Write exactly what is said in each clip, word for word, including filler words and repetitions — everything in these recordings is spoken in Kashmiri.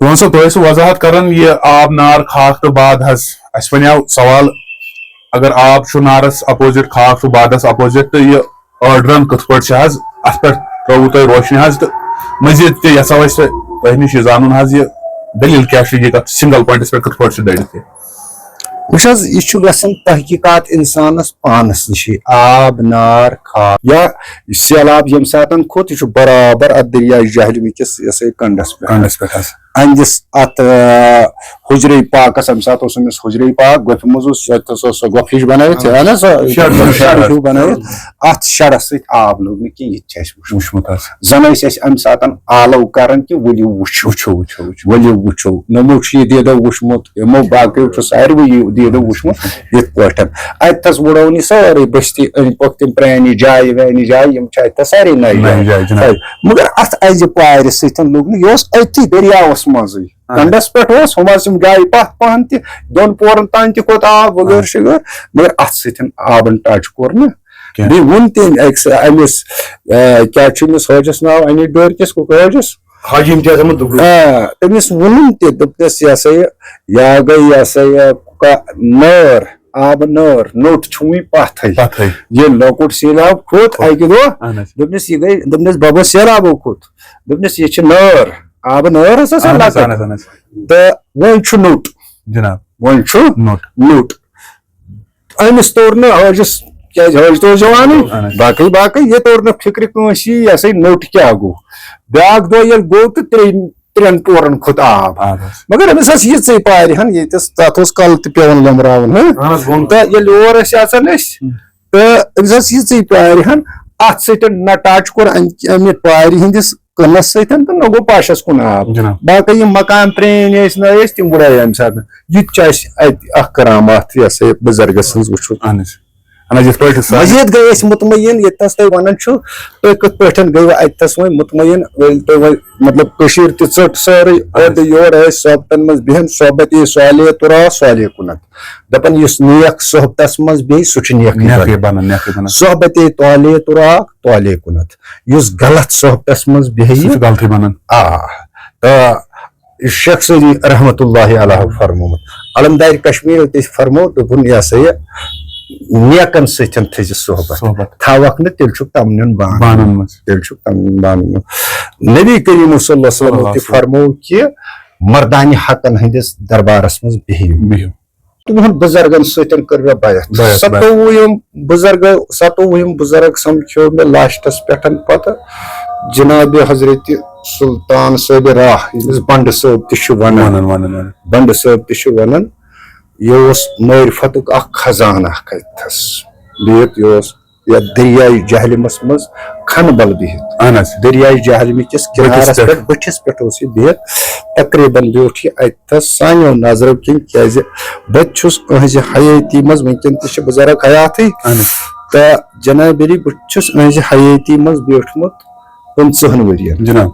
وۄنۍ سا تۄہہِ ٲسوٕ وضاحت کران یہِ آب نار خاک تہٕ باد حظ۔ اَسہِ وَنیو سوال، اگر آب چھُ نارس اپوزٹ، خاک چھُ بادس اپوزٹ، تہٕ یہِ آرڈرن کِتھ پٲٹھۍ چھِ حظ، اتھ پٮ۪ٹھ ترٲووٕ تۄہہِ روشنی حظ، تہٕ مزید تہِ یژھو أسۍ تۄہہِ نِش یہِ زانُن حظ، یہِ دٔلیٖل کیٛاہ چھِ، یہِ کتھ سنگل پوینٹس پٮ۪ٹھ کِتھ پٲٹھۍ چھِ دٔرِتھ یہِ؟ وٕچھ حظ، یہِ چھُ گژھان تحقیقات انسانس پانس نِشی۔ آب، نار، خاک یا سیلاب ییٚمہِ ساتن کھوٚت، یہِ چھُ برابر اتھ دٔریاے جہلمہِ کِس یہِ ہسا یہِ کنڈس پٮ۪ٹھ۔ کنڈس پٮ۪ٹھ حظ۔ أہنٛدِس اتھ، آ، حجرے پاکس، امہِ ساتہٕ اوس أمِس حجرے پاک، گۄپھِ منٛز اوس، یتھ ہسا اوس سۄ گۄپھ ہِش بنٲوِتھ، اہن حظ، سۄ شڈ، شڈ۔ شڈ ہیوٗ بنٲوِتھ۔ اتھ شڈس سۭتۍ آب لوٚگ نہٕ کینٛہہ، یہِ تہِ چھُ اَسہِ وٕچھمُت۔ وٕچھمُت حظ۔ زن ٲسۍ أسۍ امہِ ساتن آلو کران کہِ ؤلِو وٕچھو۔ وٕچھو، وٕچھو، وٕچھو۔ ؤلِو وٕچھو۔ نوٚمو چھُ یہِ دیٖدو وٕچھمُت، یِمو باقیو چھُ ساروٕے یہِ دیٖدو وٕچھمُت۔ یِتھ پٲٹھۍ۔ اتہِ تھس وُڑٲو نہٕ سٲرٕے بستی أنٛدۍ پٔکۍ تِم پرٛانہِ جایہِ وانہِ جایہِ، یِم چھِ اتہِ تھس سارے نَیہِ نَیہِ جایہِ۔ جایہِ، جناب۔ مگر اتھ انٛزِ پارِ سۭتۍ لوٚگ نہٕ، یہِ اوس أتھی دٔریاوس منٛزٕے۔ اہن۔ کنڈس پٮ۪ٹھ اوس، ہُم ٲسۍ یِم جایہِ پتھ پہن تہِ، دۄن پورن تام تہِ کھوٚت آب وغٲرٕ اہن۔ شغٲرٕ، مگر اتھ سۭتۍ آبن ٹچ کوٚر نہٕ کینٛہہ۔ بیٚیہِ ووٚن تٔمۍ أکِس، أمِس، آ، کیٛاہ چھُ أمِس حٲجس ناو، اَنہِ ڈٲرۍ کِس کُکہٕ حٲجس؟ حاجی امتیاز احمد دُگرو۔ آ، تٔمِس ووٚنُن تہِ، دوٚپنس، یہِ ہسا یہِ، یا گٔے، یہِ ہسا یہِ، کۄ-، نٲر، آبہٕ نٲر، نوٚٹ چھُ وُنہِ پتھٕے۔ پتھٕے۔ ییٚلہِ لۄکُٹ سیلاب کھوٚت اکہِ دۄہ، اہن حظ۔ دوٚپنس، یہِ گٔے، دوٚپنس، ببا، سیلابو کھوٚت۔ دوٚپنس، یہِ چھِ نٲر، آبہٕ نٲر ٲس آسان اہن حظ، لۄکٕٹ۔ اہن حظ، اہن حظ۔ تہٕ وۄنۍ چھُ نوٚٹ۔ جناب۔ وۄنۍ چھُ نوٚٹ۔ نوٚٹ۔ أمِس توٚر نہٕ حٲجِس، کیٛازِ حٲج تہِ اوس جوانٕے، اہن حظ۔ باقٕے باقٕے، یہِ توٚر نہٕ فِکرِ کٲنٛسی، یہِ ہسا یہِ نوٚٹ کیٛاہ گوٚو۔ بیٛاکھ دۄہ ییٚلہِ گوٚو تہٕ ترٛیٚیِم ترٛٮ۪ن پورن کھوٚت آب۔ آب حظ۔ مگر أمِس ٲس یِژٕے پارِ ہن، ییٚتٮ۪س تَتھ اوس کَلہٕ تہِ پٮ۪وان لٮ۪مراوُن، ہہ؟ اہن حظ، بۄن۔ تہٕ ییٚلہِ اور ٲسۍ اژان أسۍ، ہُم۔ تہٕ أمِس ٲس یِژٕے پارِ ہن، اَتھ سۭتۍ نہ ٹچ کوٚر اَمہِ، اَمہِ پارِ ہٕنٛدِس کٕنَس سۭتۍ تہٕ نہ گوٚو پَشَس کُن آب۔ جِناب۔ باقٕے یِم مکان پرٛٲنۍ ٲسۍ نہ ٲسۍ، تِم وُڑے اَمہِ ساتہٕ۔ یہِ تہِ چھُ اَسہِ اَتہِ اَکھ کرامات، یہِ ہسا یہِ بُزرگَس ہٕنٛز وٕچھُن۔ اہن حظ۔ اہن حظ، یِتھ پٲٹھۍ سا-، مزید گٔے أسۍ مطمئن، ییٚتہِ نَس تۄہہِ وَنان چھُ، تُہۍ کِتھ پٲٹھۍ گٔیوٕ اَتہِ تھَس وۄنۍ مطمئن، ییٚلہِ تۄہہِ وۄنۍ، مطلب، کٔشیٖر تہِ ژٔٹ سٲرٕے، اَدٕ یورٕ ٲسۍ صحبتَن منٛز بیٚہن، صحبت یی صالح تُرا صالح کُنَتھ۔ دَپان، یُس نیک صحبتَس منٛز بیٚہہِ، سُہ چھُ نیکٕے نیکٕے بَنان۔ بَنان، نیکٕے بَنان۔ صحبت یی طالع تُرا طالع کُنَتھ۔ یُس غلط صحبتَس منٛز بیٚہہِ، سُہ چھُ غلطٕے بَنان۔ آ، تہٕ شیخ سعدی رحمتہ اللہ علیہ فرمومُت۔ علمدار کشمیر تہِ فرمو، دوٚپُن، یہِ ہسا یہِ نیکن سۭتۍ تھٲیزِ صحبت۔ صحبت۔ تھاوکھ نہٕ، تیٚلہِ چھُکھ تمنن بانن۔ بانن منٛز۔ تیٚلہِ چھُکھ تمنن بانن منٛز۔ نبی کریم صلی اللہ علیہ وسلم صلی اللہ علیہ تہِ وسلم۔ فرمو کہِ مردانہِ حقن ہٕنٛدِس دربارس منٛز بِہِو۔ بِہِو۔ تِمن بُزرگن سۭتۍ کٔر مےٚ بیعت۔ بیعت، بیعت۔ ستووُہِم بُزرگ، ستووُہِم بُزرگ سمکھیو مےٚ لاسٹس پٮ۪ٹھ پتہٕ جناب حضرت سلطان صٲب راہ، ییٚمِس بنڈٕ صٲب تہِ چھِ ونان۔ ونان، ونان، ونان۔ بنڈٕ صٲب تہِ چھِ ونان۔ یہِ اوس معرفتُک اکھ خزانہٕ اکھ اتہِ تھس۔ بِہِتھ یہِ اوس یتھ دٔریاے جہلمس منٛز کھنہٕ بل بِہِتھ۔ اہن حظ۔ دٔریاے جہلمہِ کِس بٔٹھِس کنارس پٮ۪ٹھ۔ پٮ۪ٹھ، بٔٹھِس پٮ۪ٹھ اوس یہِ بِہِتھ۔ تقریباً بیوٗٹھ یہِ اتہِ تھس سانیو نظرو کِنۍ، کیازِ بہٕ تہِ چھُس أہنٛزِ حیٲتی منٛز، وٕنکیٚن تہِ چھِ بُزرگ حیاتٕے۔ اہن حظ۔ تہٕ جناب علی، بہٕ تہِ چھُس أہنٛزِ حیٲتی منٛز بیوٗٹھمُت پٕنٛژٕہن ؤرین۔ جناب۔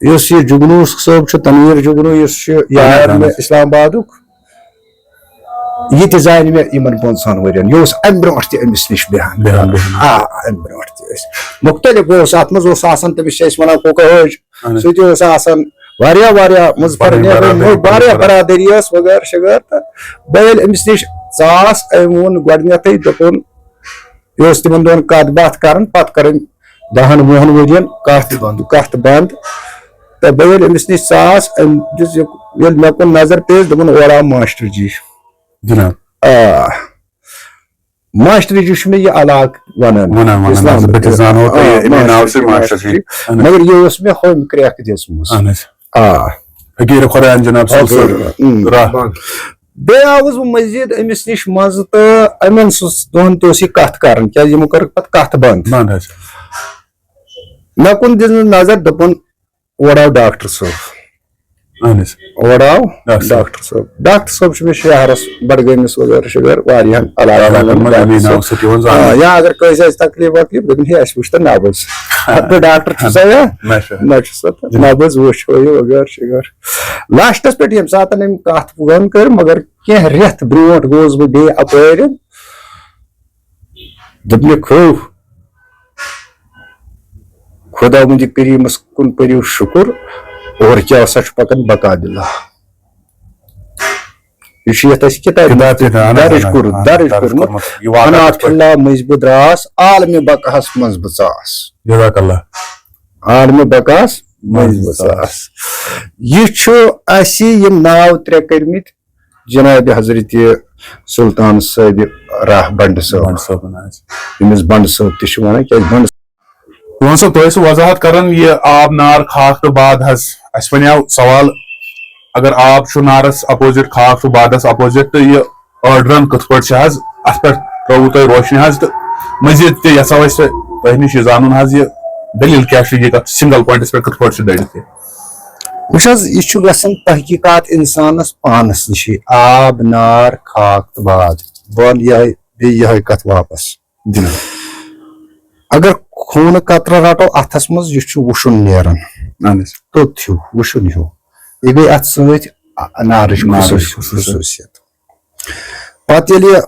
یُس یہِ جگنوٗس صٲب چھُ، تنویر جگنو، یُس چھُ اہن حظ، یار اہن مےٚ حظ۔ اسلام آبادُک، یہِ تہِ زانہِ مےٚ یِمن پانٛژہن ؤرین۔ یہِ اوس امہِ برونٛٹھ تہِ أمِس نِش بیٚہان۔ بیٚہان، بیٚہان۔ آ، امہِ برونٛٹھ تہِ ٲسۍ۔ مُختٔلِف اوس، اتھ منٛز اوس آسان، تٔمِس چھِ أسۍ ونان کوکہٕ حٲج۔ اہن حظ۔ سُہ تہِ اوس آسان واریاہ، واریاہ منٛز پنٕنۍ پرنہِ، برادٔری، واریاہ برادٔری۔ برادٔری ٲس وغٲرٕ شغٲرٕ۔ تہٕ بہٕ ییٚلہِ أمِس نِش ژاس، أمۍ ووٚن گۄڈٕنیتھٕے، دوٚپُن، یہِ اوس تِمن دۄہن کتھ باتھ کران، پتہٕ کٔر أمۍ دَہَن وُہَن ؤرین کَتھ، کَتھ بنٛد۔ تہٕ بہٕ ییٚلہِ أمِس نِش ژاس، أمۍ دِژ یہِ، ییٚلہِ مےٚ کُن نظر پیٚیَس، دوٚپُن، "اورٕ آو ماسٹر جی۔" جناب۔ آ، ماسٹر جی چھُ مےٚ یہِ علاقہٕ وَنان۔ وَنان، وَنان، اسلام حظ، بہٕ تہِ زانو تۄہہِ آ، اَمے ناوٕ ماسٹر سۭتۍ جی، ماسٹر ماسٹر جی۔ جی۔ اہن حظ۔ مگر یہِ اوس مےٚ ہوٚمۍ کرٛٮ۪کھ دِژمٕژ۔ اہن حظ۔ آ۔ فقیٖر خۄدایَن جناب صٲب اَدٕ، سُنٛد اۭں۔ راہ۔ بیٚیہِ آوُس بہٕ مٔزیٖد أمِس نِش منٛزٕ تہٕ أمٮ۪ن سٕنٛز دۄن تہِ اوس یہِ کَتھ کَران، کیٛازِ یِمو کٔرٕکھ پَتہٕ کَتھ بنٛد۔ بنٛد حظ۔ مےٚ کُن دِژ نہٕ نظر، دوٚپُن، "اورٕ آو ڈاکٹر صٲب۔" اہن حظ۔ اورٕ آو ڈاکٹر صٲب۔ ڈاکٹر صٲب۔ ڈاکٹر صٲب چھُ مےٚ شہرَس، بڈگٲمِس وغٲرٕ شغٲرٕ واریاہَن علاقَن علاقَن منٛز منٛز اَمی ڈاکٹر ناوٕ صٲب۔ سۭتۍ یِوان زاننہٕ۔ آ، یا اگر کٲنٛسہِ آسہِ تکلیٖف وکلیٖف، دَپن، "ہے، اَسہِ وٕچھ تہٕ نبض۔" اَتھ پٮ۪ٹھ ڈاکٹر چھُ سا یا؟ نہ چھُ۔ نہ چھُ سا تہٕ نبض وٕچھ ہُہ یہِ وغٲرٕ شغٲرٕ۔ لاسٹَس پٮ۪ٹھ ییٚمہِ ساتہٕ أمۍ کَتھ بنٛد کٔر، مگر کینٛہہ رٮ۪تھ برونٛٹھ گوس بہٕ بیٚیہِ اَپٲرۍ۔ دوٚپمَکھ، "ہو، خۄداوندِ کریٖمَس کُن پٔرِو شُکُر، اور کیٛاہ سا چھُ پکان بقا بِلا۔ یہِ چھُ یَتھ اَسہِ کِتابہِ منٛز کِتابہِ پٮ۪ٹھ، اہن حظ، درٕج اہن حظ، کوٚرمُت، اہن حظ، درٕج درٕج کوٚرمُت۔ کوٚرمُت۔ یہِ واقعہٕ اَنا کِتھ پٲٹھۍ؟ فِلّا مٔنٛزۍ بہٕ درٛاس، عالمِ بقاہَس منٛز بہٕ ژاس۔ جزاک اللہ۔ عالمِ بقاہَس منٛز بہٕ ژاس۔ یہِ چھُ اَسہِ یِم ناو ترٛےٚ کٔرمٕتۍ جناب حضرت سلطان صٲبِ راہ بنڈٕ صٲب۔ بنڈٕ صٲبُن حظ۔ ییٚمِس بنڈٕ صٲب تہِ چھِ وَنان، کیٛازِ بنڈٕ لون صٲب، تۄہہِ ٲسِو وضاحت کران یہِ آب نار خاک تہٕ باد حظ۔ اَسہِ وَنیو سوال، اگر آب چھُ نارس اپوزٹ، خاک چھُ بادس اپوزٹ، تہٕ یہِ آرڈرن کِتھ پٲٹھۍ چھِ حظ؟ اَتھ پٮ۪ٹھ ترٲووٕ تۄہہِ روشنی حظ، تہٕ مزید تہِ یژھو أسۍ تۄہہِ نِش یہِ زانُن حظ، یہِ دٔلیٖل کیٛاہ چھُ، یہِ کتھ سنگل پوینٹس پٮ۪ٹھ کِتھ پٲٹھۍ چھُ دٔرِتھ یہِ؟ وٕچھ حظ، یہِ چھُ گژھان تحقیقات انسانس پانس نِشی، آب، نار، خاک تہٕ باد۔ بہٕ وَنہٕ یِہوٚے، بیٚیہِ یِہوٚے کتھ واپس۔ جناب۔ اگر خوٗنہٕ قطرٕ رٹو اتھس منٛز، یہِ چھُ وُشُن نیران۔ اہن حظ۔ توٚت ہیوٗ، وُشُن ہیوٗ۔ یہِ گٔے اتھ سۭتۍ نارٕچ نارٕچ خصوٗص-، خصوٗصیت۔ خصوٗصیت۔ پتہٕ ییٚلہِ یہِ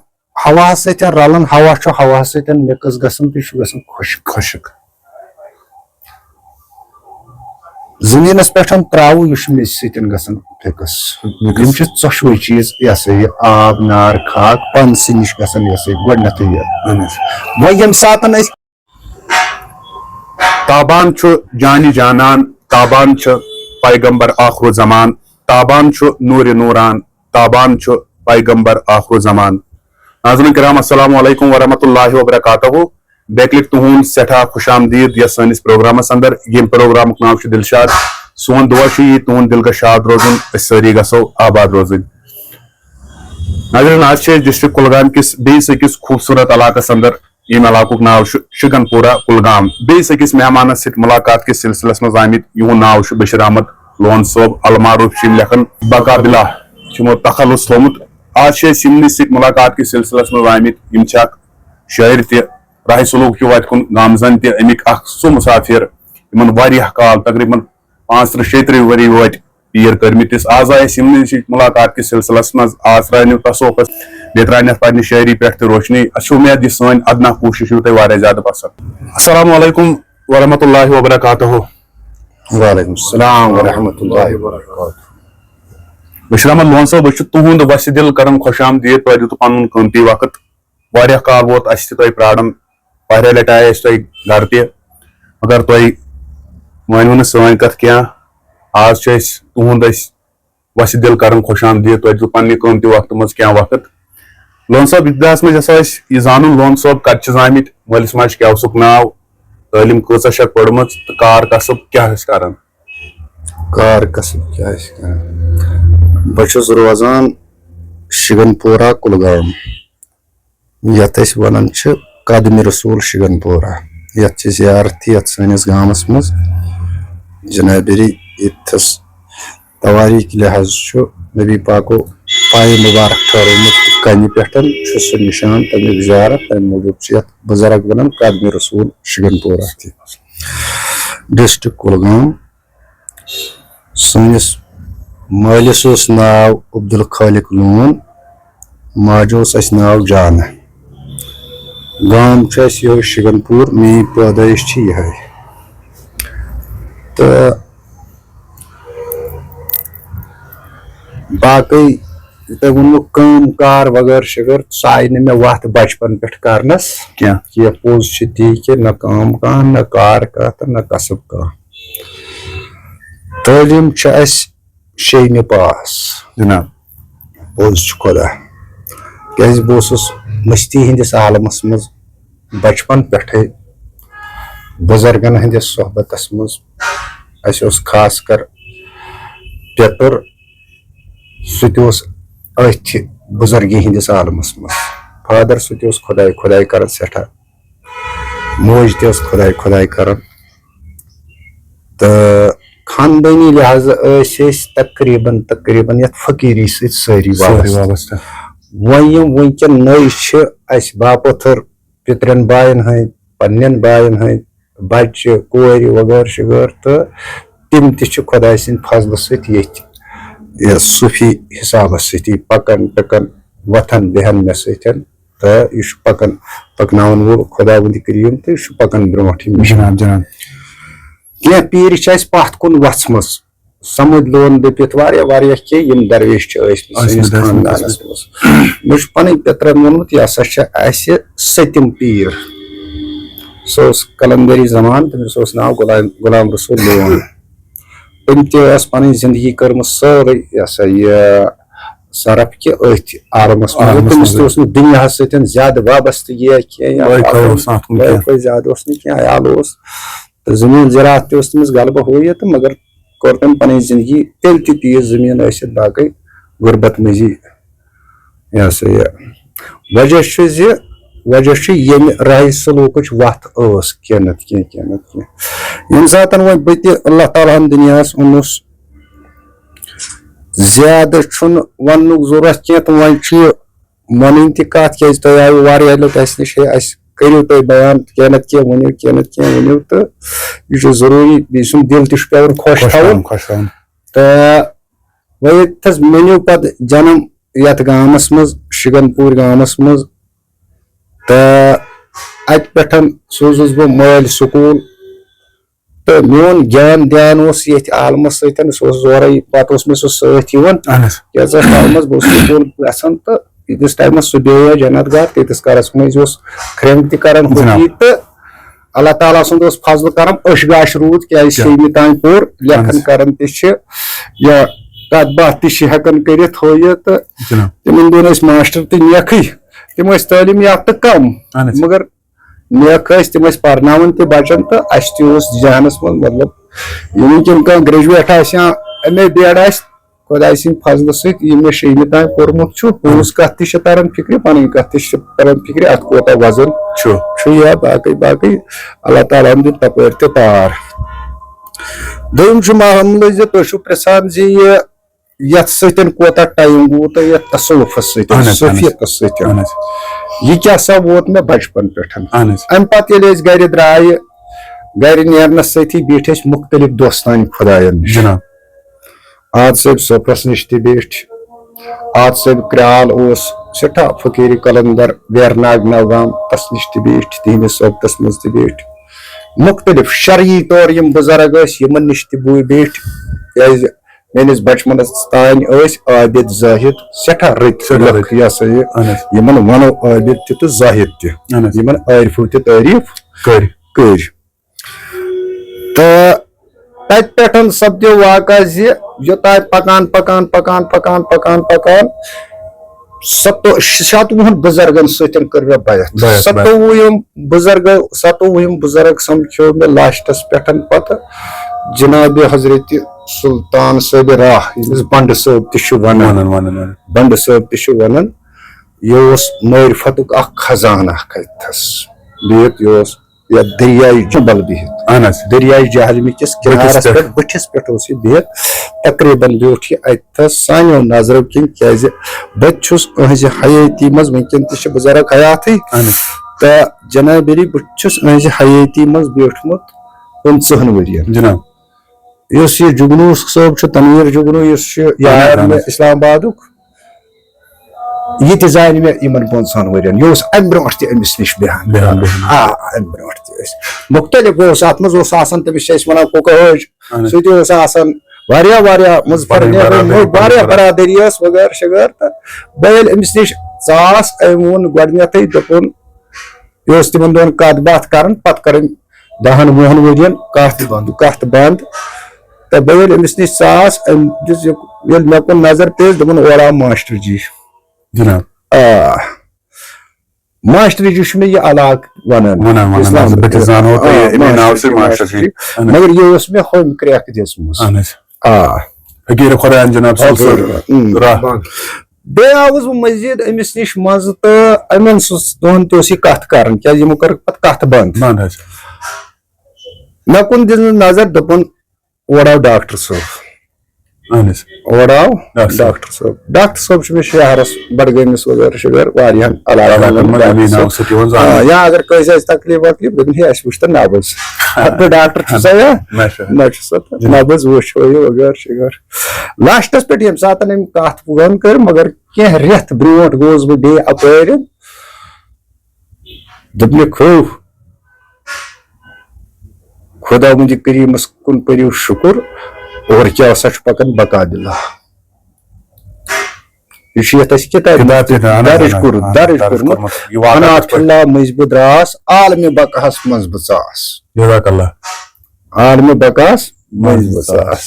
ہواہس سۭتۍ رلان، ہوا چھُ ہواہس سۭتۍ مِکٕس گژھان تہٕ یہِ چھُ گژھان خۄشک۔ خۄشک۔ زٔمیٖنَس پٮ۪ٹھ ترٛاوو، یہِ چھُ میٚژِ سۭتۍ گژھان فِکٕس۔ مِکٕس۔ یِم چھِ ژۄشوَے چیٖز، یہِ ہسا یہِ آب، نار، خاک، پانسٕے نِش گژھان، یہِ ہسا یہِ گۄڈٕنٮ۪تھٕے یہِ۔ اہن حظ۔ وۄنۍ ییٚمہِ ساتَن أسۍ تابان چھُ جانِ جانان، تابان چھُ پیغمبر آخر الزمان، تابان چھُ نوٗرِ نوٗران، تابان چھُ پیغمبر آخر الزمان۔ ناظرین کرام، السلام علیکم ورحمۃ اللہ وبرکاتہ۔ بیٚیہِ لٹہِ تُہُنٛد سٮ۪ٹھاہ خۄش آمدید یَتھ سٲنِس پروگرامس اندر۔ ییٚمہِ پروگرامُک ناو چھُ دلشاد۔ سون دُعا چھُ یی تُہُنٛد دِل گژھِ شاد روزُن، أسۍ سٲری گژھو آباد روزٕنۍ۔ ناظرین، آز چھِ أسۍ ڈسٹرکٹ کُلگام کِس بیٚیِس أکِس خوٗبصوٗرت علاقس اندر، ییٚمہِ علاقُک ناو چھُ شِگن پورہ کُلگام۔ بیٚیِس أکِس مہمانس سۭتۍ مُلاقات کِس سلسلس منٛز آمٕتۍ، یِہُنٛد ناو چھُ بشیر احمد لون صٲب، المعروف چھِ یِم لیکھان بقا بلا، چھِ یِمو تخلص تھوٚومُت۔ آز چھِ أسۍ یِمنٕے سۭتۍ مُلاقات کِس سلسلس منٛز آمٕتۍ۔ یِم چھِ اکھ شٲعر تہِ، راہِ سلوک تہِ وتہِ کُن گامزن تہِ، امیِکۍ اکھ سُہ مسافر، یِمن واریاہ کال، تقریباً پانٛژترٕٛہ شیٚیہِ ترٕٛہ ؤری وٲتۍ پیر کٔرمٕتِس۔ آز آے أسۍ یِمنٕے سۭتۍ مُلاقات کِس سلسلس منٛز۔ آز ترٛاونہِ تصوفس، بیٚیہِ ترٛاونہِ اَتھ پننہِ شٲعری پٮ۪ٹھ تہِ روشنی۔ اَسہِ چھِ اُمید یہِ سٲنۍ ادنا کوٗشش یِیِو تۄہہِ واریاہ زیادٕ پسنٛد۔ السلام علیکم ورحمۃ اللہ وبرکاتہ۔ وعلیکم السلام ورحمۃ اللہ وبرکاتہ۔ بشیر احمد لون صٲب، أسۍ چھِ تُہُنٛد وسہِ دِل کران خۄش آمدید، تۄہہِ دیُتوٕ پنُن قۭمتی وقت۔ واریاہ کال ووت اَسہِ تہِ تۄہہِ پرٛاران، واریاہ لَٹہِ آے أسۍ تۄہہِ گَرٕ تہِ، مگر تۄہہِ مٲنِو نہٕ سٲنۍ کَتھ کینٛہہ۔ آز چھِ أسۍ تُہُنٛد أسۍ وَسہِ دِل کَران خۄش آمدید، تۄہہِ دیُت پنٛنہِ قۭمتی وقتہٕ منٛز کینٛہہ وقت۔ لون صٲب، ابتداہَس منٛز یَژھو أسۍ یہِ زانُن، لون صٲب کَتہِ چھِ زامٕتۍ، مٲلِس ماجہِ کیٛاہ اوسُکھ ناو، تعلیٖم کۭژاہ چھَکھ پٔرمٕژ تہٕ کار کسب کیٛاہ ٲسۍ کَران؟ کار کسب کیٛاہ ٲسۍ کَران؟ بہٕ چھُس روزان شِگَن پورہ، کُلگام۔ یَتھ أسۍ وَنان چھِ قدمِ رسول شِگَن پورہ۔ یَتھ چھِ زیارت تہِ یَتھ سٲنِس گامَس منٛز۔ جنابِ ری ییٚتھَس توٲریٖخ لحاظ چھُ نبی پاکو پایہِ مُبارک ٹھہرومُت کَنہِ پٮ۪ٹھ، چھُ سُہ نِشان تَمیُک زیارت، تَمہِ موٗجوٗب چھِ یَتھ بُزرگ وَنان قدمِ رسول شِگَن پورہ تہِ۔ ڈسٹرکٹ کُلگام۔ سٲنِس مٲلِس اوس ناو عبدالخالق لون، ماجہِ اوس اَسہِ ناو جانہٕ۔ گام چھُ اَسہِ یِہوٚے شِگَن پوٗر، میٛٲنۍ پٲدٲیِش چھِ یِہوٚے۔ تہٕ باقٕے یہِ تۄہہِ ووٚنوُ کٲم کار وغٲرٕ شغٲرٕ، سُہ آیہِ نہٕ مےٚ وَتھ بَچپَن پٮ۪ٹھ کَرنَس کینٛہہ۔ کینٛہہ۔ پوٚز چھُ تی کہِ نہ کٲم کانٛہہ، نہ کار کانٛہہ تہٕ نہ کسب کانٛہہ۔ تعلیٖم چھِ اَسہِ شیٚیمہِ پاس۔ جناب۔ پوٚز چھُ خۄدا۔ کیٛازِ بہٕ اوسُس مستی ہِنٛدِس عالمَس منٛز بَچپَن پٮ۪ٹھَے، بُزرگَن ہٕنٛدِس صحبتَس منٛز۔ اَسہِ اوس خاص کر پیٚتُر، سُہ تہِ اوس أتھۍ بُزرگی ہِنٛدِس عالمَس منٛز۔ فادر، سُہ تہِ اوس خۄداے خۄداے کَران سٮ۪ٹھاہ، موج تہِ ٲس خۄداے خۄداے کَران۔ تہٕ خاندٲنی لحاظہٕ ٲسۍ أسۍ تقریباً، تقریباً یَتھ فقیٖری سۭتۍ سٲری سٲری وابستہٕ۔ وابستہٕ۔ وۄنۍ یِم وٕنکٮ۪ن نٔوۍ چھِ اَسہِ باپٲتھٕر، پِترٮ۪ن باین ہٕنٛدۍ، پننٮ۪ن باین ہٕنٛدۍ بچہِ، کورِ وغٲرٕ شغٲرٕ، تہٕ تِم تہِ چھِ خۄداے سٕنٛدِ فضلہٕ سۭتۍ ییٚتھۍ، یہِ صوٗفی حسابس سۭتی پکان ٹکان، وۄتھان بیہان مےٚ سۭتۍ، تہٕ یہِ چھُ پکان، پکناون وول خۄداوندِ کریم، تہٕ یہِ چھُ پکان برونٛٹھ یہِ مِشن۔ جناب، جناب۔ کینٛہہ پیٖرِ چھِ اَسہِ پتھ کُن وژھمٕژ، سمجھ لون دٔپِتھ واریاہ واریاہ کینٛہہ یِم درویش چھِ ٲسمٕتۍ ٲسمٕتۍ، سٲنِس ٲسمٕتۍ، خاندانس ٲسمٕتۍ۔ منٛز۔ مےٚ چھُ پنٕنۍ پِترن ووٚنمُت، یہِ ہسا چھِ اسہِ سٔتِم پیٖر۔ سُہ اوس قلندری زمان، تٔمِس اوس ناو غلام، غلام رسول لون۔ تٔمۍ تہِ ٲس پنٕنۍ زندگی کٔرمٕژ سٲرٕے، یہِ ہسا یہِ، صرف کہِ أتھۍ عالمس منٛز۔ عالمس تٔمِس منٛز۔ تہِ اوس نہٕ دُنیاہس سۭتۍ زیادٕ وابستگی یا کینٛہہ، یا لٲے پاے اوس نہٕ اتھ کُن لٲے کینٛہہ۔ پاے زیادٕ اوس نہٕ کینٛہہ، عیال اوس۔ تہٕ زٔمیٖن زِراعت تہِ اوس تٔمِس غلبہٕ ہُہ یہِ تہٕ، مگر کٔر تٔمۍ پنٕنۍ زندگی تیٚلہِ تہِ تیٖژ زٔمیٖن ٲسِتھ باقٕے غربت منٛزی۔ یہِ ہسا یہِ وجہ چھُ زِ، وجہ چھُ ییٚمہِ راہہِ سلوٗکٕچ وَتھ ٲس، کینٛہہ نتہٕ کینٛہہ، کینٛہہ نتہٕ کینٛہہ۔ ییٚمہِ ساتَن وۄنۍ بہٕ تہِ اللہ تعالیٰ ہَن دُنیاہَس اوٚنُس، زیادٕ چھُنہٕ وَننُک ضروٗرت کینٛہہ، تہٕ وۄنۍ چھُ یہِ وَنٕنۍ تہِ کَتھ، کیٛازِ تۄہہِ آیوٕ واریاہ لَٹہِ اَسہِ نِش، ہے، اَسہِ کٔرِو تُہۍ بیان، کینٛہہ نتہٕ کینٛہہ ؤنِو، کینٛہہ نتہٕ کینٛہہ ؤنِو، تہٕ یہِ چھُ ضروٗری، بیٚیہِ سُنٛد دِل تہِ چھُ پٮ۪وان خۄش خۄش تھاوُن۔ تھاوُن، خۄش تھاوُن۔ تہٕ وۄنۍ ییٚتہِ تھَس مےٚ نیوٗ پَتہٕ جنم یَتھ گامَس منٛز، شِگن پوٗرۍ گامَس منٛز، تہٕ اَتہِ پٮ۪ٹھ سوٗزُس بہٕ مٲلۍ سکوٗل۔ تہٕ میون گیان دیان اوس ییٚتھۍ عالمَس سۭتۍ، سُہ اوس زورَے، پَتہٕ اوس مےٚ سُہ سۭتۍ یِوان۔ اہن حظ۔ کینٛژھس ٹایمَس بہٕ اوسُس سکوٗل گژھان، تہٕ ییٖتِس ٹایمَس سُہ بیٚیہِ جنت گار، تیٖتِس کالَس منٛز اوس کھرٛنٛگ تہِ کران جناب۔ ہوٚتی، تہٕ اللہ تعالیٰ سُنٛد اوس فضل کرم، أچھ گاش روٗد، کیٛازِ اہن حظ۔ شیٚیمہِ تام پوٚر، لیکھان اہن حظ۔ کران تہِ چھِ، یا کَتھ باتھ تہِ چھِ ہٮ۪کان کٔرِتھ، ہُہ یہِ، تہٕ جناب۔ تِمن دۄہن ٲسۍ ماسٹر تہِ نیکھٕے، تِم ٲسۍ تعلیٖم یافتہٕ کم، اہن حظ۔ مگر نیک ٲسۍ، تِم ٲسۍ پرناوان تہِ بچن، تہٕ اسہِ تہِ اوس ذہنس منٛز، مطلب، یہِ نہٕ کِنہٕ کانٛہہ گریجویٹ آسہِ یا ایم اے بی ایڈ آسہِ، خۄداے سٕنٛدِ فضلہٕ سۭتۍ یہِ مےٚ شیٚیمہِ تام پوٚرمُت چھُ، پوٚز کتھ تہِ چھِ تران فکرِ، پنٕنۍ کتھ تہِ چھِ تران فکرِ، اتھ کوٗتاہ وزن چھُ۔ چھُ یا باقٕے باقٕے، اللہ تعالیٰ ہن دیُت تپٲرۍ تہِ پار۔ دوٚیِم چھُ معاملہٕ زِ تُہۍ چھِو پرژھان زِ یہِ یتھ سۭتۍ کوتاہ ٹایم گوٚو تہٕ یتھ تصوفس سۭتۍ، اہن حظ، اہن حظ۔ صوفیتس سۭتۍ۔ اہن حظ۔ یہِ کیٛاہ سا ووت مےٚ بچپن پٮ۪ٹھ۔ اہن حظ۔ امہِ پتہٕ ییٚلہِ أسۍ گرِ درٛایہِ، گرِ نیرنس سۭتی بیٖٹھۍ أسۍ مختلف دوستانہِ خۄداین نِش۔ جناب۔ آد صٲب صوفس نِش تہِ بیٖٹھۍ، آد صٲب کرٛال اوس سٮ۪ٹھاہ فقیٖر قلندر ویرناگ نوگام، تس نِش تہِ بیٖٹھۍ، تِہنٛدِس صحبتس منٛز تہِ بیٖٹھۍ۔ مختلف شرعی طور یِم بُزرگ ٲسۍ، یِمن نِش تہِ بہٕ بیٖٹھۍ، کیٛازِ میٲنِس بچپنس تام ٲسۍ عابد زاہد سٮ۪ٹھاہ رٕتۍ سٮ۪ٹھاہ لُکھ، رٕتۍ۔ یہِ ہسا یہِ، اہن حظ۔ یِمن ونو عابد تہِ تہٕ زاہد تہِ، اہن حظ۔ یِمن عارفو تہِ تعریٖف کٔرۍ۔ کٔرۍ۔ تہٕ تتہِ پٮ۪ٹھ سپدیو واقعہ زِ یوٚتام پکان، پکان، پکان، پکان، پکان، پکان، ستو-، شتوُہن بُزرگن سۭتۍ کٔر مےٚ بیعت۔ بیعت، بیعت۔ ستووُہِم بُزرگ، ستووُہِم بُزرگ سمکھیو مےٚ لاسٹس پٮ۪ٹھ پتہٕ جناب حضرت سلطان صٲب راہ، ییٚمِس بنڈٕ صٲب تہِ چھُ ونان۔ ونان، ونان، ونان۔ بنڈٕ صٲب تہِ چھُ ونان، یہِ اوس معرفتُک اکھ خزانہٕ اکھ اتہِ تھس۔ بِہِتھ یہِ اوس یتھ دٔریاے جبل بِہِتھ۔ اہن حظ۔ دٔریاے جہلمہِ کِس بٔٹھِس کنارس پٮ۪ٹھ۔ پٮ۪ٹھ، بٔٹھِس پٮ۪ٹھ اوس یہِ بِہِتھ۔ تقریباً بیوٗٹھ یہِ اتہِ تھس سانیو نظرو کِنۍ، کیازِ بہٕ تہِ چھُس أہنزِ حیٲتی منٛز، وٕنکیٚن تہِ چھِ بُزرگ حیاتٕے۔ اہن حظ۔ تہٕ جناب علی، بہٕ تہِ چھُس أہنزِ حیٲتی منٛز بیوٗٹھمُت پٕنٛژٕہن ؤرین۔ جناب۔ یُس یہِ جگنوٗ صٲب چھُ، تنویر جگنوٗ، یُس چھُ اہن حظ، یار اہن مےٚ حظ۔ اسلام آبادُک، یہِ تہِ زانہِ مےٚ یِمن پانٛژہن ؤرین۔ یہِ اوس امہِ برونٛٹھ تہِ أمِس نِش بیہان۔ بیہان، بیہان۔ آ، امہِ برونٛٹھ تہِ ٲسۍ۔ مُختٔلِف اوس، اتھ منٛز اوس آسان، تٔمِس چھِ أسۍ ونان کوکہٕ حٲج۔ اہن حظ۔ سُہ تہِ اوس آسان۔ واریاہ، واریاہ مُظفر بڑٕ نیبر، برادری، واریاہ بڑٕ برادری۔ برادری ٲس وغٲرٕ شغٲرٕ۔ تہٕ بہٕ ییٚلہِ أمِس نِش ژاس، أمۍ ووٚن گۄڈٕنیتھٕے، دوٚپُن، یہِ اوس تِمن دۄہن کتھ باتھ کران، پتہٕ کٔر أمۍ دہن وُہن ؤرین کتھ، کتھ بنٛد۔ کتھ بنٛد۔ تہٕ بہٕ ییٚلہِ أمِس نِش ژاس، أمۍ دِژ یہِ، ییٚلہِ مےٚ کُن نظر پیٚیَس، دوٚپُن، "اورٕ آو ماسٹر جی۔" جناب۔ آ، ماسٹر جی چھُ مےٚ یہِ علاقہٕ ونان۔ ونان، ونان، اسلام ونان، بہٕ تہِ آباد۔ زانہو تۄہہِ آ، اَمے ناوٕ ماسٹر سۭتۍ جی، ماسٹر ماسٹر جی۔ جی۔ اہن حظ۔ مگر یہِ اوس مےٚ ہُمۍ کرٛیکھ دِژمٕژ۔ اہن حظ۔ آ۔ فقیٖر خۄدایَن جناب صٲب اَپٲرۍ، سُنٛد اۭں، راہ۔ بنٛد۔ بیٚیہِ آوُس بہٕ مٔزیٖد أمِس نِش منٛزٕ تہٕ أمٮ۪ن سٕنٛز دۄہَن تہِ اوس یہِ کَتھ کَران، کیٛازِ یِمو کٔر پَتہٕ کَتھ بنٛد۔ بنٛد حظ۔ مےٚ کُن دِژ نہٕ نظر، دوٚپُن، "اورٕ آو ڈاکٹر صٲب۔" اہن حظ۔ اورٕ آو ڈاکٹر صٲب۔ ڈاکٹر صٲب۔ ڈاکٹر صٲب چھُ مےٚ شہرَس، بڈگٲمِس وغٲرٕ شغٲرٕ واریاہَن علاقَن علاقَن منٛز منٛز اَمے ناوٕ سۭتۍ یِوان زاننہٕ۔ آ، یا اگر کٲنٛسہِ آسہِ تکلیٖف وکلیٖف، دَپن، "ہے، اَسہِ وٕچھ تہٕ نبض۔" اَدٕ ڈاکٹر چھُ سا یا نہ چھُ۔ نہ چھُ سا تہٕ نبض وٕچھ، ہُہ یہِ وغٲرٕ شغٲرٕ۔ لاسٹَس پٮ۪ٹھ ییٚمہِ ساتہٕ أمۍ کَتھ وٲن کٔر، مگر کینٛہہ رٮ۪تھ برونٛٹھ گوس بہٕ بیٚیہِ اَپٲرۍ۔ دوٚپمَکھ، "ہو، خۄداوندِ کریٖمَس کُن پٔرِو شُکُر، اور کیٛاہ سا چھُ پکان بقا باللہ۔ یہِ چھُ یتھ اَسہِ کِتابہِ منٛز تہِ درٕج کوٚرمُت، درٕج کوٚرمُت۔ یہِ واقعہ انا فی اللہ مٔنٛزۍ بہٕ درٛاس، عالمِ بقاہس منٛز بہٕ ژاس۔ جزاک اللہ۔ عالمِ بقاہس منٛز بہٕ ژاس۔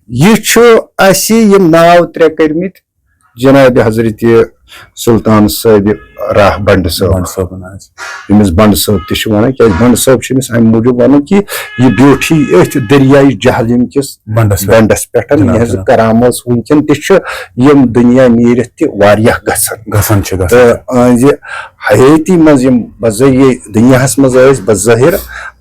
یہِ چھُ اَسہِ یِم ناو ترٛےٚ کٔرمٕتۍ جناب حضرت سلطان صٲبِ راہ بنڈٕ صٲب۔ بنڈٕ صٲبُن حظ۔ ییٚمِس بنڈٕ صٲب تہِ چھِ وَنان، کیٛازِ بنڈٕ صٲب چھِ أمِس اَمہِ موٗجوٗب وَنان کہِ یہِ بیوٗٹھٕے أتھۍ دٔریایہِ جہلِم کِس بنڈس پٮ۪ٹھ۔ بنڈس پٮ۪ٹھ۔ جناب، یِہٕنٛز جناب۔ کرامٲژ وٕنکٮ۪ن تہِ چھِ، یِم دُنیا نیٖرِتھ تہِ واریاہ گژھان۔ گژھان چھِ، گژھان تہٕ چھِ۔ أہٕنٛزِ حیٲتی منٛز یِم بزٲہِر دُنیاہَس منٛز ٲسۍ بظٲہِر،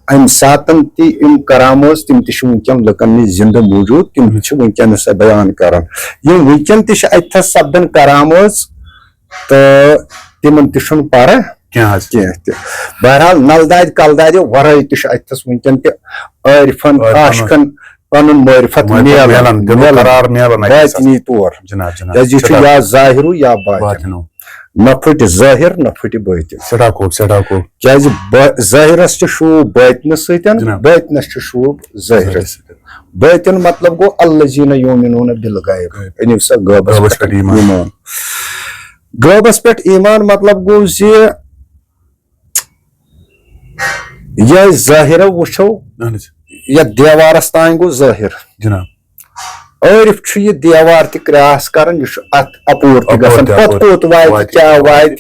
اَمہِ ساتَن تہِ یِم کرامٲژ، تِم تہِ چھِ وٕنکٮ۪ن لُکَن نِش زِندٕ موٗجوٗد، تِم چھِ وٕنکٮ۪نَس سۄ بیان کران۔ یِم وٕنکٮ۪ن تہِ چھِ اَتہِ تھَس سپدان کرامٲژ، تہٕ تِمن تہِ چھُنہٕ پرٕ کینٛہہ حظ۔ کینٛہہ تہِ۔ بہرحال، نلہٕ دادِ کلہٕ دادِ ورٲے تہِ چھُ اَتہِ تھَس وٕنکٮ۪ن تہِ عٲرفن، عٲرفن۔ عاشقن پنُن معرفت معرفت میلان، میلان، دِلُک میلان۔ قرار میلان اَتہِ تھَس۔ باطنی طور۔ جناب، جناب۔ کیٛازِ یہِ چھُ سٮ۪ٹھاہ یا ظاہرو یا باطن۔ باطنو۔ نہ پھٕٹہِ ظٲہِر، نہ پھٕٹہِ بٲطِن۔ سٮ۪ٹھاہ خوٗب، سٮ۪ٹھاہ خوٗب۔ کیٛازِ با-، ظٲہِرس چھُ شوٗب باطنس سۭتۍ، جناب۔ باطنس چھُ شوٗب ظٲہِرس۔ ظٲہِرس سۭتۍ۔ باطن مطلب گوٚو الذین یؤمنون بالغیب۔ غیب۔ أنِو سا غٲبس غٲبس پٮ۪ٹھ پٮ۪ٹھ ایمان۔ ایمان۔ غٲبس پٮ۪ٹھ ایمان مطلب گوٚو زِ یہِ ظٲہِرو وٕچھو، اہن حظ۔ یتھ دیوارس تام گوٚو ظٲہِر۔ جناب۔ عٲرف چھُ یہِ دیوار تہِ کراس کران، یہِ چھُ اتھ اپور تہِ اپور گژھان۔ تہِ، پتہٕ اپور۔ کوٚت واتہِ، واتہِ، کیٛاہ واتہِ۔ واتہِ،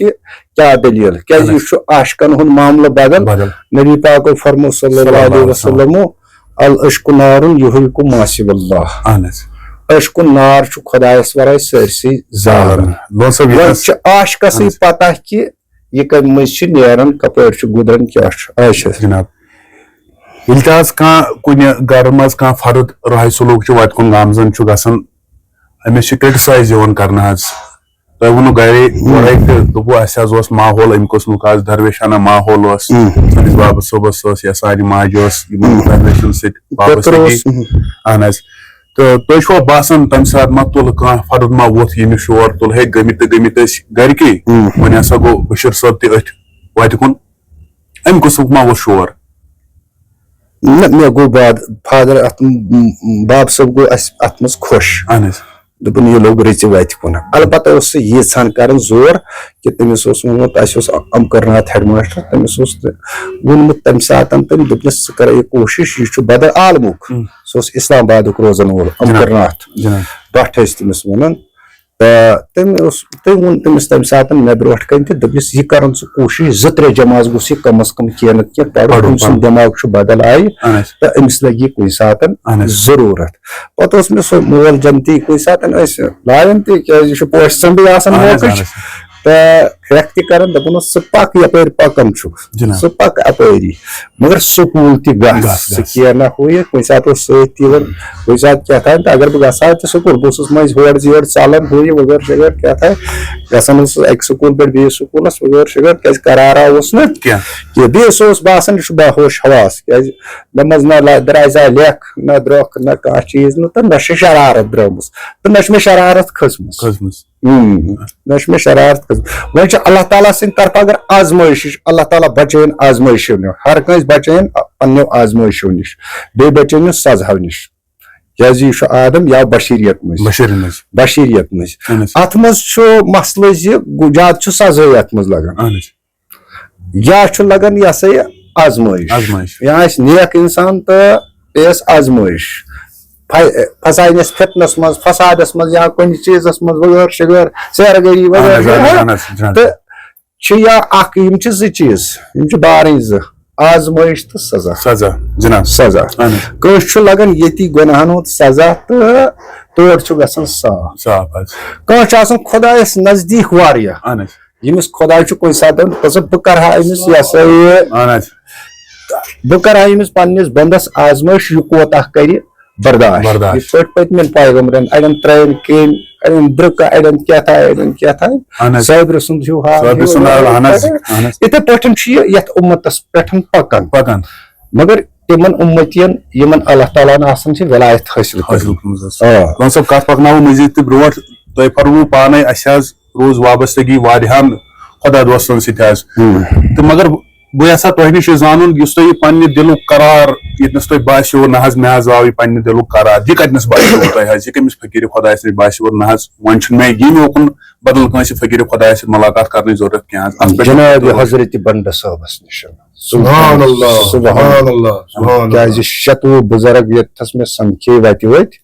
کیٛاہ دٔلیٖل؟ کیٛازِ اہن حظ۔ یہِ چھُ عاشقن ہُنٛد معاملہٕ بدل۔ بدل۔ نبی پاکو فرمو صلی اللہ علیہ وسلمو، العشق نار یحرق ما سوی اللہ۔ اہن حظ۔ عشقُن نار چھُ خۄدایس ورٲے سٲرسٕے زالان۔ زالان۔ لون صٲب، یہِ وۄنۍ حظ چھِ عاشقسٕے اہن حظ۔ پتہ کہِ یہِ کمہِ مٔنٛزۍ چھِ نیران، کپٲرۍ چھُ گُزران، کیٛاہ چھُ۔ اچھا۔ جناب، ییٚلہِ تہِ حظ کانٛہہ کُنہِ گرٕ منٛز کانٛہہ فرد راہِ سلوٗک چھُ وتہِ کُن گامزن چھُ گژھان، أمِس چھِ criticize یِوان کرنہٕ حظ۔ تۄہہِ ووٚنوُ گرے گۄڈے تہِ، دوٚپوُ، اَسہِ حظ اوس ماحول اَمہِ قٕسمُک، حظ درویشانہ ماحول اوس۔ سٲنِس بابہٕ صٲبس ٲس یا سانہِ ماجہِ ٲس یِمن درویشن سۭتۍ وابستگی۔ اہن حظ۔ تہٕ تۄہہِ چھُوا باسان، تَمہِ ساتہٕ ما تُل کانٛہہ فرد ما ووٚتھ ییٚمِس شور تُل، ہے، گٔمٕتۍ تہٕ گٔمٕتۍ ٲسۍ گرِکی، وۄنۍ ہسا گوٚو بشیٖر صٲب تہِ أتھۍ وَتہِ کُن، اَمہِ قٕسمُک ما اوس شور؟ نہ، مےٚ گوٚو باد-، فادر اَتھ، م-، م-، باب صٲب گوٚو اَسہِ اَتھ منٛز خۄش۔ اہن حظ۔ دوٚپُن، یہِ لوٚگ رٕژِ وَتہِ کُن۔ البتہ اوس سُہ ییٖژ ہن کران زور کہِ تٔمِس اوس ووٚنمُت، اَسہِ اوس اَمکرناتھ ہیڈ ماسٹر، تٔمِس اوس تہٕ ووٚنمُت تَمہِ ساتہٕ تٔمۍ، دوٚپنَس، ژٕ کر یہِ کوٗشِش، یہِ چھُ بدل عالمُک۔ سُہ اوس اسلام آبادُک روزن وول، جناب۔ اَمکرناتھ۔ جناب۔ بٹ ٲسۍ تٔمِس وَنان۔ تہٕ تٔمۍ اوس، تٔمۍ ووٚن تٔمِس تَمہِ ساتہٕ مےٚ برونٛٹھ کَنہِ تہِ، دوٚپنَس، یہِ کَرُن ژٕ کوٗشِش، زٕ ترٛےٚ جمٲژ گوٚژھ یہِ کَم از کَم کینٛہہ نَتہٕ کینٛہہ پَرُن، پَرُن، أمۍ سُنٛد پَرُن۔ دٮ۪ماغ چھُ بدل آیہِ اَہَن حظ۔ تہٕ أمِس لَگہِ یہِ کُنہِ ساتہٕ اَہَن حظ۔ ضروٗرت۔ پَتہٕ اوس مےٚ سُہ مول جنتی کُنہِ ساتہٕ ٲسۍ لایان تہِ، کیٛازِ یہِ چھُ پوشہِ ژٔنٛڈٕے آسان اَہَن حظ، موقعٕچ۔ اَہَن حظ۔ تہٕ کھرٛٮ۪کھ تہِ کَران، دَپان اوس، "ژٕ پَکھ یَپٲرۍ پَکان چھُکھ، جِناب۔ ژٕ پَکھ اَپٲری، مگر سکوٗل تہِ گژھ، گژھ، ژٕ گژھ۔ کینٛہہ نہ ہُہ یہِ۔" کُنہِ ساتہٕ اوس سۭتۍ تہِ یِوان، کُنہِ ساتہٕ کیٛاہ تام تہٕ اگر بہٕ گژھٕ ہا تہِ سکوٗل، بہٕ اوسُس مٔنٛزۍ ہورٕ زٕ یورٕ ژَلان، ہُہ یہِ وغٲرٕ شغٲرٕ کیٛاہ تام گژھان اوسُس اَکہِ سکوٗل پٮ۪ٹھ بیٚیِس سکوٗلَس وغٲرٕ شغٲرٕ، کیٛازِ قرارا اوس نہٕ کینٛہہ۔ کینٛہہ۔ بیٚیہِ سُہ اوس باسان، یہِ چھُ باہوش حواس، کیٛازِ مےٚ منٛز نہ لا-، درٛاے زانٛہہ لیکھ، نہ درٛۄکھ، نہ کانٛہہ چیٖز نہٕ تہٕ نہ چھِ شرارت درٛٲمٕژ تہٕ نہ چھِ مےٚ شرارت کھٔژمٕژ۔ کھٔژمٕژ۔ ہُم۔ نہ چھِ مےٚ شرارت کھٔژمٕژ۔ وۄنۍ چھِ اللہ تعالیٰ سٕنٛدِ طرفہٕ اگر آزمٲیِش، یہِ چھِ اللہ تعالیٰ بچٲیِن آزمٲیشو نِش، ہر کٲنٛسہِ بچٲیِن پننیو آزمٲیشو نِش، بیٚیہِ بچٲیِن سزہو نِش۔ کیٛازِ یہِ چھُ آدم یا بشریت منٛز۔ بشریت منٛز۔ بشریت منٛز۔ اہن حظ۔ اتھ منٛز چھُ مسلہٕ زِ گُ-، زیادٕ چھُ سزٲے اتھ منٛز لگان۔ اہن حظ۔ یا چھُ لگان یہِ ہسا یہِ آزمٲیِش۔ آزمٲیِش۔ یا آسہِ نیک انسان تہٕ پیٚیَس آزمٲیِش۔ پھَ-، پھساینَس فتنس منٛز، فسادس منٛز یا کُنہِ چیٖزس منٛز وغٲرٕ شغٲرٕ، سیرٕ گٔری اہن وغٲرٕ حظ، اہن حظ، شغٲرٕ۔ اہن حظ، جِناب۔ تہٕ چھِ یا اکھ، یِم چھِ زٕ چیٖز، یِم چھِ بارٕنۍ زٕ، آزمٲیِش تہٕ سزا۔ سزا، جِناب۔ سزا۔ اہن حظ۔ کٲنٛسہِ چھُ لگان ییٚتی گۄناہن ہُنٛد سزا تہٕ تورٕ چھُ گژھان صاف۔ صاف حظ۔ کانٛہہ چھُ آسان خۄدایَس نزدیٖک واریاہ۔ اہن حظ۔ ییٚمِس خۄداے چھُ کُنہِ ساتہٕ دَپان، ژٕ بہٕ کَرٕ ہا أمِس یہِ ہسا یہِ، اہن حظ۔ بہٕ کَرٕ ہا أمِس پنٛنِس بنٛدَس آزمٲیِش، یہِ کوتاہ کَرِ برداش۔ برداش۔ یِتھ پٲٹھۍ پٔتمٮ۪ن پیغمبرن، اَڑٮ۪ن ترٛٲیِن کیٚمۍ، اَڑٮ۪ن درٛکہٕ، اَڑٮ۪ن کیٛاہ تھاے، اَڑٮ۪ن کیٛاہ تھاے۔ اہن حظ۔ صٲبرٕ سُنٛد ہیوٗ حال، صٲبرٕ ہیوٗ سُنٛد حال، حال۔ اہن حظ، اہن حظ۔ یِتھَے پٲٹھۍ چھُ یہِ یَتھ اُمتَس پٮ۪ٹھ پَکان۔ پَکان۔ مگر تِمن اُمتین، یِمن اللہ تعالیٰ ہن آسان چھِ ولایت حٲصِل حٲصِل کٔرمٕژ۔ کٔرمٕژ ٲس۔ آ۔ خان صٲب، کتھ پکناوو مٔزیٖد تہِ برونٛٹھ۔ تۄہہِ فرموو پانے، اسہِ حظ روٗز وابستگی واریاہن خۄدا دوستن سۭتۍ حظ۔ ہُم۔ تہٕ مگر بہٕ یژھا تۄہہِ نِش یہِ زانُن، یُس تۄہہِ یہِ پننہِ دِلُک قرار، ییٚتنَس تۄہہِ باسیو، نہ حظ، مےٚ حظ آو یہِ پننہِ دِلُک قرار، یہِ کتنَس باسیو تۄہہِ حظ؟ یہِ کٔمِس فقیٖرِ خۄدایَس نِش باسیو، نہ حظ، وۄنۍ چھُنہٕ مےٚ ییٚمہِ اُکُن بدل کٲنٛسہِ فقیٖرِ خۄدایَس سۭتۍ مُلاقات کرنٕچ ضروٗرت کینٛہہ حظ؟ اتھ پٮ۪ٹھ جناب ؤنِو تُہۍ۔ حضرت بنڈٕ صٲبس نِش۔ سبحان اللہ، سبحان۔ سبحان اللہ، سبحان اللہ۔ کیازِ شتوُہ بُزرگ ییٚتہِ تھس مےٚ سمکھے وتہِ وتہِ،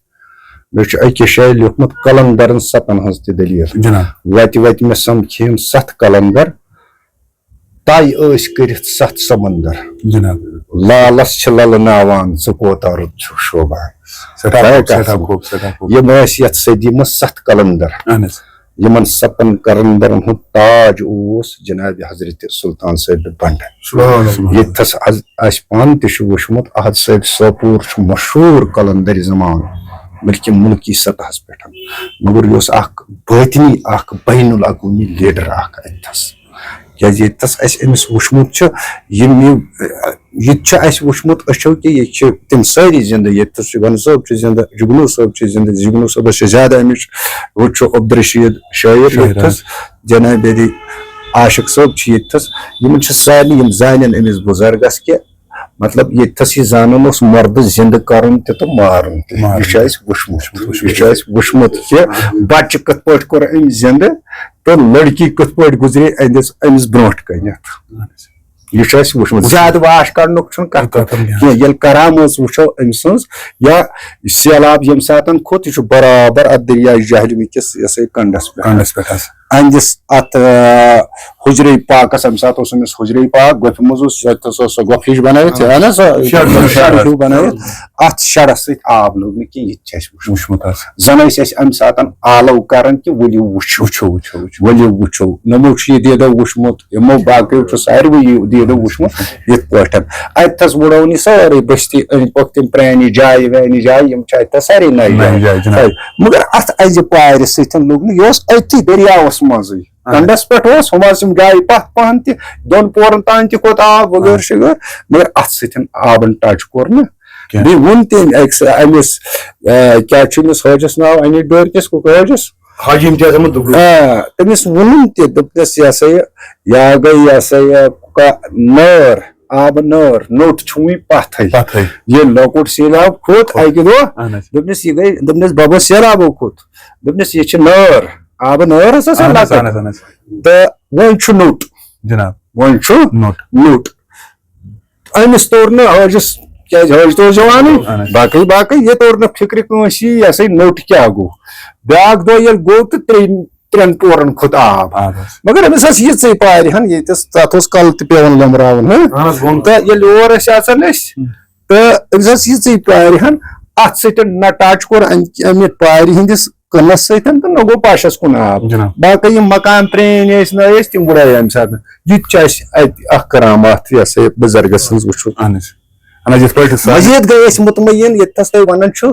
مےٚ چھُ أکِس جایہِ لیوٗکھمُت قلندرن ستن ہٕنٛز تہِ دٔلیٖل۔ جناب۔ وتہِ وتہِ مےٚ سمکھے یِم ستھ قلندر، طے ٲسۍ کٔرِتھ ستھ سمندر۔ جناب۔ لالس چھِ للناوان، ژٕ کوتاہ رُت چھُکھ شوبان۔ سٮ۪ٹھاہ طے خوٗب، کَتھ؟ سٮ۪ٹھاہ خوٗب، سٮ۪ٹھاہ خوٗب۔ یِم ٲسۍ یَتھ صدی منٛز ستھ قلندر۔ اہن حظ۔ یِمن ستن قلندرن ہُنٛد تاج اوس جناب حضرت سلطان صٲب بنڈ۔ سبحان اللہ۔ ییٚتہِ تھس از اَسہِ پانہٕ تہِ چھُ وُچھمُت، احد صٲب سوپور چھُ مشہوٗر قلندر زمان، بلکہِ مُلکی سطحس پٮ۪ٹھ۔ مگر یہِ اوس اکھ بٲطنی، اکھ بین الاقوٲمی لیڈر اکھ اتہِ تھس۔ کیازِ ییٚتہِ تھس اَسہِ أمِس وُچھمُت چھُ، یِم یہِ، یہِ تہِ چھُ اَسہِ وُچھمُت أچھو کہِ ییٚتہِ چھِ تِم سٲری زِندٕ، ییٚتہِ تھس جُگنو صٲب چھُ زِندٕ، جُگنو صٲب چھُ زِندٕ، جُگنو صٲبس چھِ زیادٕ اَمِچ، ہُہ چھُ عبدالرشید شٲعر، شٲعر ییٚتہِ تھس حظ۔ جناب علی عاشق صٲب چھِ ییٚتہِ تھس۔ یِمن چھِ سارنٕے، یِم زانن أمِس بُزرگس کہِ مطلب، ییٚتہِ تھس یہِ زانُن اوس مردٕ زِندٕ کرُن تہِ تہٕ مارُن تہِ۔ مارُن یہِ چھُ تہِ۔ اَسہِ وُچھمُت۔ وُچھمُت۔ یہِ چھُ اَسہِ وُچھمُت کہِ بچہِ کِتھ پٲٹھۍ کوٚر أمۍ زِندٕ تہٕ لڑکی کِتھ پٲٹھۍ گُزرے أہنٛدِس، أمِس برونٛٹھ کنٮ۪تھ۔ یہِ چھُ اَسہِ وُچھمُت۔ زیادٕ واش کڑنُک چھُنہٕ کتھ کتھ کینٛہہ۔ ییٚلہِ کرامٲژ وٕچھو أمۍ سٕنٛز، یا سیلاب ییٚمہِ ساتن کھوٚت، یہِ چھُ برابر اتھ دٔریاے جہلمہِ کِس، یہِ ہسا یہِ کنڈس پٮ۪ٹھ۔ کنڈس پٮ۪ٹھ حظ۔ أہنٛدِس اتھ، آ، حجرے پاکس، امہِ ساتہٕ اوس أمِس حجرے پاک، گۄپھِ منٛز اوس، یتھ اوس سۄ گۄپھِ ہِش بنٲوِتھ، اہن حظ، سۄ شڈ، شڈ شڈ۔ ہیوٗ بنٲوِتھ۔ اتھ شڈس سۭتۍ آب لوٚگ نہٕ کینٛہہ، یہِ تہِ چھُ اَسہِ وُچھمُت۔ وُچھمُت حظ۔ زن ٲسۍ أسۍ امہِ ساتہٕ آلو کران کہِ ؤلِو وٕچھِو۔ وٕچھِو، وٕچھِو، وٕچھِو۔ ؤلِو وٕچھِو۔ نوٚمو چھُ یہِ دیٖدو وُچھمُت، یِمو باقیو چھُ ساروٕے یہِ دیٖدو وُچھمُت یِتھ پٲٹھۍ۔ اتہِ تھس وُڑٲونی سٲرٕے بستی أنٛدۍ پٔکۍ تِم پرٛانہِ جایہِ وانہِ جایہِ، یِم چھِ اتہِ تھس سارے نَیہِ نَیہِ جایہِ۔ جایہِ، جناب۔ سارے۔ مگر اتھ اَزِ پارِ سۭتۍ لوٚگ نہٕ، یہِ اوس أتھی دٔریاوس منٛزٕے۔ اہن۔ کنڈس پٮ۪ٹھ اوس، ہُم ٲسۍ یِم جایہِ پتھ پہن تہِ، دۄن پورن تام تہِ کھوٚت آب وغٲرٕ اہن۔ شغٲرٕ، مگر اتھ سۭتۍ آبن ٹچ کوٚر نہٕ۔ کینٛہہ۔ بیٚیہِ ووٚن تٔمۍ أکِس، أمِس، آ، کیٛاہ چھُ أمِس حٲجس ناو، اَنہِ ڈٲرۍ کِس کُک حٲجس؟ حاجی امتیاز احمد دُگرو۔ آ، تٔمِس ووٚنُن تہِ، دوٚپنس، یہِ ہسا یہِ، یا گٔے، یہِ ہسا یہِ، کا-، نٲر، آبہٕ نٲر، نوٚٹ چھُ وُنہِ پتھٕے۔ پتھٕے۔ ییٚلہِ لۄکُٹ سیلاب کھوٚت اکہِ دۄہ، اہن حظ۔ دوٚپنس، یہِ گٔے، دوٚپنس، ببا، سیلابو کھوٚت۔ دوٚپنس، یہِ چھِ نٲر، آبہٕ نٲر ہسا چھِ اہن حظ، لۄکٕٹ۔ اہن حظ، اہن حظ۔ تہٕ وۄنۍ چھُ نوٚٹ۔ جناب۔ وۄنۍ چھُ نوٚٹ۔ نوٚٹ۔ أمِس توٚر نہٕ حٲجِس، کیٛازِ حٲج تہِ اوس جوانٕے، اہن حظ۔ باقٕے باقٕے یہِ توٚر نہٕ فِکرِ کٲنٛسی، یہِ ہسا یہِ نوٚٹ کیٛاہ گوٚو۔ بیٛاکھ دۄہ ییٚلہِ گوٚو تہٕ ترٛیٚیِم، ترٛٮ۪ن پورن کھوٚت آب۔ آب حظ۔ مگر أمِس ٲس یِژٕے پارِ ہن، ییٚتٮ۪س تَتھ اوس کَلہٕ تہِ پٮ۪وان لیٚمراوُن، ہہ؟ اہن حظ، گوٚو۔ تہٕ ییٚلہِ اور ٲسۍ اژان أسۍ، ہُم۔ تہٕ أمِس ٲس یِژٕے پارِ ہن، اَتھ سۭتۍ نہ ٹچ کوٚر اَمہِ، اَمہِ پارِ ہٕنٛدِس کٕنس سۭتۍ تہٕ نہ گوٚو پشس کُن آب۔ جناب۔ باقٕے یِم مکان پرٛٲنۍ ٲسۍ نہ ٲسۍ، تِم وُڑے اَمہِ ساتہٕ۔ یہِ تہِ چھُ اَسہِ اَتہِ اکھ کرامات، یہِ ہسا یہِ بُزرگس سٕنٛز وٕچھُن۔ اہن حظ۔ اہن حظ، یِتھ پٲٹھۍ سا-، مزید گٔے أسۍ مطمئن، ییٚتہِ تھس تۄہہِ ونان چھُ،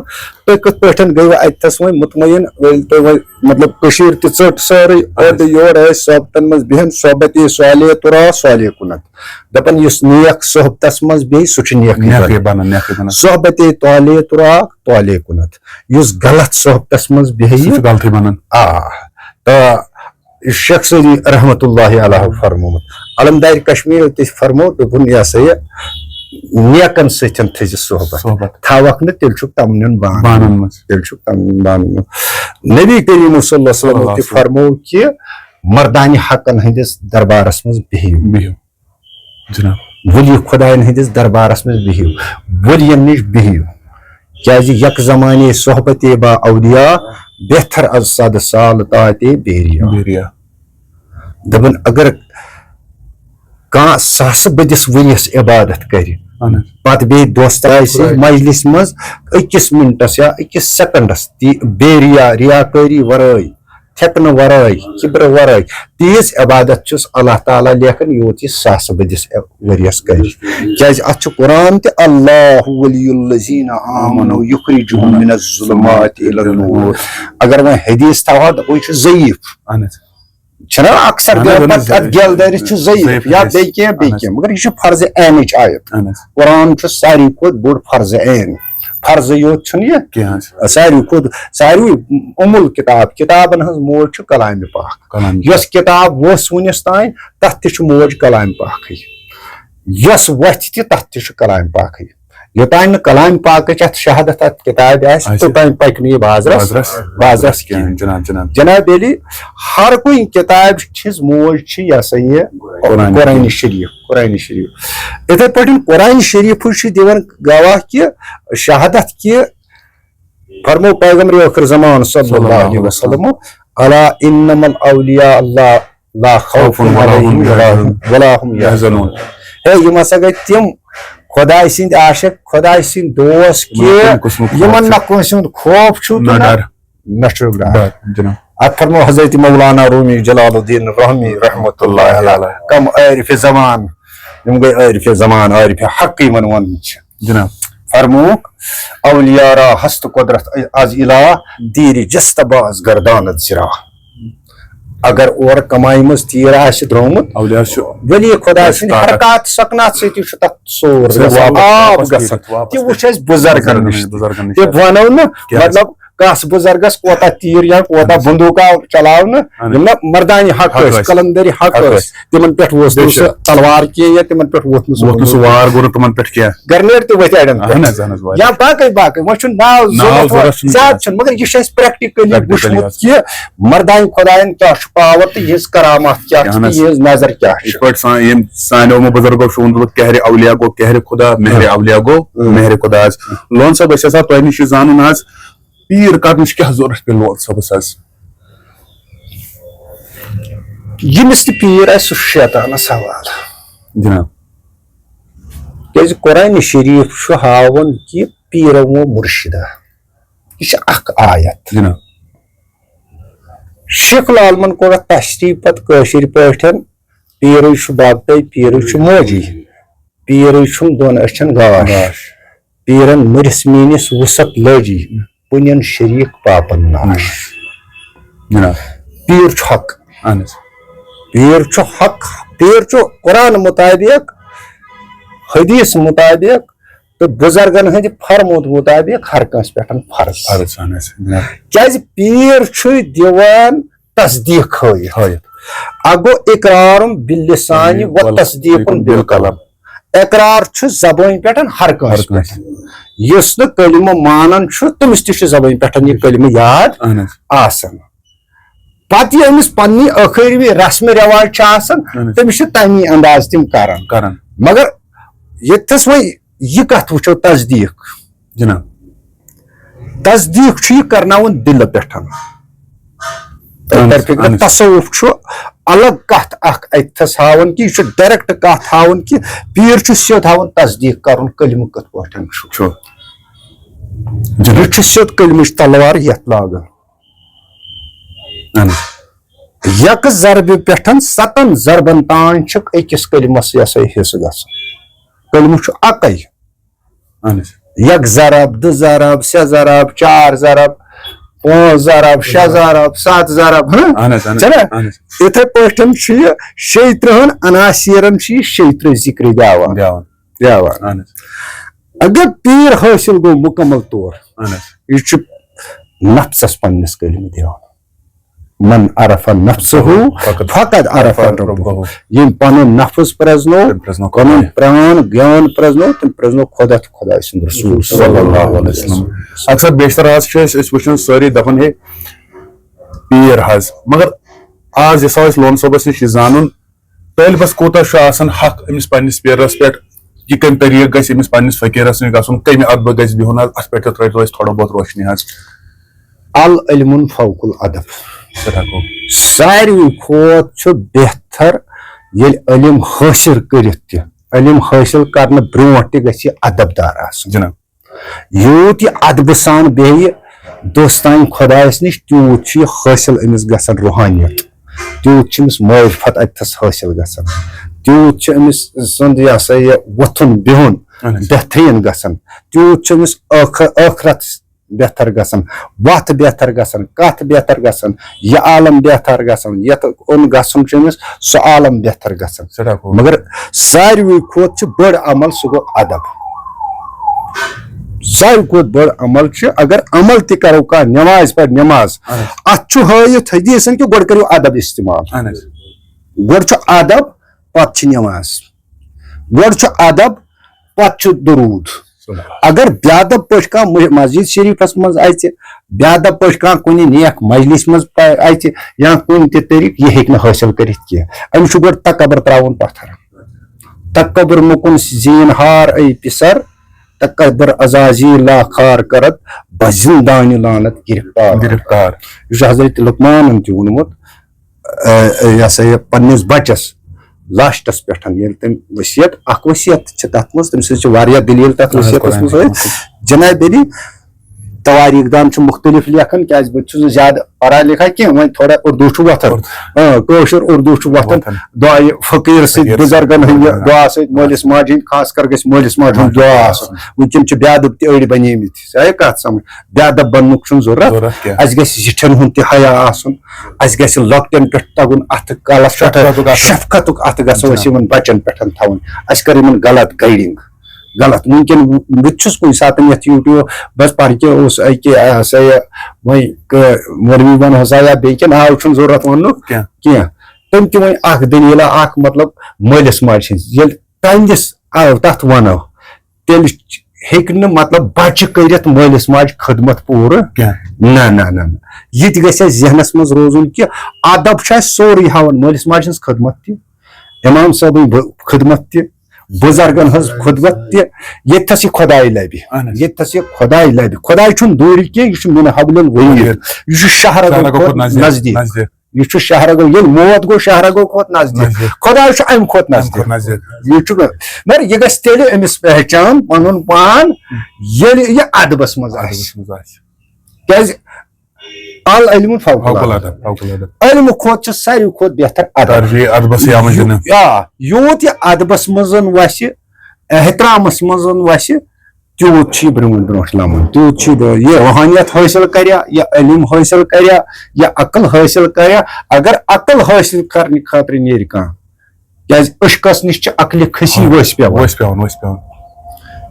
تُہۍ کِتھ پٲٹھۍ گٔیوٕ اَتہِ تھس وۄنۍ مطمئن، ییٚلہِ تُہۍ وۄنۍ مطلب کٔشیٖر تہِ ژٔٹ سٲرٕے، اورٕ یور ٲسۍ صحبتن منٛز بیہن، صحبت صالح تُرا صالح کُنتھ۔ دپان یُس نیک صحبتس منٛز بیہہِ، سُہ چھُ نیکٕے نیکٕے بنان۔ بنان، نیکٕے بنان۔ صحبت طالح تُرا طالح کُنتھ۔ یُس غلط صحبتس منٛز بیہہِ، سُہ چھُ غلطٕے بنان۔ آ، تہٕ شیخ سعدی رحمتہ اللہ علیہ فرمومُت۔ علمدار کشمیر تہِ فرمو، دوٚپُن، یہِ ہسا یہِ نیکن سۭتۍ تھٲیزِ صحبت۔ صحبت۔ تھاوکھ نہٕ، تیٚلہِ چھُکھ تمنن بانن بانن منٛز۔ تیٚلہِ چھُکھ تمنن بانن منٛز۔ نبی کریم صلی اللہ علیہ وسلم تہِ صلی اللہ علیہ وسلم۔ فرمو کہِ مردانہِ حقن ہٕنٛدِس دربارس منٛز بِہِو۔ بِہِو۔ جناب۔ ولی خداین ہٕنٛدِس دربارس منٛز بِہِو، ولین نِش بِہِو، کیازِ یک زمانے صحبت با اولیاء بہتر از صد سال طاعت بیریا۔ بیریا۔ دپان اگر کانٛہہ ساسہٕ بٔدِس ؤریس عبادت کرِ، اہن حظ۔ پتہٕ بیٚیہِ دوستایہِ سۭتۍ خداے۔ مجلس منٛز أکِس منٹس یا أکِس سیکنڈس تہِ بیریا، ریاکٲری ورٲے، تھٮ۪کنہٕ ورٲے، کِبرٕ ورٲے، تیٖژ عبادت چھُس اللہ تعالیٰ لیکھان، یوٗت یہِ ساسہٕ بٔدِس ؤریس کرِ۔ کیازِ اتھ چھُ قرآن تہِ، "اللہ ولی الذین آمنوا یخرجہم من الظلمات الی النور۔" اگر وۄنۍ حدیث تھاوہا، دپو یہِ چھُ ضعیف۔ اہن حظ۔ چھُنہ اکثر اہن حظ، دِوان اہن حظ، پتہٕ اتھ ضعیف۔ گیلہٕ دٲرِتھ چھُ ضعیف ضعیف یا حدیث۔ بیٚیہِ کینٛہہ، بیٚیہِ اہن حظ۔ کینٛہہ۔ مگر یہِ چھُ فرض عینٕچ آیت۔ اہن حظ۔ قرآن چھُ ساروی کھۄتہٕ بوٚڑ فرض عین۔ فرض یوت چھُنہٕ یہِ۔ کینٛہہ حظ۔ ساروی کھۄتہٕ، ساروی امُل کتاب، کتابن ہٕنٛز موج چھُ کلامِ پاک۔ کلام۔ یۄس کتاب ؤژھ وُنِس تام، تتھ تہِ چھُ موج کلامِ پاکٕے۔ یۄس وۄتھِ تہِ، تَتھ تہِ چھُ کلام پاکٕے۔ یوٚتام نہٕ کلام پاکٕچ اَتھ شہادت اَتھ کِتابہِ آسہِ، آسہِ۔ توٚتام پَکہِ نہٕ یہِ بازرَس، بازرَس بازرَس کِہیٖنۍ۔ کِہیٖنۍ۔ جناب، جناب۔ جناب علی، ہر کُنہِ کِتابہِ ہِنٛز موج چھِ یہِ ہسا یہِ قرآن قرآن شریٖف۔ شریٖف، قرآن شریٖف۔ یِتھَے پٲٹھۍ قرآن شریٖفٕے چھُ دِوان گواہ کہِ شہادت کہِ فرمو پیغمبر ٲخر زمان صلی اللہ علیہ وسلم، "الا انما الاولیاء اللہ لا خوف علیہم ولا هم یحزنون۔" ہے، یِم ہسا گٔے تِم خۄداے سٕنٛدۍ عاشق، خۄداے سٕنٛدۍ دوس کہِ یِمن نہٕ کٲنٛسہِ ہُنٛد خوف چھُ تہٕ نہ نہ ڈر۔ نہ چھُ ڈر۔ ڈر، جناب۔ اتھ فرمو حضرت مولانا رومی جلال الدین رحمی رحمۃ اللہ علیہ، کم عارف زمان، یِم گٔے عارف زمان، عارف حق یِمن ونان چھِ۔ جناب۔ فرمووُکھ، "اولیاء را ہست قدرت از الہ، تیر جست باز گرداند زرا۔" اگر اورٕ کمایہِ منٛز تیر آسہِ درٛامُت، اولیاء چھُ ولی خدا سٕنٛدِ طاقت۔ حرکات سکنات سۭتی چھُ تتھ سورُے سُہ گژھان، واپس، آب واپس گژھان۔ پھیٖرِتھ، واپس۔ تہِ وٕچھ اَسہِ بُزرگن بُزرگن نِش۔ نِش۔ تہِ وَنو نہٕ، کیٛاہ مطلب، کس بُزرگس کوتاہ تیٖر یا کوتاہ بندوٗق آو چلاونہٕ، اہن حظ۔ یِم نہ مردانہِ حق حق ٲسۍ، ٲسۍ۔ قلندری حق حق ٲسۍ، ٲسۍ۔ تِمن پٮ۪ٹھ ووت نہٕ بے سُہ شک۔ تلوار کینٛہہ یا تِمن پٮ۪ٹھ ووت نہٕ سُہ ووت نہٕ سُہ بندوٗق۔ وار، گوٚو نہٕ تِمن پٮ۪ٹھ کینٛہہ۔ گرنیڈ تہِ ؤتھۍ اڑٮ۪ن پٮ۪ٹھ۔ اہن حظ، اہن حظ، واریاہ۔ یا باقٕے باقٕے، وۄنۍ چھُنہٕ ناو ناو ضروٗرت، ضروٗرت چھُنہٕ زیادٕ کینٛہہ۔ چھُنہٕ، مگر یہِ چھُ اَسہِ پریکٹیکلی practically وٕچھمُت حظ۔ کہِ مردانہِ خۄدایَن کیٛاہ چھُ پاور تہٕ یِہٕنٛز کرامات کیٛاہ چھِ اہن تہٕ حظ۔ یِہٕنٛز نظر کیٛاہ چھِ۔ یِتھ پٲٹھۍ سا-، یِم سانیو یِمو بُزرگو چھُ ووٚنمُت، "کہرِ اولیاء گوٚو کہرِ خدا، مہرِ ہاں۔ اولیاء گوٚو ہاں۔ مہرِ خدا" حظ۔ لون صٲب، أسۍ ہسا تۄہہِ نِش یہِ زانُن حظ، پیٖر کَتھ نِش کیٛاہ ضوٚرَتھ پیٚیہِ لون صٲبَس حظ؟ ییٚمِس تہِ پیٖر آسہِ، سُہ چھُ شیطانَس حوالہٕ۔ جناب۔ کیٛازِ قرآنِ شریٖف چھُ ہاوان کہِ پیٖرو و مُرشِدہ۔ یہِ چھِ اَکھ آیت۔ جناب۔ شیخ العالمَن کوٚر اَتھ تشریح پَتہٕ کٲشِر پٲٹھۍ، پیٖرٕے چھُ بَب تہٕ پیٖرٕے چھُ موجی۔ پیٖرٕے چھُم دۄن أچھن گاش۔ گاش۔ پیٖرن مٔرِس میٲنِس وُسعت لٲجی، پُنٮ۪ن شریٖک پاپن ناش۔ جناب۔ پیٖر چھُ حق۔ اہن حظ۔ پیٖر چھُ حق۔ پیٖر چھُ قرآن مُطابق، حدیث مُطابق تہٕ بُزرگن ہٕنٛدِ فرمود مُطابق ہر کٲنٛسہِ پٮ۪ٹھ فرض۔ فرض، اہن حظ۔ جناب۔ کیازِ پیٖر چھُ دِوان تصدیٖق ہٲیِتھ۔ ہٲیِتھ۔ اکھ گوٚو اقرارُن باللسانِ و تصدیٖقُن بالقلم۔ اقرار چھُ زبٲنۍ پٮ۪ٹھ ہر کٲنٛسہِ ہر کٲنٛسہِ۔ پٮ۪ٹھ۔ یُس نہٕ کلمہٕ مانان چھُ، تٔمِس تہِ چھُ زبٲنۍ پٮ۪ٹھ یہِ کلمہٕ یاد اہن حظ۔ آسان۔ پتہٕ یہِ أمِس پننہِ ٲخٕروی رسمِ رواج چھِ آسان، اہن حظ۔ تٔمِس چھِ تمی انداز تِم کران۔ کران۔ مگر ییٚتھس وۄنۍ یہِ کتھ وٕچھو تصدیٖق۔ جناب۔ تصدیٖق چھُ یہِ کرناوُن دِلہٕ پٮ۪ٹھ۔ اہن حظ، تۄہہِ ترِ فِکرِ، اہن حظ۔ تصوف چھُ الگ کتھ اکھ اتھس ہاوان کہِ یہِ چھُ ڈائریکٹ کتھ ہاوان کہِ پیٖر چھُ سیوٚد ہاوان تصدیٖق کرُن کلمہٕ کِتھ پٲٹھۍ چھُ۔ چھُ۔ جناب۔ یہِ چھُ سیوٚد کلمٕچ تلوار یتھ لاگان۔ اہن حظ۔ یکہٕ ضربہِ پٮ۪ٹھ ستن ضربن تام چھُ أکِس کلمس یہِ ہسا یہِ حصہٕ گژھان۔ کلمہٕ چھُ اکے۔ اہن حظ۔ یک ضرب، دٕ ضرب، شےٚ ضرب، چار ضرب، پانٛژھ ضرب، شےٚ ضرب، ستھ ضرب، ہاں؟ اہن حظ، اہن حظ، چھنا؟ اہن حظ۔ یِتھے پٲٹھۍ چھُ یہِ شیٚیہِ ترٕٛہن عناصرن چھُ یہِ شیٚیہِ ترٕٛہ ذکرِ دِوان۔ دِوان۔ دِوان۔ اہن حظ۔ اگر پیٖر حٲصِل گوٚو مُکمل طور، اہن حظ۔ یہِ چھُ نفسس پننِس کلمہٕ دِوان۔ من عرف نفسہ فقد فقد عرف عرف ربہ۔ ربہ۔ ییٚمۍ پنُن نفس پرزنو، تٔمۍ پرزنو پنُن خداے۔ پران گیان پرزنو، تٔمۍ پرزنو خدا تہٕ خداے سُنٛد رسول صلی اللہ علیہ وسلم۔ اکثر بیشتر آز چھِ أسۍ، أسۍ وٕچھان سٲری دپان، "ہے، پیٖر حظ۔" مگر آز یژھو أسۍ لون صٲبس نِش یہِ زانُن، طٲلبس کوٗتاہ چھُ آسان حق أمِس پننِس پیٖرس پٮ۪ٹھ؟ یہِ کمہِ طریٖقہٕ گژھِ أمِس پننِس فقیٖرس نِش گژھُن؟ کمہِ ادبہٕ گژھِ بِہُن حظ؟ اتھ پٮ۪ٹھ تہِ ترٲیتو أسۍ تھوڑا بہت روشنی حظ۔ العلم فوق الادب۔ سٮ۪ٹھاہ خوب۔ ساروی کھۄتہٕ چھُ بہتر ییٚلہِ علم حٲصِل کٔرِتھ تہِ، علم حٲصِل کرنہٕ برونٛٹھ تہِ گژھِ یہِ ادب دار آسُن۔ جناب۔ یوٗت یہِ ادبہٕ سان بیٚہہِ دوستانہِ خۄدایس نِش، تیوٗت چھُ یہِ حٲصِل أمِس گژھان روحانیت، تیوٗت چھُ أمِس معرفت اتھس حٲصِل گژھان، تیوٗت چھُ أمِس سُنٛد یہِ ہسا یہِ وۄتھُن بِہُن اہن حظ۔ بہتریٖن گژھان، تیوٗت چھُ أمِس ٲخ-، ٲخرت بہتر گژھان، وتھ بہتر گژھان، کتھ بہتر گژھان، یہِ عالم بہتر گژھان، یتھ کُن گژھُن چھُ أمِس، سُہ عالم بہتر گژھان۔ سٮ۪ٹھاہ خوب۔ مگر ساروی کھۄتہٕ چھُ بٔڑ عمل، سُہ گوٚو ادب۔ ساروی کھۄتہٕ بٔڑ عمل چھُ، اگر عمل تہِ کرو کانٛہہ، نماز پرِ نماز، اہن حظ۔ اتھ چھُ ہٲیِتھ حدیثن کہِ گۄڈٕ کٔرِو ادب استعمال۔ اہن حظ۔ گۄڈٕ چھُ ادب، پتہٕ چھِ نماز۔ گۄڈٕ چھُ ادب، پتہٕ چھُ درود۔ اگر بے ادب پٲٹھۍ کانٛہہ مُ-، مسجد شریفس منٛز اژِ، بے ادب پٲٹھۍ کانٛہہ کُنہِ نیک مجلس منٛز پ-، اژِ، یا کُنہِ تہِ طریقہٕ، یہِ ہیٚکہِ نہٕ حٲصِل کٔرِتھ کینٛہہ۔ أمِس چھُ گۄڈٕ تکبر ترٛاوُن پتھر۔ تکبر مُکُن زیٖن ہار اے پِسر، تکبر عزازی لا خار کرت، بہ زندانی لعنت گرفتار۔ گرفتار۔ یُس حضرت لقمانن تہِ ووٚنمُت، اے، اے، یہِ ہسا یہِ پننِس بچس لاسٹس پٮ۪ٹھ، ییٚلہِ تٔمۍ وصیت، اکھ وصیت چھِ تتھ منٛز، تٔمۍ سٕنٛز چھِ واریاہ دٔلیٖل تتھ اہن حظ، وصیتس قرآن منٛز۔ حکیٖم۔ جناب علی، توٲریٖخ دان چھُ مُختٔلِف لیکھان، کیازِ بہٕ تہِ چھُس نہٕ زیادٕ پران لیکھان کینٛہہ، وۄنۍ تھوڑا اردو چھُ وۄتھان۔ اردو۔ آ، کٲشُر اردو چھُ وۄتھان۔ وۄتھان۔ دعایہِ فقیٖر سۭتۍ، فقیٖر سۭتۍ، بُزرگن ہٕنٛدِ بُزرگن۔ دعا سۭتۍ، مٲلِس ماجہِ ہٕنٛدِ، خاص کر گژھِ مٲلِس ماجہِ ہُنٛد ماجہِ ہُنٛد دعا دعا آسُن۔ آسُن۔ وٕنکیٚن چھِ بے ادب تہِ أڑۍ بنیمٕتۍ، سۄ آیہِ کتھ سمجھ؟ بے ادب بننُک چھُنہٕ ضروٗرت۔ ضروٗرت کینٛہہ۔ اسہِ گژھِ زِٹھٮ۪ن ہُنٛد تہِ حیا آسُن، اسہِ گژھِ لۄکٹٮ۪ن پٮ۪ٹھ تگُن اتھٕ کلس پٮ۪ٹھ، شفقتُک اثر۔ شفقتُک اتھٕ گژھو أسۍ جناب۔ یِمن بچن پٮ۪ٹھ تھاوُن۔ اسہِ کر یِمن غلط گایڈنگ۔ غلط۔ وٕنکیٚن بہٕ تہِ چھُس کُنہِ ساتہٕ یَتھ YouTube بس پرکہِ اوس اَکہِ، آ، سا یہِ وۄنۍ ک-، مولوی وَنہٕ ہسا یا بیٚیہِ کینٛہہ، ناو چھُنہٕ ضروٗرت وَننُک کینٛہہ۔ کینٛہہ۔ تٔمۍ تہِ وۄنۍ اَکھ دٔلیٖلہ اَکھ، مطلب، مٲلِس ماجہِ ہِنٛز۔ ییٚلہِ تَنٛدِس، آ، تَتھ وَنو، تیٚلہِ ہیٚکہِ نہٕ، مطلب، بَچہِ کٔرِتھ مٲلِس ماجہِ خدمت پوٗرٕ۔ کینٛہہ۔ نہ، نہ، نہ، نہ۔ یہِ تہِ گژھِ اَسہِ ذہنَس منٛز روزُن کہِ ادب چھُ اَسہِ سورُے ہاوان، مٲلِس ماجہِ ہِنٛز خدمت تہِ، اِمام صٲبٕنۍ بہٕ-، خدمت تہِ، بُزرگن ہٕنٛز خدمت تہِ، ییٚتہِ تھس یہِ خۄداے لبہِ۔ اہن حظ۔ ییٚتہِ تھس یہِ خۄداے لبہِ۔ خۄداے چھُنہٕ دوٗرِ کینٛہہ، یہِ چھُ من حبل الغیب۔ غیب۔ یہِ چھُ شہرگو شہرگو کھۄتہٕ کھۄتہٕ نزدیٖک۔ نزدیٖک۔ نزدیٖک۔ یہِ چھُ شہرگو، ییٚلہِ موت گوٚو شہرگو کھۄتہٕ نزدیٖک۔ نزدیٖک۔ خۄداے چھُ امہِ کھۄتہٕ امہِ نزدیٖک۔ کھۄتہٕ نزدیٖک۔ یہِ چھُ، مگر یہِ گژھِ تیٚلہِ أمِس پہچان پنُن پان، ییٚلہِ یہِ ادبس منٛز آسہِ۔ ادبس منٛز آسہِ۔ کیازِ؟ العلم فوق فوق الادب۔ الادب، فوق الادب۔ علمہٕ کھۄتہٕ چھُ ساروی کھۄتہٕ بہتر ادب۔ ترجیح ادبس یامہٕ یوٗ-، دِنہٕ۔ آ، یوٗت یہِ ادبس منٛز وسہِ، احترامس منٛز وسہِ، تیوٗت چھُ یہِ برونٛٹھ برونٛٹھ لمان، تیوٗت چھُ یہِ برونٛٹھ۔ یہِ روحانیت حٲصِل کریا، یہِ علم حٲصِل کریا، یہِ عقل حٲصِل کریا، اگر عقل حٲصِل کرنہٕ خٲطرٕ نیرِ کانٛہہ، کیازِ عشقس نِش چھِ عقلِ کھسی ؤسۍ پٮ۪وان۔ ؤسۍ پٮ۪وان، ؤسۍ پٮ۪وان۔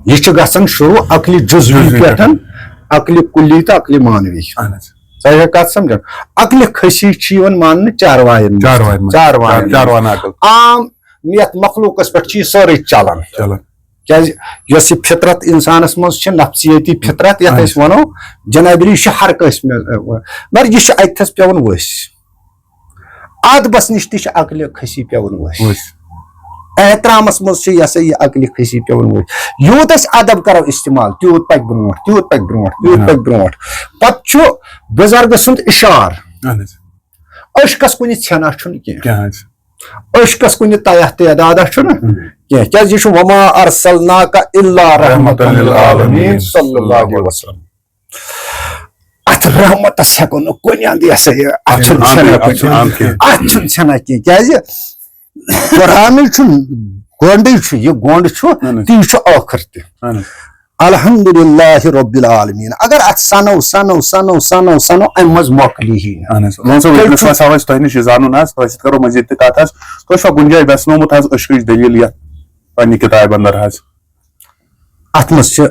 یہِ چھُ گژھان شروٗع عقلِ جزوی جزوی پٮ۪ٹھ۔ پٮ۪ٹھ، عقلِ کُلی تہٕ عقلِ معنوی۔ اہن حظ۔ ژٕ چھکھ کتھ سمجھان؟ عقلِ کھسی چھِ یِوان ماننہٕ چاروایَن منٛز۔ چاروایَن منٛز۔ چاروایَن چار-، منٛز۔ چاروانہ عقل۔ عام یتھ مخلوقس پٮ۪ٹھ چھِ یہِ سٲرٕے چلان۔ چلان۔ کیازِ یۄس یہِ فطرت انسانس منٛز چھِ، نفسیٲتی فطرت یتھ اہن۔ أسۍ ونو، جناب علی، یہِ چھُ ہر کٲنٛسہِ منٛز، مگر یہِ چھُ اتہِ تھس پٮ۪وان ؤسۍ۔ ادبس نِش تہِ چھِ عقلِ کھسی پٮ۪وان ؤسۍ۔ ؤسۍ۔ احترامس منٛز چھِ یہِ ہسا یہِ عقلِ کھسی پٮ۪وان ؤسۍ۔ یوٗت أسۍ ادب کرو استعمال، تیوٗت پکہِ برونٛٹھ، تیوٗت پکہِ برونٛٹھ، تیوٗت جناب۔ پکہِ برونٛٹھ۔ پتہٕ چھُ بُزرگہٕ سُنٛد اشارٕ۔ اہن حظ۔ عشقس کُنہِ ژھٮ۪نا چھُنہٕ کینٛہہ۔ کیٛاہ حظ؟ عشقس کُنہِ تیاہ تعدادہ چھُنہٕ ہُم۔ کینٛہہ۔ کیازِ یہِ چھُ وما ارسلناک الا رحمة للعالمین صلی اللہ علیہ وسلم۔ اتھ رحمتس ہیٚکو نہٕ کُنہِ اندٕ، یہِ ہسا یہِ، اتھ چھُنہٕ اندٕے، ژھٮ۪نا اتھ کُنہِ چھُنہٕ اندٕ۔ اندٕ کینٛہہ۔ اتھ چھُنہٕ ژھٮ۪نا کینٛہہ، کیازِ قرآنٕے چھُنہٕ، گۄنڈٕے چھُ، یہِ گۄنڈ چھُ، اہن حظ۔ تی چھُ ٲخر تہِ۔ اہن حظ۔ الحمدللہ رب العالمین۔ اگر اتھ سنو، سنو، سنو، سنو، سنو، امہِ منٛز مۄکلی ہی نہٕ۔ اہن حظ۔ وۄنۍ سا تیٚلہِ witness چھُ وۄنۍ سا وۄنۍ تۄہہِ نِش یہِ زانُن حظ، تۄہہِ سۭتۍ کرو مزید تہِ کتھ حظ۔ تۄہہِ چھُوا کُنہِ جایہِ ویژھنومُت حظ عشقٕچ دٔلیٖل یتھ پننہِ کتابہِ اندر حظ؟ اتھ منٛز چھِ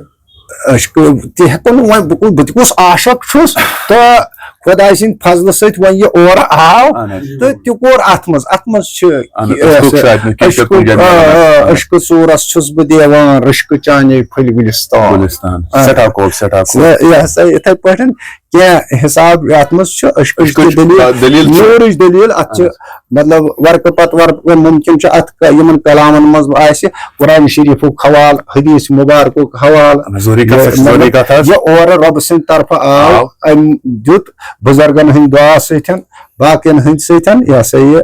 عشق تہِ ہٮ۪کو نہٕ وۄنۍ، بہٕ کُس، بہٕ تہِ کُس عاشق چھُس تہٕ خۄداے سٕنٛدِ فضلہٕ سۭتۍ وۄنۍ یہِ اورٕ آو اہن حظ۔ تہٕ تہِ کوٚر اتھ منٛز۔ اتھ منٛز چھِ اہن حظ، یہِ، عشقُک شاید نہٕ کینٛہہ، عشقُک، کُنہِ جایہِ آ، میلان۔ آ، عشقہٕ ژوٗرس چھُس بہٕ دِوان رِشکہٕ چانے پھٔلۍ گُلستان۔ گُلستان۔ آ۔ سٮ۪ٹھاہ خوب، سٮ۪ٹھاہ خوب۔ یہِ، یہِ ہسا یِتھے پٲٹھۍ کینٛہہ حساب اتھ منٛز چھُ عشقٕچ عشقٕچ دٔلیٖل، دٔلیٖل چھِ۔ نوٗرٕچ دٔلیٖل اتھ چھِ۔ اہن حظ۔ مطلب، ورقہٕ پتہٕ ورقہٕ مُمکِن چھُ اتھ ک-، یِمن کلامن منٛز آسہِ قرآن شریفُک حوالہٕ، حدیث مبارکُک حوالہٕ۔ ضروٗری کتھ، یہِ، سۄ چھِ ضروٗری مطلب، کتھ حظ۔ یہِ اورٕ رۄبہٕ سٕنٛدِ طرفہٕ آو، آو۔ أمۍ دیُت بُزرگن ہٕنٛدِ دعا سۭتۍ، باقین ہٕنٛدِ سۭتۍ، یہِ ہسا یہِ،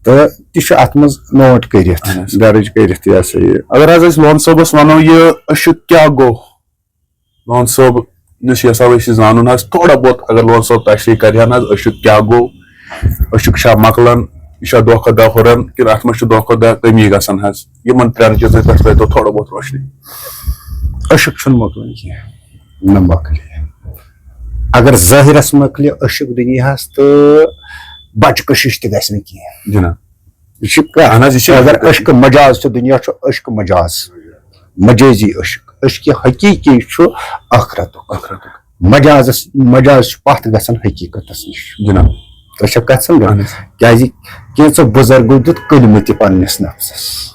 تہٕ تہِ چھُ اتھ منٛز نوٹ کٔرِتھ، اہن حظ۔ درٕج کٔرِتھ، یہِ ہسا یہِ۔ اگر حظ أسۍ لون صٲبس ونو، یہِ عشق کیٛاہ گوٚو؟ لون صٲب نِش یژھو أسۍ یہِ زانُن حظ، تھوڑا بہت اگر لون صٲب تشریح کرِ ہن حظ، عشق کیٛاہ گوٚو؟ عشق چھا مۄکلان؟ یہِ چھا دۄہ کھۄتہٕ دۄہ ہُران؟ کِنہٕ اتھ منٛز چھِ دۄہ کھۄتہٕ دۄہ کٔمی گژھان حظ؟ یِمن ترٛٮ۪ن چیٖزن پٮ۪ٹھ ترٲیتو تھوڑا بہت روشنی۔ عشق چھُنہٕ مۄکلان کینٛہہ، نہ مۄکلہِ۔ اگر ظٲہرس مۄکلہِ عشق دُنیاہس، تہٕ بچہٕ کشش تہِ گژھِ نہٕ کینٛہہ۔ جناب۔ یہِ چھُ کتھ۔ اہن حظ، یہِ چھُ اگر عشق مجاز چھُ، دُنیا چھُ عشق مجاز، مجازی عشق۔ عشق حقیقی چھُ ٲخرتُک۔ ٲخرتُک۔ مجازس، مجاز چھُ پتھ گژھان حقیقتس نِش۔ جناب۔ تۄہہِ چھا کتھ سمجھان؟ اہن حظ۔ کیازِ کینٛژو بُزرگو دیُت کلمہٕ تہِ پننِس نفسس۔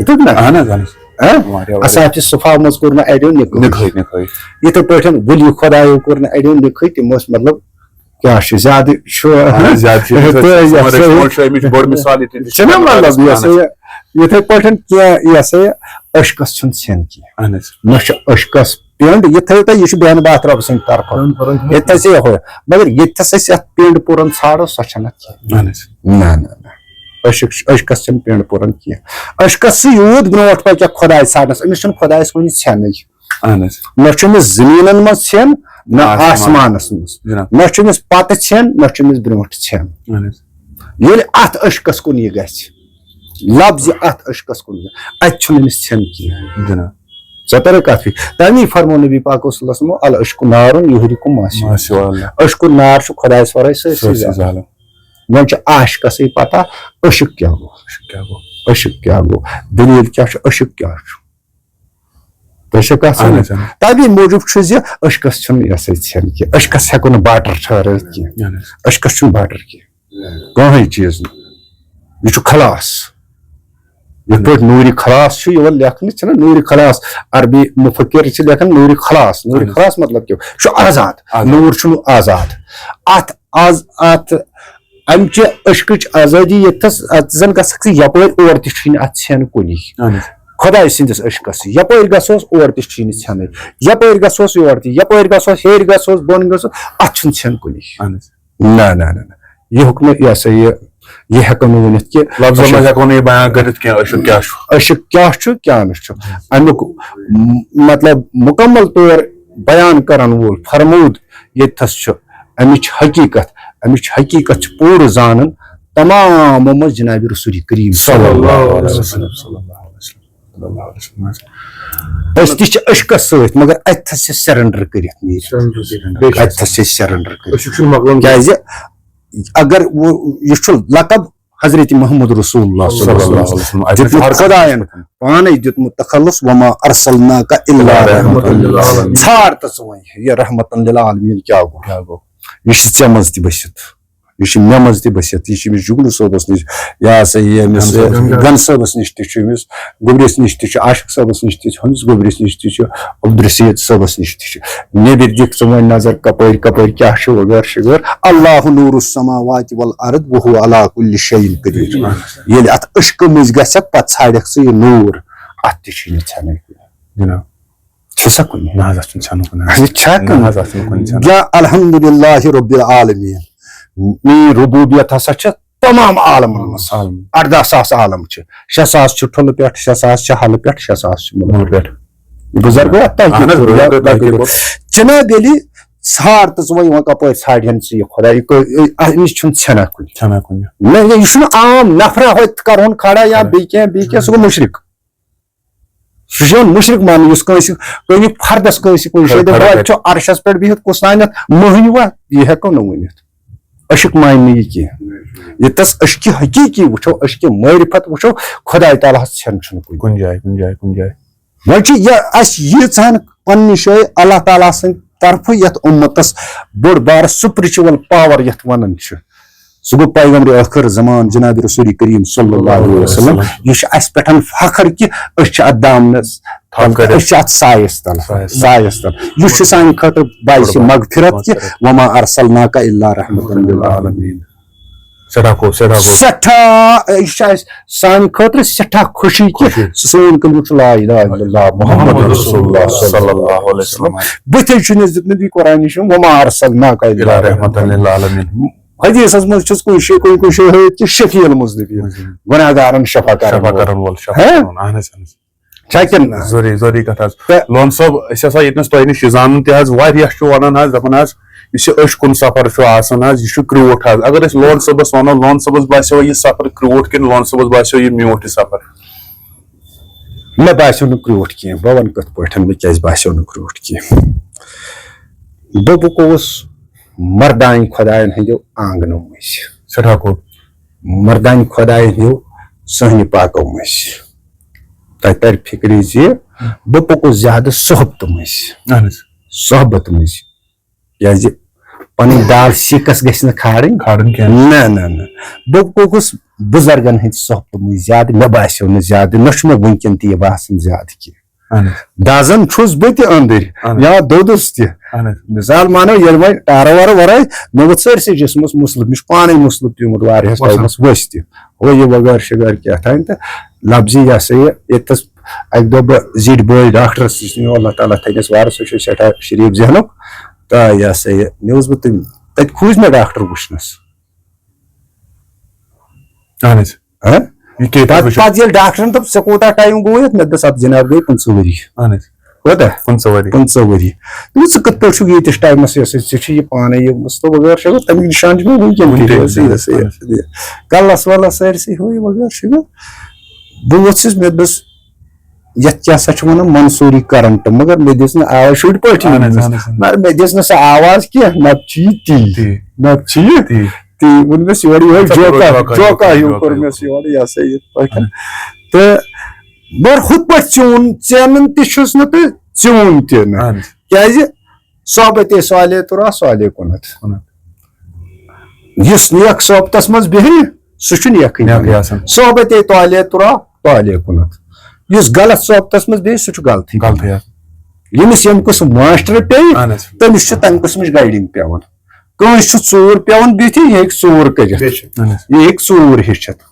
یہِ توٚگ نا؟ اہن حظ اہن حظ ہہ؟ واریاہ اصحاب صفا منٛز کوٚر نہٕ اڑیو نِکہٕ۔ نِکھٕے نِکھٕے۔ یِتھے پٲٹھۍ ؤلی خۄدایو کوٚر نہٕ اڑیو نِکہٕے، تِم ٲسۍ مطلب کیٛاہ چھُ زیادٕ چھُ اہن حظ زیادٕ چھِ یِم تہٕ ٲسۍ یہِ سٲنۍ ہسا یہِ رٔچھۍ مول چھُ اَمِچ بٔڑ مثال ییٚتہِ چھِ چھُنہ مطلب یہِ ہسا یہِ یِتھے پٲٹھۍ کینٛہہ یہِ ہسا یہِ عشقس چھُنہٕ ژھٮ۪ن کینٛہہ۔ اہن حظ نہ چھُ عشقس پینڈ، یہِ تھٲیِو تُہۍ، یہِ چھُ بیہن باتھ رب سٕنٛدِ طرفہٕ۔ ییٚتہِ تھَس یہِ ہُہ، مگر ییٚتہِ تھَس أسۍ یتھ پینڈ پوٗرن ژھانڈو، سۄ چھنہٕ کینٛہہ۔ اہن حظ نہ نہ نہ، عشق عشقس چھنہٕ پینڈ پوٗرن کینٛہہ۔ عشقس چھُ یوٗت برونٛٹھ پکہِ خۄداے ژھانڈنس، أمِس چھُنہٕ خۄدایس کُنہِ ژھٮ۪نٕے۔ اہن حظ نہ چھُ أمِس زٔمیٖنن منٛز ژھٮ۪ن، نہ آسمان۔ آسمانس منٛز۔ جناب۔ نہ چھُ أمِس پتہٕ ژھٮ۪ن، نہ چھُ أمِس برونٛٹھ ژھٮ۪ن۔ اہن حظ ییٚلہِ اتھ عشقس کُن یہِ گژھِ، لفظ اتھ عشقس کُن گژھِ، اتہِ چھُنہٕ أمِس ژھٮ۪ن کینٛہہ۔ جناب۔ ژےٚ ترے کتھ فکر؟ تمی فرموو نبی پاک صلی اللہ علیہ وسلم، العشق نارن یحرق ما سواه۔ ماشاء اللہ۔ عشق نار چھُ خۄدایس ورٲے سٲرسٕے سٲرسٕے زالان۔ زالان۔ وۄنۍ چھُ عاشقسٕے پتہ عشق کیٛاہ گوٚو۔ عشق کیٛاہ گوٚو؟ عشق کیٛاہ گوٚو؟ دٔلیٖل کیٛاہ چھُ؟ عشق کیٛاہ چھُ؟ تۄہہِ چھےٚ کتھ اہن سمجھ؟ حظ، اہن حظ۔ تمی موٗجوٗب چھُ زِ عشقس چھُنہٕ یہِ ہسا ژھٮ۪ن کینٛہہ، عشقس ہٮ۪کو نہٕ باٹر ٹھہرٲوِتھ کینٛہہ، اہن حظ۔ عشقس چھُنہٕ باٹر کینٛہہ کٕہٕنۍ چیٖز نہٕ۔ یہِ چھُ خلاص۔ یِتھ پٲٹھۍ نوٗرِ خلاص چھُ یِوان لیکھنہٕ، چھِنہ نوٗرِ خلاص، عربی مفکر چھِ لیکھان نوٗرِ خلاص۔ نوٗرِ اہن حظ۔ خلاص مطلب کیٛاہ؟ یہِ چھُ آزاد۔ آزاد۔ نوٗر چھُنہٕ آزاد۔ اتھ آز اتھ امہِ چہِ عشقٕچ آزٲدی ییٚتہِ تھس اتھ زن گژھکھ ژٕ یپٲرۍ اور تہِ چھُے نہٕ اتھ ژھٮ۪ن کُنی۔ اہن حظ۔ خۄداے سٕنٛدِس عشقس سۭتۍ۔ یپٲرۍ گژھوس اور تہِ چھُے نہٕ ژھٮ۪نٕے۔ یپٲرۍ گژھوس یور تہِ، یپٲرۍ گژھوس ہیٚرِ گژھوس بۄن گژھوس، اتھ چھُنہٕ ژھٮ۪ن کُنی۔ اہن حظ۔ نہ نہ نہ نہ، یہِ ہیوٚک نہٕ یہِ ہسا یہِ یہِ ہٮ۪کو نہٕ ؤنِتھ کہِ لفظن عشق منٛز ہٮ۪کو نہٕ یہِ بیان کٔرِتھ کینٛہہ عشق کیٛاہ چھُ۔ عشق کیٛاہ چھُ کیٛاہ نہٕ چھُ۔ امیُک م- مطلب مکمل طور بیان کرن وول فرمود ییٚتہِ تھس چھُ، امِچ حقیٖقت، امِچ حقیٖقت چھِ پوٗرٕ زانان تمامو منٛز جناب رسول کریم صلی اللہ علیہ وسلم۔ صلی اللہ علیہ وسلم۔ صلی اللہ علیہ وسلم۔ أسۍ تہِ چھِ عشقس سۭتۍ، مگر اتہِ تھس چھِ سرنڈر کٔرِتھ نیٖرِتھ۔ اتہِ تھس چھِ سرنڈر کٔرِتھ۔ أسۍ چھُنہٕ مۄکلان۔ کیازِ اگر و- یہِ چھُ لقب حضرت محمد رسول اللہ صلی اللہ علیہ وسلم وسلم۔ اَتہِ چھُ دیُتمُت ہر خۄدایَن پانے دیُتمُت تخلص، وما ارسلناک الا رحمت للعالمین۔ ژھار تہٕ ژٕ وۄنۍ یہِ رحمت للعالمین کیٛاہ گوٚو؟ کیٛاہ گوٚو؟ یہِ چھُ ژےٚ منٛز تہِ بٔسِتھ، یہِ چھُ مےٚ منٛز تہِ بٔسِتھ، یہِ چھُ أمِس جگنو صٲبس نِش، یہِ ہسا یہِ أمِس گنہٕ صٲبس۔ گنہٕ صٲبس نِش تہِ چھُ أمِس، گوٚبرِس نِش تہِ چھُ، عاشق صٲبس نِش تہِ چھُ، ہُمِس گوٚبرِس نِش تہِ چھُ، عبدالرشید صٲبس نِش تہِ چھُ۔ نیٚبٕرۍ دِکھ ژٕ وۄنۍ نظر کپٲرۍ کپٲرۍ کیٛاہ چھُ وغٲر شغٲر۔ اللہ نور السماوات والارض وهو على كل شيء قدير۔ ییٚلہِ اتھ عشقہٕ مٔنٛزۍ گژھکھ، پتہٕ ژھانڈکھ ژٕ یہِ نور، اتھ تہِ چھُے نہٕ ژھٮ۪نٕے۔ جناب۔ چھُ سا کُنہِ؟ نہ حظ، اتھ چھُنہٕ ژھٮ۪نُن کُنہِ۔ یہِ چھا نہ کُنہِ؟ حظ، اتھ چھُنہٕ کُنہِ ژھٮ۪نُن۔ یا الحمدللہ رب العالمین، میٲنۍ ربوبیت ہسا چھِ تمام عالمن منٛز۔ عالم۔ اردہ ساس عالم چھِ، شےٚ ساس چھِ ٹھُلہٕ پٮ۪ٹھ، شےٚ ساس چھِ ہلہٕ پٮ۪ٹھ، شےٚ ساس چھِ مُلہٕ مُلہٕ پٮ۪ٹھ۔ بُزرگو، تۄہہِ اہن حظ، کیٛاہ بُزرگو، کوٚروٕ؟ تۄہہِ کیٛاہ کوٚروٕ؟ جناب علی، ژھار تہٕ ژٕ وۄنۍ یِوان کپٲرۍ ژھانڈِ ہن ژٕ یہِ خۄدا، یہِ کٔہ-، أمِس چھُنہٕ ژھٮ۪نا کُنہِ۔ ژھٮ۪نا کُنہِ۔ نہ، یہِ چھُنہٕ عام نفرا ہوتہِ کرہون کھڑا یا بیٚیہِ کینٛہہ، بیٚیہِ کینٛہہ، سُہ گوٚو مُشرِک۔ سُہ چھُ یِوان مُشرِک ماننہٕ، یُس کٲنٛسہِ، کُنہِ فردس کٲنٛسہِ کُنہِ جایہِ خۄداے دپہِ، خۄداے وۄنۍ چھُ عرشس پٮ۪ٹھ بِہِتھ کُس تانٮ۪تھ مٔہنِو، یہِ ہٮ۪کو نہٕ ؤنِتھ۔ عشق مانہِ نہٕ یہِ کینٛہہ۔ یہِ تس عشقِ حقیٖقی وٕچھو، عشقِ معرفت وٕچھو، خۄداے تعالیٰ ہس ژھٮ۪ن چھُنہٕ کُنہِ۔ کُنہِ جایہِ، کُنہِ جایہِ، کُنہِ جایہِ۔ وۄنۍ چھِ یہِ اَسہِ ییٖژہن پننہِ جایہِ اللہ تعالیٰ سٕنٛدِ طرفہٕ یتھ اُمتس بوٚڑ بارٕ spiritual power یتھ ونان چھِ۔ سُہ گوٚو پیغمبر ٲخر زمان جناب رسول کریم صلی اللہ علیہ وسلم۔ یہِ چھُ اَسہِ پٮ۪ٹھ فخر کہِ أسۍ چھِ اَتھ دامنس تل، تھپھ کٔرِتھ۔ أسۍ چھِ اَتھ سایس تل، سایس تل۔ سایس تل۔ یُس چھُ سانہِ خٲطرٕ باعث مغفرت کہِ وما ارسلناک الا رحمت للعالمین۔ سٮ۪ٹھاہ خوب، سٮ۪ٹھاہ خوب۔ سٮ۪ٹھاہ، یہِ چھُ اَسہِ سانہِ خٲطرٕ سٮ۪ٹھاہ خوشی کہِ خوشی۔ سون کلمہٕ چھُ لا الہ الا اللہ محمد رسول اللہ صلی اللہ علیہ وسلم۔ بٕتھے چھُنہٕ اَسہِ دیُتمُت یہِ قرآن نِش، وما ارسلناک الا الا رحمت للعالمین۔ حدیثس منٛز چھُس کُنہِ جایہِ، کُنہِ کُنہِ جایہِ ہٲوِتھ کہِ شفیع المذنبین، گناہ گارن شفا کرن شفا وول۔ کرن وول، شفا ہہ؟ کرن وول۔ اہن حظ، اہن حظ۔ چھا کِنہٕ نہ؟ ضروٗری، ضروٗری کتھ حظ۔ لون صٲب، أسۍ ہسا ییٚتنس تۄہہِ نِش یہِ زانُن تہِ حظ، واریاہ چھُ ونان حظ، دپان حظ، یُس یہِ أچھ کُن سفر چھُ آسان حظ، یہِ چھُ کرٛوٗٹھ حظ۔ اگر أسۍ لون صٲبس ونو، لون صٲبس باسیو یہِ سفر کرٛوٗٹھ کِنہٕ لون صٲبس باسیو یہِ میوٗٹھ یہِ سفر؟ مےٚ باسیو نہٕ کرٛوٗٹھ کینٛہہ۔ بہٕ وَنہٕ کِتھ پٲٹھۍ مےٚ کیٛازِ باسیو نہٕ کرٛوٗٹھ کینٛہہ۔ بہٕ بہٕ گوٚوُس مردانہِ خۄدایَن ہٕنٛدیو آنٛگنو مٔنٛزۍ۔ سٮ۪ٹھاہ خوب۔ مردانہِ خۄدایَن ہٕنٛدیو صحنہِ پاکو مٔنٛزۍ۔ تۄہہِ تَرِ فِکرِ زِ بہٕ پوٚکُس زیادٕ صحبتہٕ مٔنٛزۍ۔ اہن حظ۔ صحبتہٕ مٔنٛزۍ۔ کیٛازِ پنٕنۍ دال سیٖکس گژھِ نہٕ کھارٕنۍ۔ کھارٕنۍ کینٛہہ۔ نہ، نہ، نہ۔ بہٕ گوٚوُس بُزرگن ہٕنٛدِ صحبتہٕ مٔنٛزۍ زیادٕ، مےٚ باسیو نہٕ زیادٕ، نہ چھُ مےٚ وٕنکیٚن تہِ یہِ باسان زیادٕ کینٛہہ۔ اہن حظ۔ دزان چھُس بہٕ تہِ أنٛدٕرۍ، اہن حظ۔ یا دوٚدُس تہِ۔ اہن حظ۔ مثال مانو، ییٚلہِ وۄنۍ ٹارٕ وارٕ ورٲے مےٚ ووٚتھ سٲرسٕے جسمس مُسلہٕ، مےٚ چھُ پانے مُسلہٕ پیومُت واریاہس وَسان۔ ٹایمس ؤسۍ تہِ۔ ہُہ یہِ وغٲر شغٲر کیٛاہ تام تہٕ لفظی یہِ ہسا یہِ ییٚتہِ تھَس اکہِ دۄہ بہٕ زِٹھۍ بٲے ڈاکٹرس نِش نِیو، اللہ تعالیٰ تھٲینس وارٕ، سُہ چھُ سٮ۪ٹھاہ شریٖف ذہنُک۔ تہٕ یہِ ہسا یہِ نیوٗس بہٕ تٔمۍ، تَتہِ کھوٗژ مےٚ ڈاکٹر وٕچھنس۔ اہن حظ۔ ہہ؟ یہِ کیٛاہ پتہٕ، وٕچھو؟ پتہٕ ییٚلہِ ڈاکٹرن دوٚپ، "ژےٚ کوٗتاہ ٹایم گوٚو یتھ؟" مےٚ دوٚپس، "اتھ جناب گٔے پٕنٛژٕہ ؤری۔" اہن حظ۔ کوٗتاہ؟ پٕنٛژٕہ ؤری۔ پٕنٛژٕہ ؤری۔ دوٚپُس، "ژٕ کِتھ پٲٹھۍ چھُکھ ییٖتِس ٹایمس یہِ ہسا، ژےٚ چھُ یہِ پانے یہِ مُسلہٕ وغٲر شغٲر؟" تمیُک نشان چھُ مےٚ وٕنکیٚن تہِ، وٕنکیٚن یہِ ہسا، تہِ، یہِ ہسا، یہِ۔ اہن حظ۔ کلس ولس سٲرسٕے ہُہ یہِ وغٲر شغٲر۔ بہٕ ووٚتھُس، مےٚ دوٚپُس، یتھ کیٛاہ سا چھِ ونان منصوٗری کرنٹ، مگر مےٚ دِژ نہٕ آواز، شُرۍ پٲٹھۍ اہن حظ، ونُس۔ اہن حظ، اہن حظ۔ مگر مےٚ دِژ نہٕ سۄ آواز کینٛہہ، نتہٕ چھِ یہِ تی، تی۔ نتہٕ چھِ یہِ تی۔ تی۔ ووٚن مےٚ یورٕ یِہوٚے اچھا، کوٚر جوکا، جوکا، جوکا ہیوٗ جوکا کوٚر ہیوٗ۔ مےٚ یورٕ، یہِ ہسا یِتھ پٲٹھۍ۔ اہن۔ تہٕ مگر ہُتھ پٲٹھۍ ژیوٗن، ژینُن تہِ چھُس نہٕ تہٕ ژیوٗن تہِ نہٕ۔ اہن۔ کیٛازِ؟ صحبتِ صالح تُرا صالح کُنتھ۔ کُنتھ۔ یُس نیک صحبتس منٛز بیٚہہِ، سُہ چھُ نیکٕے نیکٕے بنان۔ آسان۔ صحبتِ طالح تُرا طالح کُنتھ۔ یُس غلط صحبتس منٛز بیٚہہِ، سُہ چھُ غلطٕے غلطٕے بنان۔ آسان۔ ییٚمِس ییٚمہِ قٕسمہٕ ماسٹر پیٚیہِ، اہن حظ۔ تٔمِس چھُ تَمہِ قٕسمٕچ گایڈنگ پٮ۪وان۔ کٲنٛسہِ چھُ ژوٗر پٮ۪وان بِہتھٕے، یہِ ہیٚکہِ ژوٗر کٔرِتھ۔ بیٚیہِ چھُ۔ اہن حظ۔ یہِ ہیٚکہِ ژوٗر ہیٚچھِتھ۔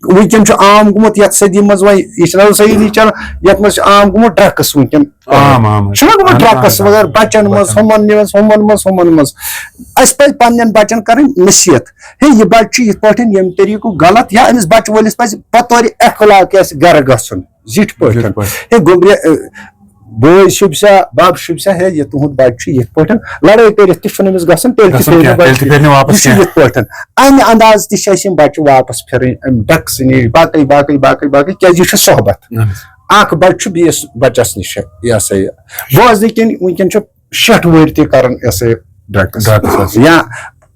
وٕنکیٚن چھُ عام گوٚمُت یَتھ صدی منٛز، وۄنۍ یہِ چھُنہ صحیح چلان، یَتھ منٛز چھُ عام گوٚمُت ڈرگس وٕنکیٚن۔ عام، عام حظ۔ چھُنہ گوٚمُت اہن حظ، ڈرگس اہن حظ۔ وغٲرٕ بچن منٛز، بچن۔ ہُمن منٛز، ہُمن منٛز، ہُمن منٛز۔ اَسہِ پَزِ پننٮ۪ن بچن کرٕنۍ نصیحت، ہے، یہِ بچہِ چھُ یِتھ پٲٹھۍ ییٚمہِ طریٖقُک غلط، یا أمِس بچہِ وٲلِس پَزِ بطورِ اخلاق اَسہِ گرٕ گژھُن زِٹھۍ پٲٹھۍ۔ زِٹھۍ پٲٹھۍ۔ ہے، گوٚبرِ، اے، بوے شوٗبہِ سا، بب شوٗبہِ سا، ہے، یہِ تُہُنٛد بچہِ چھُ یِتھ پٲٹھۍ، لڑٲے کٔرِتھ تہِ چھُنہٕ أمِس گژھُن، تیٚلہِ تہِ گژھُن پھیرِ نہٕ کینٛہہ، تیٚلہِ تہِ بچہِ۔ پھیرِ نہٕ واپس یہِ چھُ کینٛہہ۔ یِتھ پٲٹھۍ۔ اَمہِ اندازٕ تہِ چھِ اَسہِ یِم بچہِ واپس پھِرٕنۍ، اَمہِ ڈرگسہٕ نِش، باقٕے، باقٕے، باقٕے، باقٕے، کیٛازِ یہِ چھُ صحبت۔ اہن حظ۔ اکھ بچہِ چھُ بیٚیِس بچس نِش، یہِ ہسا یہِ۔ بوزنہٕ کِنۍ وٕنکیٚن چھُ شیٹھ وُہٕرۍ تہِ کران یہِ ہسا یہِ ڈرگس۔ ڈرگس حظ۔ یا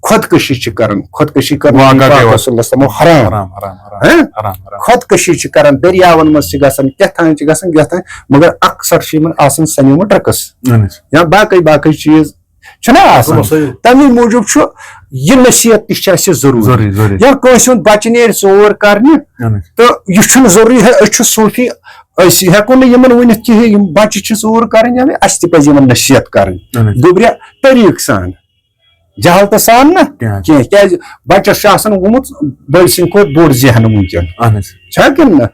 خودکشی چھِ کران، خودکشی کران واقعہ نبی پاک گٔے رسول اللہ صلی اللہ علیہ وسلم حرام۔ حرام، حرام، حرام، ہہ؟ حرام، حرام۔ خودکشی چھِ کران، دٔریاوَن منٛز چھِ گژھان، کیٛاہ تام چھِ گژھان، کیٛاہ تام، مگر اکثر چھِ یِمن آسان سَمیومُت ڈرگس۔ اہن حظ۔ یا باقٕے باقٕے چیٖز چھِنہ آسان۔ مسٲیِل۔ تَمی موٗجوٗب چھُ یہِ نصیحت تہِ چھِ اَسہِ ضروٗری۔ ضروٗری، ضروٗری۔ یا کٲنٛسہِ ہُنٛد بَچہٕ نیرِ ژوٗر کرنہِ، اہن حظ۔ تہٕ یہِ چھُنہٕ ضروٗری، ہے، أسۍ چھِ صوٗفی، أسۍ ہٮ۪کو نہٕ یِمن ؤنِتھ کِہیٖنۍ، یِم بَچہٕ چھِ ژوٗر کرٕنۍ، یا اَسہِ تہِ پَزِ یِمن نصیحت کرٕنۍ۔ اہن حظ۔ گوٚبرِ طریٖقہٕ سان۔ جہالتہٕ سان نہ کینٛہہ۔ کینٛہہ، کیٛازِ بچس چھُ آسان گوٚمُت بٔڑۍ سٕنٛدِ کھۄتہٕ بوٚڑ ذہن وٕنکیٚن۔ اہن حظ۔ چھا کِنہٕ نہ؟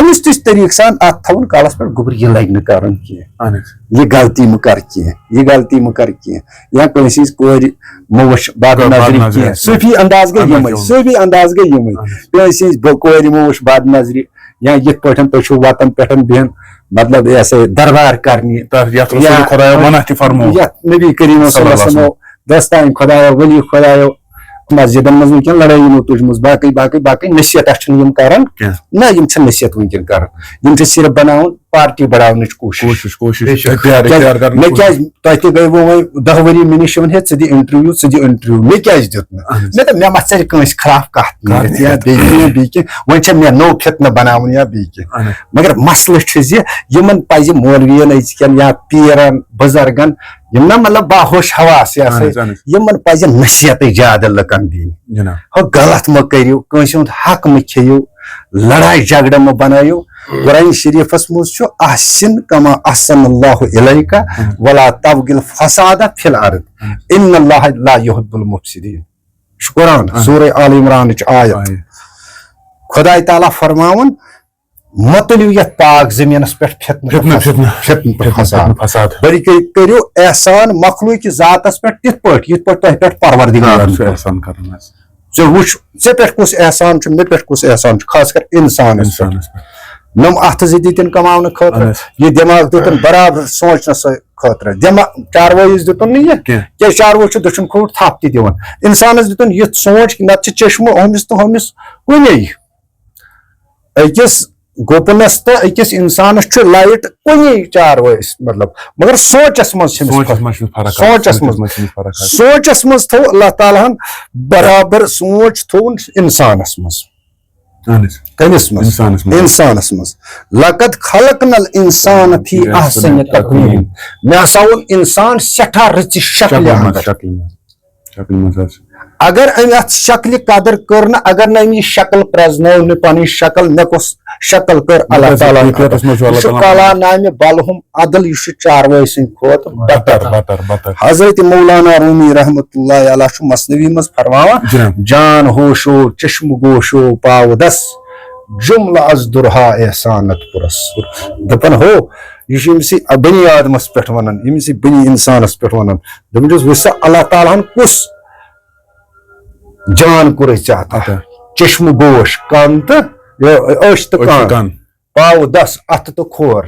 أمِس تہِ چھُ طریٖقہٕ سان اتھ تھاوُن کالس پٮ۪ٹھ، گوٚبُر، یہِ لگہِ نہٕ کرُن کینٛہہ۔ اہن حظ۔ یہِ غلطی مہٕ کر کینٛہہ، یہِ غلطی مہٕ کر کینٛہہ۔ یا کٲنٛسہِ ہٕنٛز کورِ مہٕ وٕچھ بد بد نظرِ نظرِ کینٛہہ۔ آسہِ۔ صوٗفی انداز گٔے اہن حظ، یِمے، اہن حظ۔ صوٗفی انداز گٔے یِمے۔ اہن حظ۔ کٲنٛسہِ ہٕنٛز بو-، کورِ مہٕ وٕچھ بد نظرِ، یا یِتھ پٲٹھۍ تُہۍ چھِو وطن پٮ۪ٹھ بیہن، مطلب، یہِ ہسا یہِ دربار کرنہِ۔ تتھ یتھ رسول یا خدایو منع تہِ فرموو۔ یتھ نبی کریم صلی اللہ علیہ وسلم۔ صلی اللہ علیہ وسلم۔ دوستان خدایو، ولی خدایو، مسجدن منٛز وٕنکیٚن لڑٲے یِمو تُجمٕژ، باقٕے، باقٕے، باقٕے نصیحت چھِنہٕ یِم کران۔ کینٛہہ۔ نہ، یِم چھِنہٕ نصیحت وٕنکیٚن کران۔ یِم چھِ صرف بناوان پارٹی بڑاونٕچ کوٗشش۔ کوٗشش، کوٗشش، بے شک۔ اختیار، کیٛازِ اختیار کرنٕچ مےٚ کوٗشش۔ کیٛازِ، تۄہہِ تہِ گٔیوٕ وۄنۍ دَہ ؤری مےٚ نِش یِوان، ہے، ژٕ دِ interview، ژٕ دِ interview، مےٚ کیٛازِ دیُت نہٕ؟ اہن حظ۔ مےٚ دوٚپ، مےٚ ما ژَلہِ کٲنٛسہِ خلاف کَتھ کَتھ نیٖرِتھ یا نیٖرِتھ۔ بیٚیہِ کینٛہہ، بیٚیہِ کینٛہہ، وۄنۍ چھےٚ مےٚ نٔو فتنہٕ بناوُن یا بیٚیہِ کینٛہہ۔ اہن حظ۔ مگر مسلہٕ چھُ زِ یِمن پَزِ مولویَن أزکٮ۪ن یا پیٖرن، بُزرگن، یِم نا، مطلب، باہوش حواس، یہِ ہسا اہن حظ، اہن حظ۔ یِمن پَزِ نصیحتٕے زیادٕ لُکن دِنۍ۔ جناب۔ ہُہ غلط مہ کٔرِو، کٲنٛسہِ ہُنٛد حق مہ کھیٚیِو، لڑایہِ جھگڑٕ مہ بنٲیِو۔ قرآن شریفس منٛز چھُ، "احسن کما احسن اللہ الیک ولا تبغ الفساد فی الارض ان اللہ لا یحب المفسدین۔" یہِ چھُ قرآن، اہن۔ سورہ آل عمرانٕچ آیت۔ آیت۔ خداے تعالیٰ فرماوُن، "مہ تُلِو یتھ پاک زٔمیٖنس پٮ۪ٹھ فتنہٕ تہٕ فتنہٕ، فس-، فتنہٕ۔ فتنہٕ تہٕ فتنہٕ، فساد۔ فتنہٕ فساد۔ بلکہِ کٔرِو احسان مخلوق ذاتس پٮ۪ٹھ تِتھ پٲٹھۍ، یِتھ پٲٹھۍ تۄہہِ پٮ۪ٹھ پروردگارن چھُ کوٚر۔ احسان کرُن حظ۔ ژےٚ وٕچھ، ژےٚ پٮ۪ٹھ کُس احسان چھُ، مےٚ پٮ۪ٹھ کُس احسان چھُ، خاص کر انسانس پٮ۪ٹھ۔ انسانس پٮ۪ٹھ۔ نۄم اتھٕ زٕ دِتِن کماونہٕ خٲطرٕ، اہن حظ۔ یہِ دٮ۪ماغ دیُتُن برابر سونچنہٕ سۭتۍ خٲطرٕ۔ دٮ۪ماغ، چاروٲیِس دیُتُن نہٕ یہِ کینٛہہ۔ کینٛہہ، چاروٲے چھُ دٔچھُن کھووُر تھپھ تہِ دِوان۔ انسانس دیُتُن یُتھ سونچ، نتہٕ چھِ چشمہٕ ہُمِس تہٕ ہُمِس کُنے۔ أکِس گُپنس تہٕ أکِس انسانس چھُ light کُنے چاروٲیِس، مطلب، مگر سونچس منٛز چھِ أمِس سونچس فرق۔ منٛز چھِ فرق آسان۔ سونچس سونچس منٛز۔ منٛز چھِ أمِس فرق آسان۔ سونچس منٛز تھوٚو اللہ تعالیٰ ہن برابر سونچ تھوٚوُن انسانس منٛز۔ اہن حظ۔ کٔمِس منٛز؟ انسانس منٛز۔ انسانس منٛز۔ "لقد خلقنا الانسان فی فی احسن احسن تقویم۔" تقویم۔ مےٚ ہسا ووٚن انسان سٮ۪ٹھاہ رٕژِ شکلہِ شکلہِ منٛز، اندر۔ شکلہِ منٛز۔ شکلہِ منٛز حظ۔ اگر أمۍ اتھ شکلہِ قدر کٔر نہٕ، اگر نہٕ أمۍ یہِ شکل پرزنٲو نہٕ، پنٕنۍ شکل، مےٚ کۄس شکل کٔر اللہ بِلکُل، تعالیٰ ہن کیفیتس عطا۔ منٛز چھُ یہِ اللہ چھُ تعالیٰ۔ کلا نامہِ بلہم عدل، یہِ چھُ چاروٲے سٕنٛدِ کھۄتہٕ بہتر، بہتر، بہتر۔ حضرت مولانا رومی رحمت اللہ علیہ چھُ مثنوی منٛز فرماوان، جناب۔ جان ہوشو چشم گوشو پاودس، جملہ از درہا احسانت پرس۔ دپان ہو، یہِ چھُ ییٚمِسٕے بنی آدمس پٮ۪ٹھ ونان، ییٚمِسٕے بنی انسانس پٮ۪ٹھ ونان۔ دپان چھُس، وٕچھ سا، اللہ تعالیٰ ہن کُس جان کوٚرُے ژےٚ عطا؟ عطا۔ چشم گوش، کن تہٕ یہِ أچھ تہٕ أچھ تہٕ کن۔ کن۔ پاودس، اتھٕ تہٕ کھور۔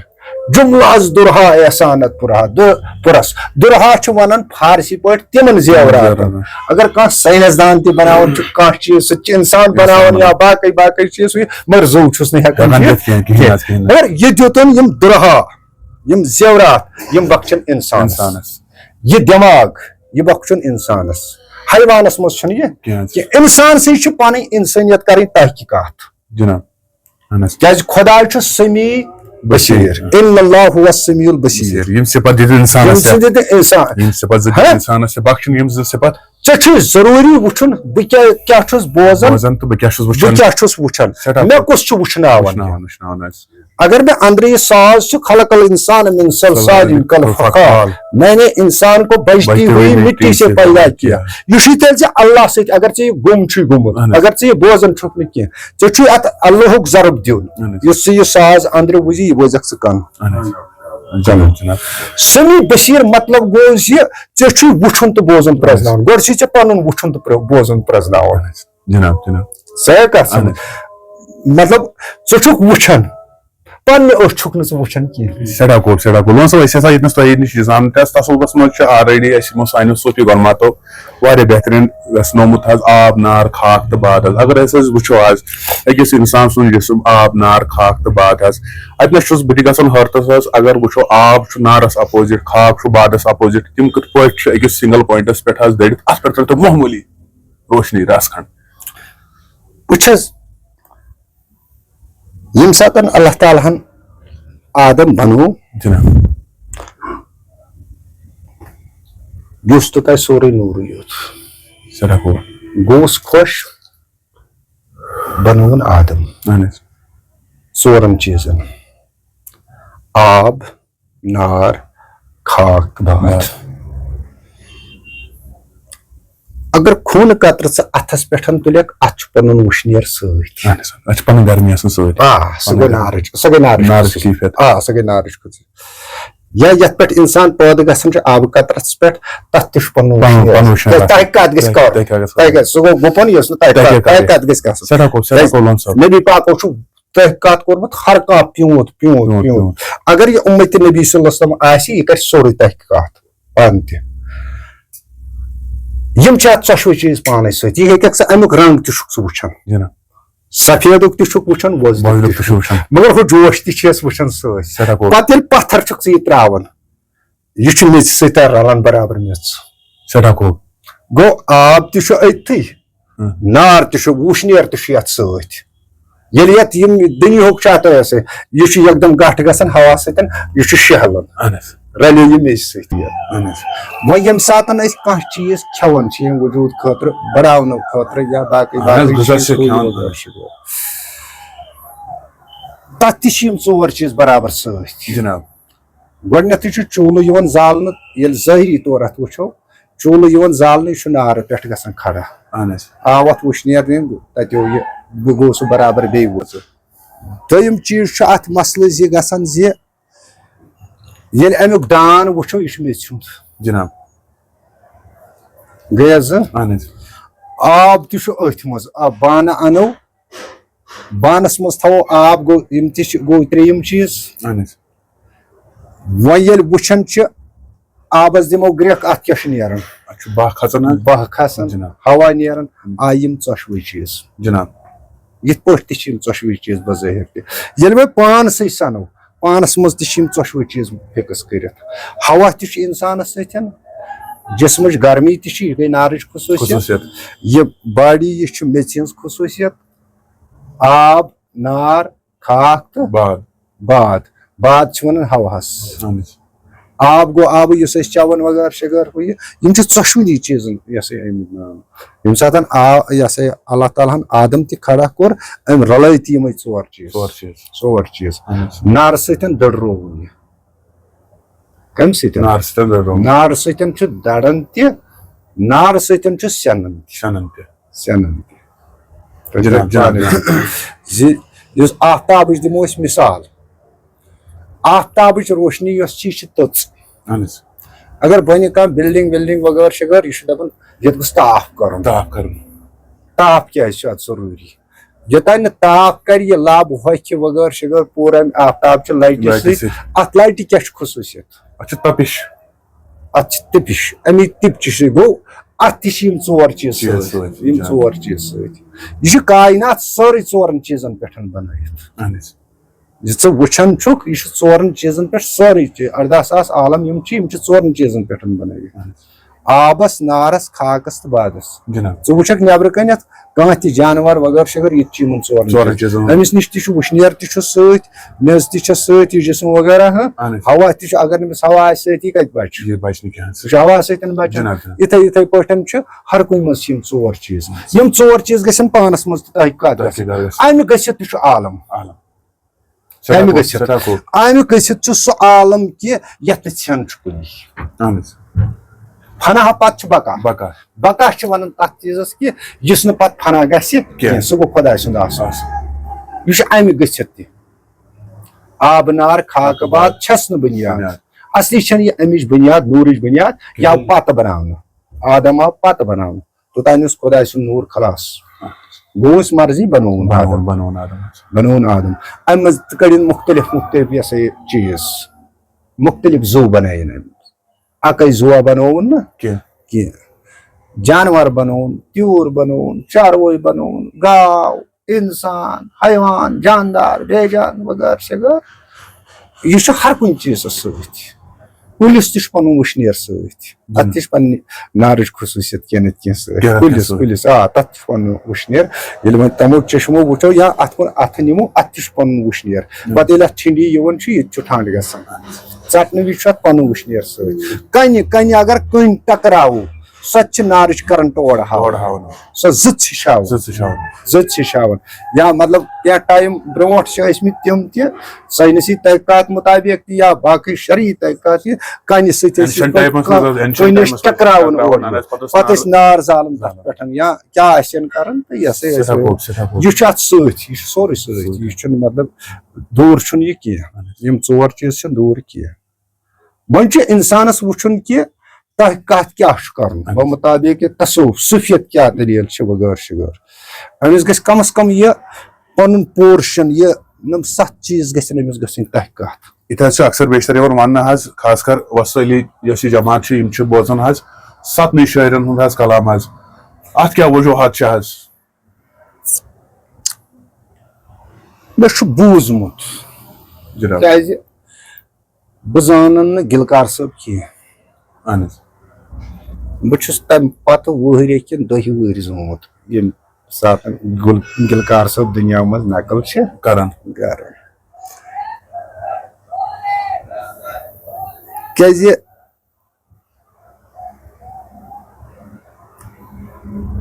جملہ از درہا احسانت پرہا، دُ-، پرس۔ درہا چھِ ونان فارسی پٲٹھۍ تِمن زیوراتن۔ زیوراتن۔ اگر کانٛہہ ساینس دان تہِ بناوان چھُ کانٛہہ چیٖز، سُہ تہِ چھُ انسان بناوان یا باقٕے باقٕے چیٖز، سُہ یہِ، مگر زوٗ چھُس نہٕ ہٮ۪کان ہٮ۪کان دِتھ دِتھ کینٛہہ، کِہیٖنۍ حظ، کِہیٖنۍ نہٕ۔ مگر یہِ دیُتُن یِم درہا، یِم زیورات، یِم بخشن انسانس۔ انسانس۔ یہِ دٮ۪ماغ، یہِ بخشُن انسانس۔ حیوانس منٛز چھُنہٕ یہِ کینٛہہ حظ۔ کینٛہہ۔ انسانسٕے چھِ پنٕنۍ انسٲنیت کرٕنۍ تحقیقات۔ جناب۔ اہن حظ۔ کیازِ خۄداے چھُ سمیع بصیر۔ بصیر۔ ان اللہ هو السمیع البصیر۔ یِم صفت دِتھ انسانس یِم چھِ۔ سٕنٛدِ تہِ انسان۔ یِم صفت زٕ ہہ؟ دِتھ انسانس چھِ بخشن، یِم زٕ صفت۔ ژےٚ چھُے ضروٗری وٕچھُن بہٕ کیٛاہ کیٛاہ چھُس بوزان، بوزان تہٕ بہٕ کیٛاہ چھُس بہٕ وٕچھان۔ کیٛاہ چھُس وٕچھان، سٮ۪ٹھاہ مےٚ خوب۔ کُس چھُ وٕچھناوان۔ وٕچھناوان، وٕچھناوان حظ۔ اگر مےٚ أنٛدرٕ یہِ ساز چھُ، خلق الانسان من صلصال کالفخار، میں نے انسان کو بجتی ہوئی مٹی سے پیدا کیا۔ یہِ چھُے تیٚلہِ ژےٚ اللہ سۭتۍ، اگر ژےٚ یہِ گُم چھُے گوٚمُت، اہن حظ۔ اگر ژےٚ یہِ بوزان چھُکھ نہٕ کینٛہہ، ژےٚ چھُے اتھ اللہُک ضرب دیُن۔ اہن حظ۔ یُس ژٕ یہِ ساز أنٛدرٕ وٕچھِ، یہِ بوزکھ ژٕ کن۔ اہن حظ۔ جناب، جناب۔ سمیع بصیر مطلب گوٚو زِ ژےٚ چھُے وٕچھُن تہٕ بوزُن پرزناوُن۔ گۄڈٕ چھُے ژےٚ پنُن وٕچھُن تہٕ پر-، بوزُن پرزناوُن۔ جناب، جناب۔ ژےٚ کتھ اہن سمجھ؟ مطلب، ژٕ چھُکھ وٕچھان، پننہِ أچھ چھُکھ نہٕ ژٕ وٕچھان کینٛہہ۔ سٮ۪ٹھاہ خوب، سٮ۪ٹھاہ خوب۔ وۄنۍ سا أسۍ ہسا ییٚتنَس تۄہہِ نِش یہِ زانُن تہِ آسہِ، تصوفس منٛز چھِ already اَسہِ یِمو سانیو صوٗفی گۄلماتو واریاہ بہتریٖن ویژھنومُت حظ، آب، نار، خاک تہٕ باد حظ۔ اگر أسۍ حظ وٕچھو آز أکِس اِنسان سُنٛد جسم، آب، نار، خاک تہٕ باد حظ، اَتہِ نَس چھُس بہٕ تہِ گژھان حٲرتَس حظ۔ اگر وٕچھو، آب چھُ نارَس opposite، خاک چھُ بادَس opposite، تِم کِتھ پٲٹھۍ چھِ أکِس single point پٮ۪ٹھ حظ دٔرِتھ؟ اَتھ پٮ۪ٹھ ترٛٲیتو معموٗلی روشنی رَژھ کھنٛڈ۔ وٕچھ حظ، ییٚمہِ ساتہٕ اللہ تعالیٰ ہن آدم بنوو، جناب۔ یہِ اوس توٚتام سورُے نوٗرٕے یوت۔ سٮ۪ٹھاہ خوب۔ گوٚوُس خۄش، بنووُن آدم اہن حظ۔ ژورن چیٖزن، آب، نار، خاک، باد۔ باد۔ اگر خوٗنہٕ قطرٕ ژٕ اتھس پٮ۪ٹھ تُلکھ، اتھ چھُ پنُن وُشنیر سۭتۍ۔ اہن حظ، اتھ چھِ پنٕنۍ گرمی آسان سۭتۍ۔ آ، سُہ گوٚو نارٕچ، سۄ گٔے نارٕچ نارٕچ خصوٗصیت۔ کیفیت۔ آ، سۄ گٔے نارٕچ خصوٗصیت۔ یا یتھ پٮ۪ٹھ انسان پٲدٕ گژھان چھُ آبہٕ قطرس پٮ۪ٹھ، تتھ تہِ چھُ پنُن پنُن، وُشنیر۔ پنُن وُشنیر۔ تۄہہِ تۄہہِ کتھ گژھِ کرُن؟ تۄہہِ کیٛاہ گژھِ تۄہہِ کرُن؟ کتھ، سُہ گوٚو گُپن یُس نہٕ تۄہہِ تۄہہِ کتھ، کیٛاہ تۄہہِ کرُن؟ کتھ گژھِ گژھُن؟ سٮ۪ٹھاہ خوب، سٮ۪ٹھاہ خوب لون صٲب۔ نبی پاکو چھُ تحقیقات کوٚرمُت ہر کانٛہہ پیوٗنت، پیوٗنت، پیوٗنت، پیوٗنت۔ پیوٗنت۔ اگر یہِ اُمتِ نبی صلی اللہ علیہ وسلم آسہِ، یہِ کرِ سورُے تحقیقات پانہٕ تہِ۔ یِم چھِ اتھ ژۄشوَے چیٖز پانے سۭتۍ۔ یہِ ہیٚککھ ژٕ امیُک رنگ تہِ چھُکھ ژٕ وٕچھان، جناب۔ سفیدُک تہِ چھُکھ وٕچھان، وۄزلیُک وۄزلیُک تہِ تہِ چھُکھ۔ چھُ وٕچھان۔ مگر ہُہ جوش تہِ چھِ أسۍ وٕچھان سۭتۍ۔ سٮ۪ٹھاہ خوب۔ پتہٕ ییٚلہِ پتھر چھُکھ ژٕ یہِ تراوان، یہِ چھُ میٚژِ سۭتۍ رلان برابر میٚژ۔ سٮ۪ٹھاہ خوب۔ گوٚو آب تہِ چھُ أتھی، ہم۔ نار تہِ چھُ، وُشنیر تہِ چھُ یتھ سۭتۍ۔ ییٚلہِ یتھ یِم دُنیاہُک چھُ اتھ ٲسٕے، یہِ چھُ یکدم گٹھ گژھان ہوا سۭتۍ، یہِ چھُ شہلان، اہن حظ۔ رلیو یہِ میٚژِ سۭتۍ۔ اہن حظ۔ وۄنۍ ییٚمہِ ساتن أسۍ کانٛہہ چیٖز کھٮ۪وان چھِ ییٚمہِ وجوٗد خٲطرٕ، بڑاونہٕ خٲطرٕ یا باقٕے اہن حظ، باقٕے غذا چیٖز چھِ سۭتۍ کھٮ۪وان۔ غذا چھِ گوٚو۔ تتھ تہِ چھِ یِم ژور چیٖز برابر سۭتۍ۔ جناب۔ گۄڈٕنیتھٕے چھُ چوٗلہٕ یِوان زالنہٕ، ییٚلہِ ظٲہری طور اتھ وٕچھو، چوٗلہٕ یِوان زالنہٕ، یہِ چھُ نارٕ پٮ۪ٹھ گژھان کھڑا۔ اہن حظ۔ آو اتھ وُشنیر دِنہٕ، تتہِ یہِ گوٚو سُہ برابر بیٚیہِ وُژٕ۔ دوٚیِم چیٖز چھُ اتھ مسلہٕ زِ گژھان زِ ییٚلہِ امیُک دان وٕچھو، یہِ چھُ میٚژِ ہُنٛد۔ جناب۔ گٔیَس زٕ؟ اہن حظ۔ آب تہِ چھُ أتھۍ منٛز۔ آ، بانہٕ انو، بانس منٛز تھاوو آب، گوٚو، یِم تہِ چھِ، گوٚو ترٛیٚیِم چیٖز۔ اہن حظ۔ وۄنۍ ییٚلہِ وٕچھان چھِ، آبس دِمو گرٛٮ۪کھ، اتھ کیٛاہ چھُ نیران؟ اتھ چھُ بہہ کھژان حظ۔ بہہ کھسان، جناب۔ ہوا نیران، آیہِ یِم ژۄشوٕے چیٖز۔ جناب۔ یِتھ پٲٹھۍ تہِ چھِ یِم ژۄشوٕے چیٖز بظٲہِر تہِ۔ ییٚلہِ وۄنۍ پانسٕے سنو، پانس منٛز تہِ چھِ یِم ژۄشوٕے چیٖز فکس کٔرِتھ۔ ہوا تہِ چھُ انسانس سۭتۍ، جسمٕچ گرمی تہِ چھِ، یہِ گٔے نارٕچ خصوٗصیت۔ خصوٗصیت۔ یہِ باڈی، یہِ چھُ میٚژِ ہٕنٛز خصوٗصیت۔ آب، نار، خاک تہٕ باد۔ باد۔ باد چھِ ونان ہوہس۔ اہن حظ۔ آب گوٚو آبٕے، یُس أسۍ چٮ۪وان وغٲر شغٲر ہُہ یہِ، یِم چھِ ژۄشوٕنی چیٖزن، یہِ ہسا یہِ، اَمیُک ناو۔ ییٚمہِ ساتہٕ آ-، یہِ ہسا یہِ اللہ تعالیٰ ہن آدم تہِ کھڑا کوٚر، أمۍ رلٲے تہِ یِمے ژور چیٖز۔ ژور چیٖز۔ ژور چیٖز۔ اہن حظ۔ نارٕ سۭتۍ دٔڑرووُن یہِ۔ کَمہِ سۭتۍ؟ نارٕ سۭتۍ دٔڑرووُن۔ نارٕ سۭتۍ چھُ دَڑان تہِ، نارٕ سۭتۍ چھُ سٮ۪نان تہِ۔ سٮ۪نان تہِ۔ سٮ۪نان تہِ۔ جناب، جناب، جناب۔ زِ یُس آفتابٕچ دِمو أسۍ مثال، آفتابٕچ روشنی یۄس چھِ، یہِ چھِ تٔژ۔ اہن حظ۔ اگر بنہِ کانٛہہ building وِلڈنگ وغٲر شغٲر، یہِ چھُ دپان، یتھ گوٚژھ تاپھ کرُن۔ تاپھ کرُن۔ تاپھ کیازِ چھُ اتھ ضروٗری؟ یوٚتانۍ نہٕ تاپھ کرِ، یہِ لب ہۄکھِ وغٲر شغٲر پوٗرٕ امہِ آفتاب چہِ لایٹہِ لایٹہِ سۭتۍ۔ سۭتۍ۔ اتھ لایٹہِ کیٛاہ چھُ خصوٗصیت؟ اتھ چھِ تپش۔ اتھ چھِ تپش، امی تپچہِ سۭتۍ گوٚو، اتھ تہِ چھِ یِم ژور چیٖز چیٖز سۭتۍ۔ سۭتۍ، یِم جان۔ ژور چیٖز سۭتۍ۔ یہِ چھِ کاینات سٲرٕے ژورن چیٖزن پٮ۪ٹھ بنٲیِتھ۔ اہن حظ۔ یہِ ژٕ وٕچھان چھُکھ، یہِ چھُ ژورن چیٖزن پٮ۪ٹھ سٲرٕے چیٖز، ارداہ ساس عالم یِم چھِ، یِم چھِ ژورن چیٖزن پٮ۪ٹھ بنٲوِتھ۔ اہن حظ۔ آبس، نارس، خاکس تہٕ بادس۔ جناب۔ ژٕ وٕچھکھ نٮ۪برٕ کنٮ۪تھ کانٛہہ تہِ جانور وغٲر شغٲر، یہِ تہِ چھِ یِمن ژورن ژورن چیٖزن۔ چیٖزن۔ أمِس نِش تہِ چھُ وٕشنیر تہِ چھُ سۭتۍ، میٚژ تہِ چھِ سۭتۍ، یہِ جسم وغیرہ، ہاں۔ اہن حظ۔ ہوا تہِ چھُ، اگر نہٕ أمِس ہوا آسہِ سۭتۍ، یہِ کتہِ بچہِ؟ یہِ بچہِ نہٕ کینٛہہ۔ سُہ چھُ ہوا سۭتۍ بچان۔ جناب، جناب۔ یِتھے، یِتھے پٲٹھۍ چھُ ہر کُنہِ منٛز چھِ یِم ژور چیٖز۔ یِم ژور چیٖز گژھن پانس منٛز تہِ تحقیقات تحقیقات گژھٕنۍ۔ گژھٕنۍ۔ امہِ گٔژھِتھ تہِ چھُ عالم۔ عالم۔ سٮ۪ٹھاہ امہِ خوٗب، گٔژھِتھ۔ سٮ۪ٹھاہ خوٗب۔ امہِ گٔژھِتھ چھُ سُہ عالم کہِ یتھ نہٕ ژھٮ۪ن چھُ کُنی۔ اہن حظ۔ فنا پتہٕ چھُ بقا۔ بقا۔ بقا چھِ ونان تتھ چیٖزس کہِ یُس نہٕ پتہٕ فنا گژھِ کینٛہہ۔ کینٛہہ، سُہ گوٚو خۄداے سُنٛد آسان۔ آسان۔ یہِ چھُ امہِ گٔژھِتھ تہِ۔ آب نار خاکہٕ باد چھس نہٕ بُنیاد۔ بُنیاد۔ اصلی چھنہٕ یہِ امِچ بُنیاد، نوٗرٕچ بُنیاد، یہِ آو کِہیٖنۍ۔ پتہٕ بناونہٕ۔ آدم آو پتہٕ بناونہٕ۔ توٚتام اوس خۄداے سُنٛد نوٗر خلاص۔ گوٚو أمِس مرضی، بنووُن بنووُن، آدم۔ بنووُن آدم۔ بنووُن آدم۔ امہِ منٛز تہِ کٔڑِن مُختٔلِف مُختٔلِف، یہِ ہسا یہِ چیٖز۔ مُختٔلِف زُو بنٲیِن أمۍ۔ اَکٕے زُوا بنووُن نہٕ کینٛہہ۔ کینٛہہ۔ جانور بنووُن، تیوٗر بنووُن، چاروٲے بنووُن، گاو، انسان، حیوان، جاندار، بے جان وغٲر شغٲر۔ یہِ چھُ ہر کُنہِ چیٖزس سۭتۍ۔ کُلِس تہِ چھُ پنُن وٕشنیر سۭتۍ۔ اتھ تہِ چھِ پننہِ نارٕچ خصوٗصیت کینٛہہ نتہٕ کینٛہہ سۭتۍ۔ کینٛہہ نتہٕ کُلِس، کینٛہہ سۭتۍ۔ کُلِس، آ، تتھ تہِ چھُ پنُن وٕشنیر۔ ییٚلہِ وۄنۍ تمو چشمو وٕچھو یا اتھ کُن اتھٕ نِمو، اتھ تہِ چھُ پنُن وٕشنیر۔ پتہٕ ییٚلہِ اتھ ٹھنڈی یِوان چھُ، یہِ تہِ چھُ ٹھنڈ گژھان۔ ژٹنہٕ وِزِ چھُ اتھ پنُن وٕشنیر سۭتۍ۔ کنہِ، کنہِ اگر کٔنۍ ٹکراوو، سۄ تہِ چھِ نارٕچ کرنٹ اورٕ ہاوان۔ اورٕ ہاوان۔ سۄ زٕژ ہِش ہاوان۔ زٕژ ہِش ہاوان۔ زٕژ ہِش ہاوان۔ یا مطلب کینٛہہ ٹایم برونٛٹھ چھِ ٲسمٕتۍ تِم تہِ ساینسی تحقیقات مُطابق تہِ یا باقٕے شرعی تحقیقات تہِ، کنہِ سۭتۍ ٲسۍ ancient timeس منٛز ٲس، ancient کٔنۍ ٲسۍ timeس منٛز ٹکراوان ٹکراوان، اورٕ۔ اہن حظ، پتہٕ ٲس پتہٕ نار ٲسۍ نار زالان تتھ زالان۔ پٮ۪ٹھ یا کیٛاہ آسن کران تہٕ یہِ ہسا یہِ سٮ۪ٹھاہ ٲسۍ۔ خوٗب، سٮ۪ٹھاہ خوٗب۔ یہِ چھُ اتھ سۭتۍ، یہِ چھُ سورُے سۭتۍ، سۭتۍ۔ یہِ چھُنہٕ مطلب دوٗر چھُنہٕ یہِ کینٛہہ۔ اہن حظ۔ یِم ژور چیٖز چھِنہٕ دوٗر کینٛہہ۔ وۄنۍ چھُ اِنسانَس وٕچھُن کہِ تۄہہِ کَتھ کیٛاہ چھُ کَرُن۔ اہن حظ۔ بمطابق تصوف، صوفیت کیٛاہ دٔلیٖل چھِ وغٲر شغٲر۔ أمِس گژھِ کم از کم یہِ پَنُن portion، یہِ یِم ستھ چیٖز گژھن أمِس گژھٕنۍ تۄہہِ کَتھ۔ یہِ تہِ حظ چھُ اکثر بیشتر یِوان وَننہٕ حظ، خاص کر وسٲلی یۄس یہِ جماعت چھِ، یِم چھِ بوزان حظ ستنٕے شٲعرن ہُنٛد حظ کلام حظ۔ اَتھ کیٛاہ وجوہات چھِ حظ؟ مےٚ چھُ بوٗزمُت۔ جناب۔ کیٛازِ؟ بہٕ زانَن نہٕ گلکار صٲب کینٛہہ۔ اہن حظ۔ بہٕ چھُس تَمہِ پَتہٕ وُہرِ کِنہٕ دۄیہِ وُہرِ زامُت، ییٚمہِ ساتہٕ گُل-، گلکار صٲب دُنیا منٛز نقل چھِ کران۔ کران۔ کیٛازِ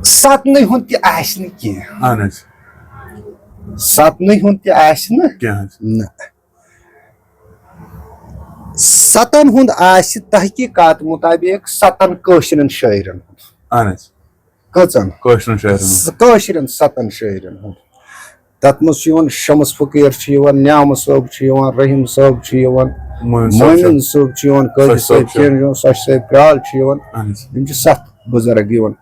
ستنٕے ہُنٛد تہِ آسہِ نہٕ کینٛہہ۔ اہن حظ۔ ستنٕے ہُنٛد تہِ آسہِ نہٕ۔ کینٛہہ حظ۔ نہ۔ ستن ہُنٛد آسہِ تحقیٖقات مُطابق ستن کٲشرٮ۪ن شٲعرن ہُنٛد۔ اہن حظ۔ کٔژن؟ کٲشرٮ۪ن شٲعرن ہُنٛد۔ س-، کٲشرٮ۪ن ستن شٲعرن ہُنٛد۔ تَتھ منٛز چھُ یِوان شمس فقیٖر چھُ یِوان، نعمہٕ صٲب چھُ یِوان، رحیٖم صٲب چھُ یِوان، مومِن صٲب چھُ۔ مومِن صٲب چھُ یِوان، قٲضی سۄچھ صٲب صٲب چھُ۔ چھُ یِوان، سۄچھ صٲب کرٛال چھُ یِوان۔ اہن حظ۔ یِم چھِ ستھ بُزرگ یِوان۔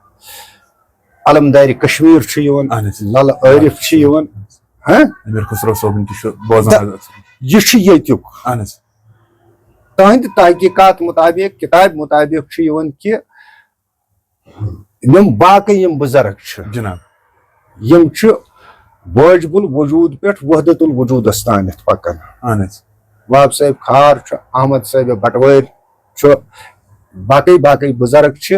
علمدارِ کشمیٖر چھُ یِوان، اہن حظ۔ للہٕ عٲرف چھُ یِوان۔ ہاں؟ امیر خسرو صٲبُن تہِ چھُ بوزان تہٕ حظ۔ یہِ چھُ ییٚتیُک۔ اہن حظ۔ تُہنٛدِ تحقیقات مُطابق، کِتابہِ مُطابق چھُ یِوان کہِ یِم باقٕے یِم بُزرگ چھِ، جناب۔ یِم چھِ واجب الوجود پٮ۪ٹھ وحدت الوجودس تانٮ۪تھ پکان۔ اہن حظ۔ وہاب صٲب کھار چھُ، احمد صٲب بٹوٲرۍ چھُ، باقٕے باقٕے بُزرگ چھِ،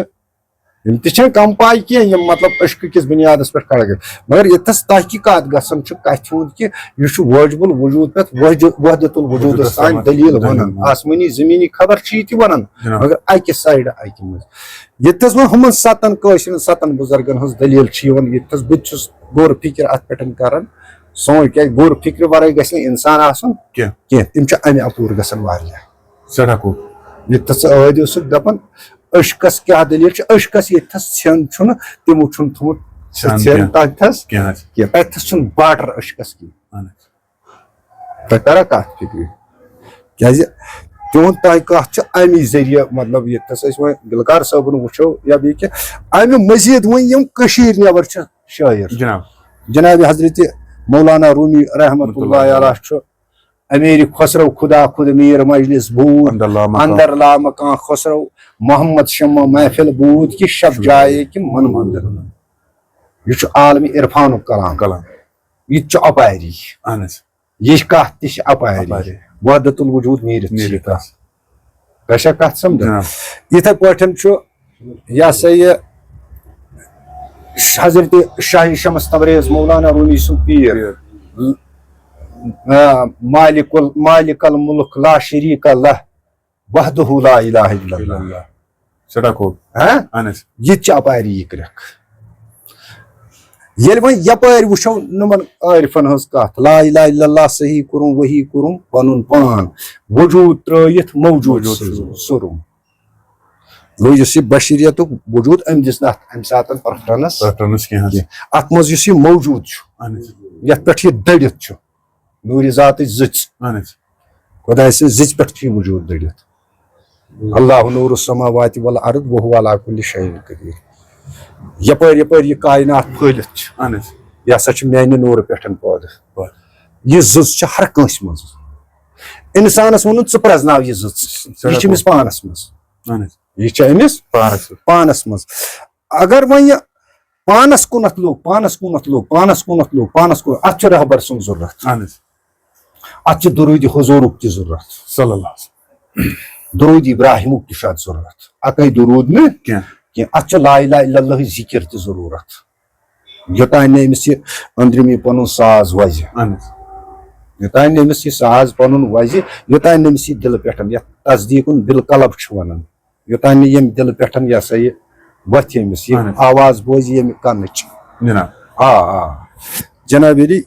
یِم تہِ چھِنہٕ کم پاے کینٛہہ، یِم مطلب عشقہٕ کِس بُنیادس پٮ۪ٹھ کھڑا گٔے۔ مگر ییٚتہِ تھس تحقیقات گژھان چھُ کتھِ ہُنٛد کہِ یہِ چھُ وٲجِب الوجود پٮ۪ٹھ وحد-، وحدت الوجودس وجودس تام تام دٔلیٖل دٔلیٖل ونان۔ ونان۔ آسمٲنی زٔمیٖنی خبر چھِ یہِ تہِ ونان، جناب۔ مگر اکہِ سایڈٕ اکہِ منٛز۔ ییٚتہِ تھس وۄنۍ ہُمن ستن کٲشرٮ۪ن ستن بُزرگن ہٕنٛز دٔلیٖل چھِ یِوان، ییٚتہِ تھس بہٕ تہِ چھُس غور فکر اتھ پٮ۪ٹھ کران۔ سون کیٛازِ غور فکرِ ورٲے گژھِ نہٕ انسان آسُن کینٛہہ۔ کینٛہہ۔ تِم چھِ امہِ اپور گژھان واریاہ۔ سٮ۪ٹھاہ خوٗب۔ ییٚتہِ تھس ژٕ ٲدۍ اوسُکھ دپان، عشقس کیٛاہ دٔلیٖل چھِ؟ عشقس ییٚتہِ تھس ژھٮ۪ن چھُنہٕ، تِمو چھُنہٕ تھوٚمُت سُہ ژھٮ۪ن ژھٮ۪ن کینٛہہ۔ تتہِ تھس کینٛہہ حظ۔ کینٛہہ۔ تتہِ تھس چھُنہٕ باٹر عشقس کینٛہہ۔ اہن حظ۔ تۄہہِ ترا کتھ فکرِ؟ کیٛازِ تِہُنٛد تحقیقات چھِ امی ذٔریعہٕ، مطلب، ییٚتہِ تھس أسۍ وۄنۍ گلکار صٲبُن وٕچھو یا بیٚیہِ کینٛہہ، امہِ مزید وۄنۍ یِم کٔشیٖرِ نٮ۪بر چھِ شٲعر۔ جناب۔ جناب حضرت مولانا رومی رحمۃ اللہ علیہ چھُ امیر خسرو خدا خود میر مجلس بود، اندر لامکان۔ اندر لامکان خسرو محمد شمع محفل بود کہ شب جائے کہ من مندر۔ یہِ چھُ عالمِ عرفانُک کلام۔ کلام۔ یہِ تہِ چھُ اپاری۔ اہن حظ۔ یہِ کتھ تہِ چھِ اپاری۔ اپاری۔ وحدت الوجود نیٖرِتھ چھِ یہِ نیٖرِتھ کتھ۔ تۄہہِ چھا کتھ سمجھ؟ جناب۔ یِتھے پٲٹھۍ چھُ یہِ ہسا یہِ حضرت شاہ شمس تبریز مولانا رومی سُنٛد پیٖر۔ پیر۔ آ، مالک ال-، مالک الملک لا شریک لہ وحدہ لا الہ الا اللہ۔ اللہ۔ سٮ۪ٹھاہ خوٗب۔ ہاں؟ اہن حظ۔ یہِ تہِ چھِ اپارِ یہِ کرٛٮ۪کھ۔ ییٚلہِ وۄنۍ یپٲرۍ وٕچھو نُمن عارفن ہٕنٛز کتھ، لا الہ الا اللہ صحیح کوٚرُم، وحی کوٚرُم پنُن پان، وجود ترٲیِتھ موجود موجود سُہ-، سُہ۔ سُرُم۔ گوٚو یُس یہِ بشریتُک وجود، أمۍ دِژ نہٕ اتھ امہِ ساتہٕ preference preference کینٛہہ حظ۔ کینٛہہ۔ اتھ منٛز یُس یہِ موجود چھُ، اہن حظ۔ یتھ پٮ۪ٹھ یہِ دٔڑِتھ چھُ، نوٗرِ ذاتٕچ زٕژ۔ اہن حظ۔ خۄداے سٕنٛز زٕژِ پٮ۪ٹھ چھُ یہِ وجود دٔڑِتھ۔ اللہ نور السماوات والارض وهو على كل شيء قدير۔ یپٲرۍ یپٲرۍ یہِ کائنات پھٔہلِتھ چھِ، اہن حظ۔ یہِ ہسا چھُ میانہِ نوٗرٕ پٮ۪ٹھ پٲدٕ۔ پٲدٕ۔ یہِ زٕژ چھِ ہر کٲنٛسہِ منٛز۔ انسانس ووٚنُن، "ژٕ پرٛزناو یہِ زٕژ۔" یہِ چھِ أمِس پانس منٛز۔ اہن حظ۔ یہِ چھِ أمِس پانس منٛز۔ پانس منٛز۔ اگر وۄنۍ یہِ پانس کُنتھ لوٚگ، پانس کُنتھ لوٚگ، پانس کُنتھ لوٚگ، پانس کُن، اتھ چھُ رہبر سُنٛد ضروٗرت۔ اہن حظ۔ اتھ چھُ درود حضورُک تہِ ضروٗرت۔ صلی اللہ علیہ وسلم۔ درود ابراہیمُک تہِ چھُ اتھ ضروٗرت۔ اکے درود نہٕ کینٛہہ۔ کینٛہہ۔ اتھ چھُ لا الہ الا اللہ ذکر تہِ ضروٗرت۔ یوٚتانۍ نہٕ أمِس یہِ أنٛدرِم یہِ پنُن ساز وزِ۔ اہن حظ۔ یوٚتانۍ نہٕ أمِس یہِ ساز پنُن وزِ، یوٚتانۍ نہٕ أمِس یہِ دِلہٕ پٮ۪ٹھ یتھ تصدیٖقُن بالقلب چھُ ونان۔ یوٚتام نہٕ ییٚمہِ دِلہٕ پٮ۪ٹھ یہِ ہسا یہِ وۄتھِ أمِس، یہِ اہن حظ۔ آواز بوزِ ییٚمہِ کنٕچ۔ جناب۔ آ، آ۔ جناب علی،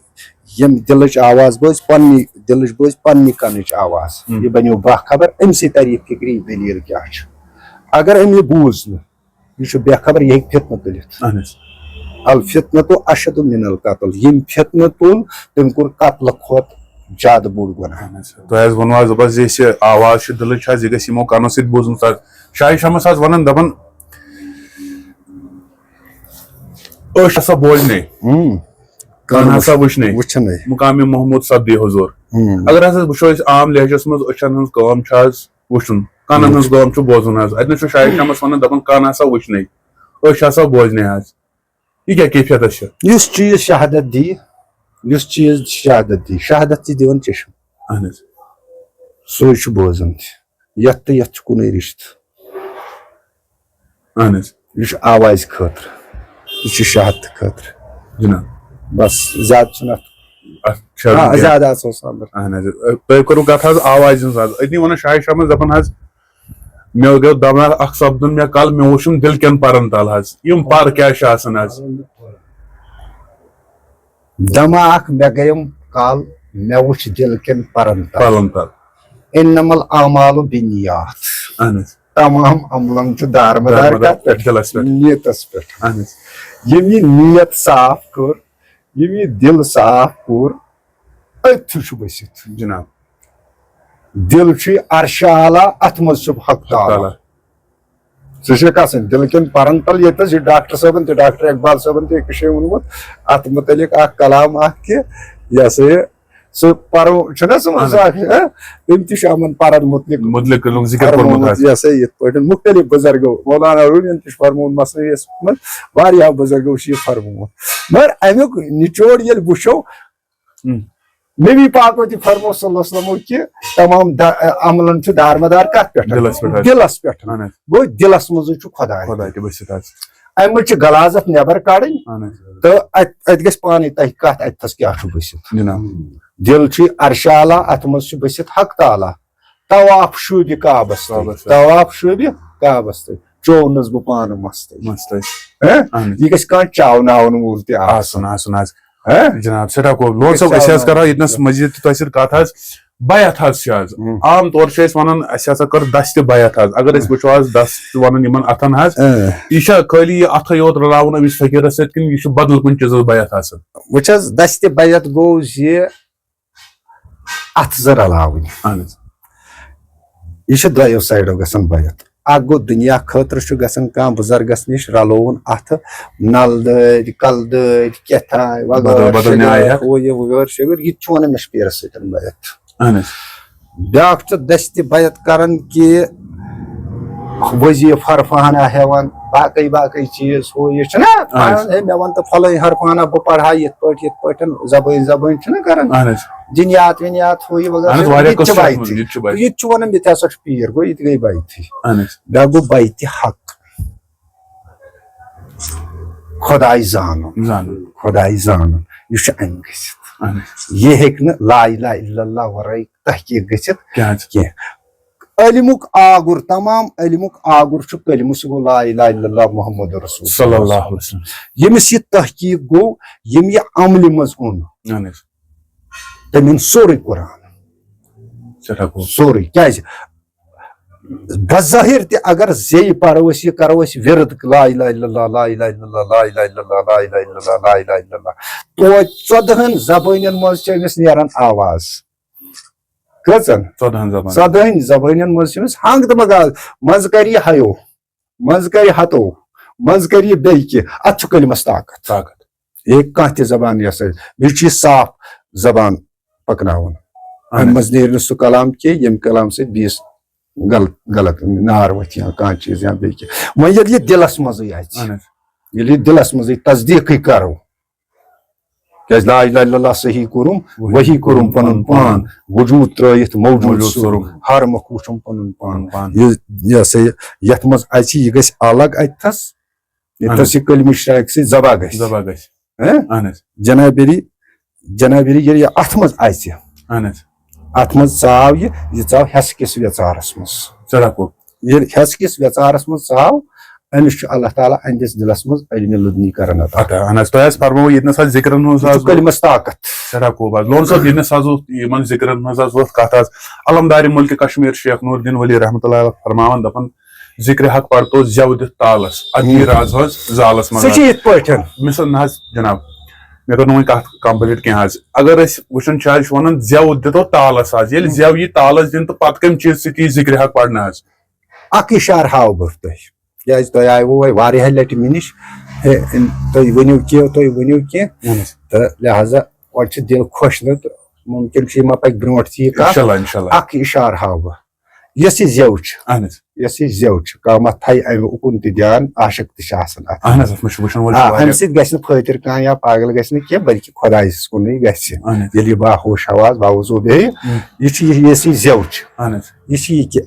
ییٚمہِ دِلٕچ آواز بوزِ پننہِ دِلٕچ، بوزِ پننہِ کنٕچ آواز۔ ہم۔ یہِ بنیو باخبر، أمۍ سٕے تر یہِ فکرِ، یہِ دٔلیٖل کیٛاہ چھُ۔ اگر أمۍ یہِ بوٗز نہٕ، یہِ چھُ بے خبر، یہِ ہیٚکہِ فتنہٕ تُلِتھ۔ اہن حظ۔ الفتنة اشد من القتل۔ ییٚمۍ فتنہٕ تُل، تٔمۍ کوٚر قتلہٕ کھۄتہٕ زیادٕ بوٚڑ گۄناہ۔ اہن حظ۔ تۄہہِ حظ ووٚنوُ حظ، دوٚپُس زِ یُس یہِ آواز چھِ دِلٕچ حظ، یہِ گژھِ یِمو کَنو سۭتۍ بوٗزمٕژ حظ۔ شاہِ شمس حظ وَنان، دَپان، أچھ ہسا بوزنے، ہُم۔ کَن ہسا وٕچھنے، وٕچھنے۔ مقامِ محمود سپدی حضوٗر۔ ہُم۔ اگر حظ أسۍ وٕچھو أسۍ عام لہجس منٛز أچھن ہٕنٛز کٲم چھِ حظ وٕچھُن، کَنن ہُم۔ ہٕنٛز کٲم چھُ بوزُن حظ۔ اَتہِ نَس چھُ شاہِ شمس وَنان، دَپان، کَن ہسا وٕچھنے، أچھ ہسا بوزنے حظ۔ یہِ کیٛاہ کیفیت چھِ؟ یُس چیٖز شہادت دی، یُس چیٖز شہادت دی، شہادت چھِ دِوان چشم۔ اہن حظ۔ سُے چھُ بوزان تہِ۔ یتھ تہٕ یتھ چھُ کُنُے رشتہٕ۔ اہن حظ۔ یہِ چھُ آوازِ خٲطرٕ، یہِ چھُ شہادتہٕ خٲطرٕ۔ جناب۔ بس، زیادٕ چھُنہٕ اتھ۔ اتھ چھُ آ، کینٛہہ۔ زیادٕ آسہٕ ہوس اندر۔ اہن حظ۔ تۄہہِ کٔرٕو کتھ حظ آوازِ ہٕنٛز حظ۔ أتنی ونان شاہِ شمس دپان حظ، مےٚ گوٚو دماغ اکھ سپدُن، مےٚ کل، مےٚ وُچھُم دِل کٮ۪ن پرن تل حظ۔ یِم پر کیٛاہ چھِ آسان حظ؟ دماغ مےٚ گٔیم کل، مےٚ وُچھ دِل کٮ۪ن پرن تل۔ پرن تل۔ انما الاعمال بالنیات۔ اہن حظ۔ تمام عملن چھُ دارمدار دارمدار کتھ پٮ۪ٹھ؟ دِلس پٮ۪ٹھ۔ نیتس پٮ۪ٹھ۔ اہن حظ۔ ییٚمۍ یہِ نیت صاف کٔر، ییٚمۍ یہِ دِل صاف کوٚر، أتھۍ چھُ بٔسِتھ۔ جناب۔ دِل چھُ عرشِ اعلیٰ، اتھ منٛز چھُ حق تعالیٰ۔ تعالیٰ۔ ژٕ چھُکھ آسان دِل کٮ۪ن پرن تل، ییٚتہِ حظ یہِ ڈاکٹر صٲبن تہِ، ڈاکٹر اقبال صٲبن تہِ أکِس جایہِ ووٚنمُت، اتھ متعلق اکھ کلام اکھ کہِ، یہِ ہسا یہِ، سُہ پرو چھُنہ سُہ منٛز اہن۔ اکھ، ہہ؟ تِم تہِ چھِ یِمن پرن متعلق متعلق لوگ ذکر کوٚرمُت فرمومُت، حظ۔ یہِ ہسا یہِ یِتھ پٲٹھۍ مُختلف بُزرگو، مولانا روٗمین تہِ چھُ فرمومُت، مثنویس منٛز واریاہو بُزرگو چھُ یہِ فرمومُت۔ مگر امیُک نچوڑ ییٚلہِ وٕچھو، ہم۔ نبی پاکو تہِ فرموو صلی اللہ علیہ وسلمو کہِ تمام دا-، عملن چھُ دارمدار کتھ پٮ۪ٹھ؟ دِلس پٮ۪ٹھ حظ۔ دِلس پٮ۪ٹھ۔ اہن حظ۔ گوٚو دِلس منٛزٕے چھُ خۄداے۔ خۄداے تہِ بٔسِتھ حظ۔ امہِ منٛز چھِ غلاظت نٮ۪بر کڑٕنۍ۔ اہن حظ۔ تہٕ اتہِ اتہِ گژھِ پانے تۄہہِ کتھ، اتہِ تھس کیٛاہ چھُ بٔسِتھ۔ جناب۔ دِل چھُ عرش اعلیٰ، اتھ منٛز چھُ بٔسِتھ حق تعالیٰ۔ طواف شوٗبہِ کعبس تہِ۔ کعبس تہِ۔ طواف شوٗبہِ کعبس تہِ۔ چوونس بہٕ پانہٕ مستٕے۔ مستٕے۔ ہہ؟ اہن حظ۔ یہِ گژھِ کانٛہہ چاوناوُن وول تہِ آسُن۔ آسُن آسُن حظ۔ ہہ؟ جناب، سٮ۪ٹھاہ گوٚو۔ لون صٲب، أسۍ حظ کرو ییٚتنس مزید تہِ تۄہہِ سۭتۍ کتھ حظ۔ بیعت حظ چھِ آز۔ ہم۔ عام طور چھِ أسۍ ونان، اسہِ ہسا کٔر دستِ بیعت حظ۔ اگر أسۍ وٕچھو آز دست چھِ ونان یِمن اتھن حظ۔ اۭں۔ یہِ چھا خٲلی یہِ اتھے یوت رلاوُن أمِس فقیٖرس سۭتۍ کِنہٕ یہِ چھُ بدل کُنہِ چیٖزس بیعت آسان؟ وٕچھ حظ، دستِ بیعت گوٚو زِ اتھٕ زٕ رلاوٕنۍ۔ اہن حظ۔ یہِ چھُ دۄیو سایڈو گژھان بیعت۔ اکھ گوٚو دُنیا خٲطرٕ چھُ گژھان کانٛہہ بُزرگس نِش رلووُن اتھٕ، نل دٲدۍ، کلہٕ دٲدۍ، کیٛاہ تام، وغٲر بدل بدل نیاے شغٲر، ہٮ۪تھ۔ ہُہ یہِ وغٲر شغٲر، یہِ تہِ چھُ ونان مےٚ چھُ پیرس سۭتۍ بیعت۔ اہن حظ۔ بیاکھ چھُ دستِ بیعت کران کہِ وظیفہٕ ہرفانہ ہٮ۪وان، باقٕے باقٕے چیٖز، ہُہ یہِ چھُنہ اہن حظ۔ پانہٕ، ہے، مےٚ وَن تہٕ فلٲنۍ ہرفانہ بہٕ پرہا یِتھ پٲٹھۍ، یِتھ پٲٹھۍ، زبٲنۍ زبٲنۍ چھُنہ کران، اہن حظ۔ جِنیات وِنیات، ہُہ یہِ وغٲر اہن حظ، شغٲر، واریاہ یہِ تہِ چھُ قٕسمٕکۍ بیعتٕے۔ یہِ تہِ چھُ بیعت۔ یہِ تہِ چھُ وَنان مےٚ تہِ ہسا چھُ پیٖر، گوٚو یہِ تہِ گٔے بیعتٕے۔ اہن حظ۔ بیٛاکھ گوٚو بیعتِ حق، خۄداے زانُن، زانُن۔ خۄداے زانُن، یہِ چھُ اَمہِ گٔژھِتھ۔ اہن حظ۔ یہِ ہیٚکہِ نہٕ لا الہ الا اللہ ورٲے تحقیق گٔژھِتھ کیٛاہ حظ؟ کینٛہہ۔ علمُک آگُر، تمام علمُک آگُر چھُ کلمہٕ، سُہ گوٚو لا الہ الا اللہ محمد رسول صلی اللہ علیہ وسلم۔ ییٚمِس یہِ تحقیق گوٚو، ییٚمۍ یہِ عملہِ منٛز اوٚن، اہن حظ۔ تٔمۍ اوٚن سورُے قرآن، سٮ۪ٹھاہ گوٚو۔ سورُے۔ کیٛازِ؟ بظٲہر تہِ اگر زیٚیہِ پرو أسۍ، یہِ کرو أسۍ ورد لا الہ الا اللہ، لا الہ الا اللہ، لا الہ الا اللہ، لا الہ الا اللہ، لا الہ الا اللہ، توتہِ ژۄدہن زبٲنٮ۪ن منٛز چھِ أمِس نیران آواز۔ کٔژن؟ ژۄدہن زبانن۔ ژۄدہن زبٲنٮ۪ن منٛز چھِ أمِس ہنٛگ تہٕ منٛگ آواز۔ منٛزٕ کرِ یہِ ہیو، منٛزٕ کرِ ہتو، منٛزٕ کرِ یہِ بیٚیہِ کینٛہہ۔ اتھ چھُ کلمس طاقت۔ طاقت۔ یہِ ہیٚکہِ کانٛہہ تہِ زبان یہِ ہسا، بیٚیہِ چھُ یہِ صاف زبان پکناوُن۔ اہن امہِ حظ۔ منٛز نیرِ نہٕ سُہ کلام کینٛہہ، ییٚمہِ کلام سۭتۍ بیٚیِس غلط، غلط نار وۄتھِ یا کانٛہہ چیٖز یا بیٚیہِ کینٛہہ۔ وۄنۍ ییٚلہِ یہِ دِلس منٛزٕے آسہِ، اہن حظ۔ ییٚلہِ یہِ دِلس منٛزٕے تصدیٖقٕے کرو، کیٛازِ لا الہ الا اللہ صحیح کوٚرُم، وحی کوٚرُم پنُن پان، وجوٗد ترٲیِتھ موجوٗد موجوٗد سوٚرُم، سوٚرُم۔ ہر مخلوق چھُم پنُن پان۔ پنُن پان۔ یہِ، یہِ ہسا یہِ، یتھ منٛز اژِ، یہِ گژھِ الگ اتہِ تھس، ییٚتہِ اہن تھس یہِ کلمہٕ شراکہِ سۭتۍ ذبح گژھِ۔ ذبح گژھِ۔ ہہ؟ اہن حظ۔ جناب علی، جناب علی، ییٚلہِ یہِ اتھ منٛز اژِ، اہن حظ۔ اتھ منٛز ژاو یہِ، یہِ ژاو ہٮ۪سہٕ کِس ویژارس منٛز۔ سٮ۪ٹھاہ گوٚو۔ ییٚلہِ ہٮ۪سہٕ کِس ویژارس منٛز ژاو، أمِس چھُ اللہ تعالیٰ أہنٛدِس دِلس منٛز علمِ لدنی کران عطا۔ عطا۔ اہن حظ، تۄہہِ حظ فرموو ییٚتنس حظ ذِکرن ہٕنٛز یہِ چھُ حظ۔ کلمس طاقت۔ سٮ۪ٹھاہ خوٗب حظ۔ لون صٲب، ییٚتنس حظ اوس یِمن ذِکرن ہٕنٛز حظ ووت کتھ حظ۔ علمدارِ مُلکہِ کشمیر شیخ نور الدین ولی رحمتہ اللہ فرماوان، دپان، ذِکرِ حق پرتو زٮ۪و دِتھ تالس، ادی راز حظ زالس منٛز سُہ حظ۔ چھُ یِتھ پٲٹھۍ۔ مثال نہ حظ جناب، مےٚ کٔر نہٕ وۄنۍ کتھ complete کینٛہہ حظ۔ اگر أسۍ وٕچھان چھِ حظ، یہِ چھِ ونان زٮ۪و دِتو تالس حظ، ییٚلہِ زٮ۪و یی تالس دِنہٕ تہٕ پتہٕ کمہِ چیٖزٕ سۭتۍ یی ذِکرِ حق پرنہٕ حظ؟ اکھ اشارٕ ہاوٕ بہٕ تۄہہِ، کیازِ تۄہہِ آیوٕ وۄنۍ واریاہ لٹہِ مےٚ نِش، ہے، تُہۍ ؤنِو کینٛہہ، تُہۍ ؤنِو کینٛہہ، تہٕ لہذا وۄنۍ چھُ دِل خۄش نہٕ تہٕ مُمکِن چھُ یہِ ما پکہِ برونٛٹھ تہِ یہِ کتھ۔ انشاءاللہ، انشاءاللہ۔ اکھ اشارٕ ہاوٕ بہٕ، یۄس یہِ زٮ۪و چھِ، اہن حظ۔ یۄس یہِ زٮ۪و چھِ، کانٛہہ ما تھایہِ امہِ اُکُن تہِ دیان، عاشق تہِ چھِ آسان اتھ۔ اہن حظ، اتھ منٛز چھُ وٕچھان وٲلۍ آ، چھِ امہِ واریاہ۔ سۭتۍ گژھِ نہٕ فٲطر کانٛہہ یا پاگل گژھِ نہٕ کینٛہہ، بلکہِ خۄدایس کُنُے گژھِ۔ اہن حظ۔ ییٚلہِ یہِ باہوش حواس باوضوٗ بیٚیہِ، ہم۔ یہِ چھِ یہِ، یۄس یہِ زٮ۪و چھِ، اہن حظ۔ یہِ چھِ یہِ کہِ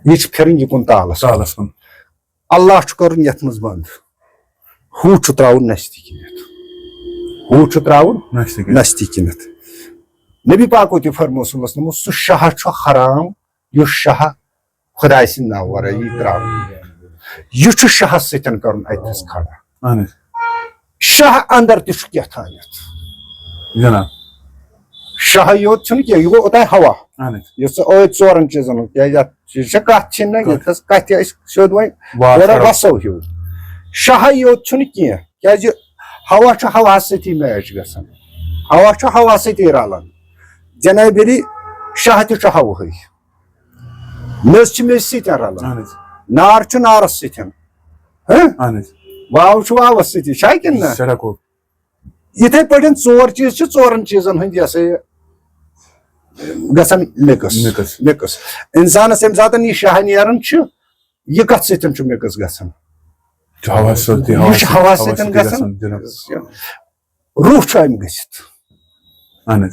یہِ چھِ پھِرٕنۍ یہِ کُن تالس۔ تالس کُن۔ اللہ چھُ کرُن یتھ منٛز بنٛد، ہُہ چھُ ترٛاوُن نستہِ کِنٮ۪تھ، ہُہ چھُ ترٛاوُن نستہِ کِنٮ۪تھ۔ نستہِ کِنٮ۪تھ۔ نبی پاکو تہِ فرموو صلی اللہ علیہ وسلم، سُہ شاہ چھُ حرام یُس شاہ خدایہِ سٕنٛدِ ناوٕ ورٲیی ترٛاوُن۔ یہِ چھُ شاہس سۭتۍ کرُن اتہِ تھس کھڑا۔ اہن حظ۔ شاہ اندر تہِ چھُ کینٛہہ تھٲوِتھ۔ جناب۔ شاہ یوت چھُنہٕ کینٛہہ، یہِ گوٚو اوٚتام ہوا۔ اہن حظ۔ یُس ژٕ ٲدۍ ژورن چیٖزن ہُنٛد، کیٛازِ یتھ، یہِ چھےٚ کتھ چھِنہٕ نہ، کتھ۔ یتھ حظ کتھِ أسۍ سیوٚد وۄنۍ وار تھوڑا کرو۔ وسو ہیوٗ۔ شاہے یوت چھُنہٕ کینٛہہ، کیٛازِ ہوا چھُ ہواہس سۭتی میچ گژھان، ہوا چھُ ہواہس سۭتی رلان۔ جناب علی، شاہ تہِ چھُ ہوہٕے، میٚژ چھِ میٚژِ سۭتۍ رلان، اہن حظ۔ نار چھُ نارس سۭتۍ، ہہ؟ اہن حظ۔ واو چھُ واوس سۭتی، چھا کِنہٕ نہ؟ سٮ۪ٹھاہ خوٗب۔ یِتھے پٲٹھۍ ژور چیٖز چھِ ژورن چیٖزن ہٕنٛدۍ، یہِ ہسا یہِ، گژھان مِکٕس۔ مِکٕس۔ مِکٕس۔ انسانس ییٚمہِ ساتہٕ یہِ شاہ نیران چھُ، یہِ کتھ سۭتۍ چھُ مِکٕس گژھان؟ چھُ ہوا سۭتۍ، یہِ چھُ ہوا سۭتۍ گژھان۔ جناب۔ روح چھُ امہِ گٔژھِتھ۔ اہن حظ۔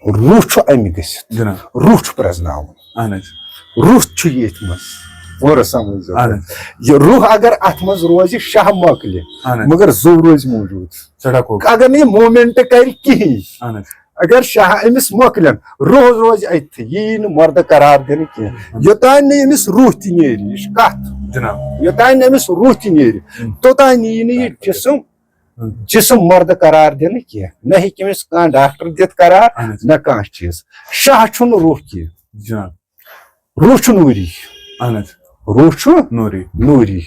روح چھُ امہِ گٔژھِتھ۔ جناب۔ روح چھُ پرزناوُن۔ اہن حظ۔ روح چھُ ییٚتھۍ منٛز، پوٗرٕ سمجھ۔ اہن حظ۔ یہِ روح اگر اتھ منٛز روزِ، شاہ مۄکلہِ، اہن حظ۔ مگر زُو روزِ موٗجوٗد۔ سٮ۪ٹھاہ خوٗب۔ اگر نہٕ یہِ موٗمینٹ کرِ کِہیٖنۍ، اہن حظ۔ اگر شاہ أمِس مۄکلن، روح روزِ أتھٕے، یہِ یی نہٕ مردٕ قرار دِنہٕ کینٛہہ۔ اہن۔ یوٚتانۍ نہٕ أمِس روح تہِ نیرِ، یہِ چھِ کتھ۔ جناب۔ یوٚتانۍ نہٕ أمِس روح تہِ نیرِ، ہم۔ توٚتانۍ یی نہٕ یہِ جسم، ہم۔ جسم مردٕ قرار دِنہٕ کینٛہہ۔ نہ ہیٚکہِ أمِس کانٛہہ ڈاکٹر دِتھ قرار، اہن حظ۔ نہ کانٛہہ چیٖز۔ شاہ چھُنہٕ روح کینٛہہ۔ جناب۔ روح چھُ نوٗری۔ اہن حظ۔ روح چھُ نوٗری۔ نوٗری۔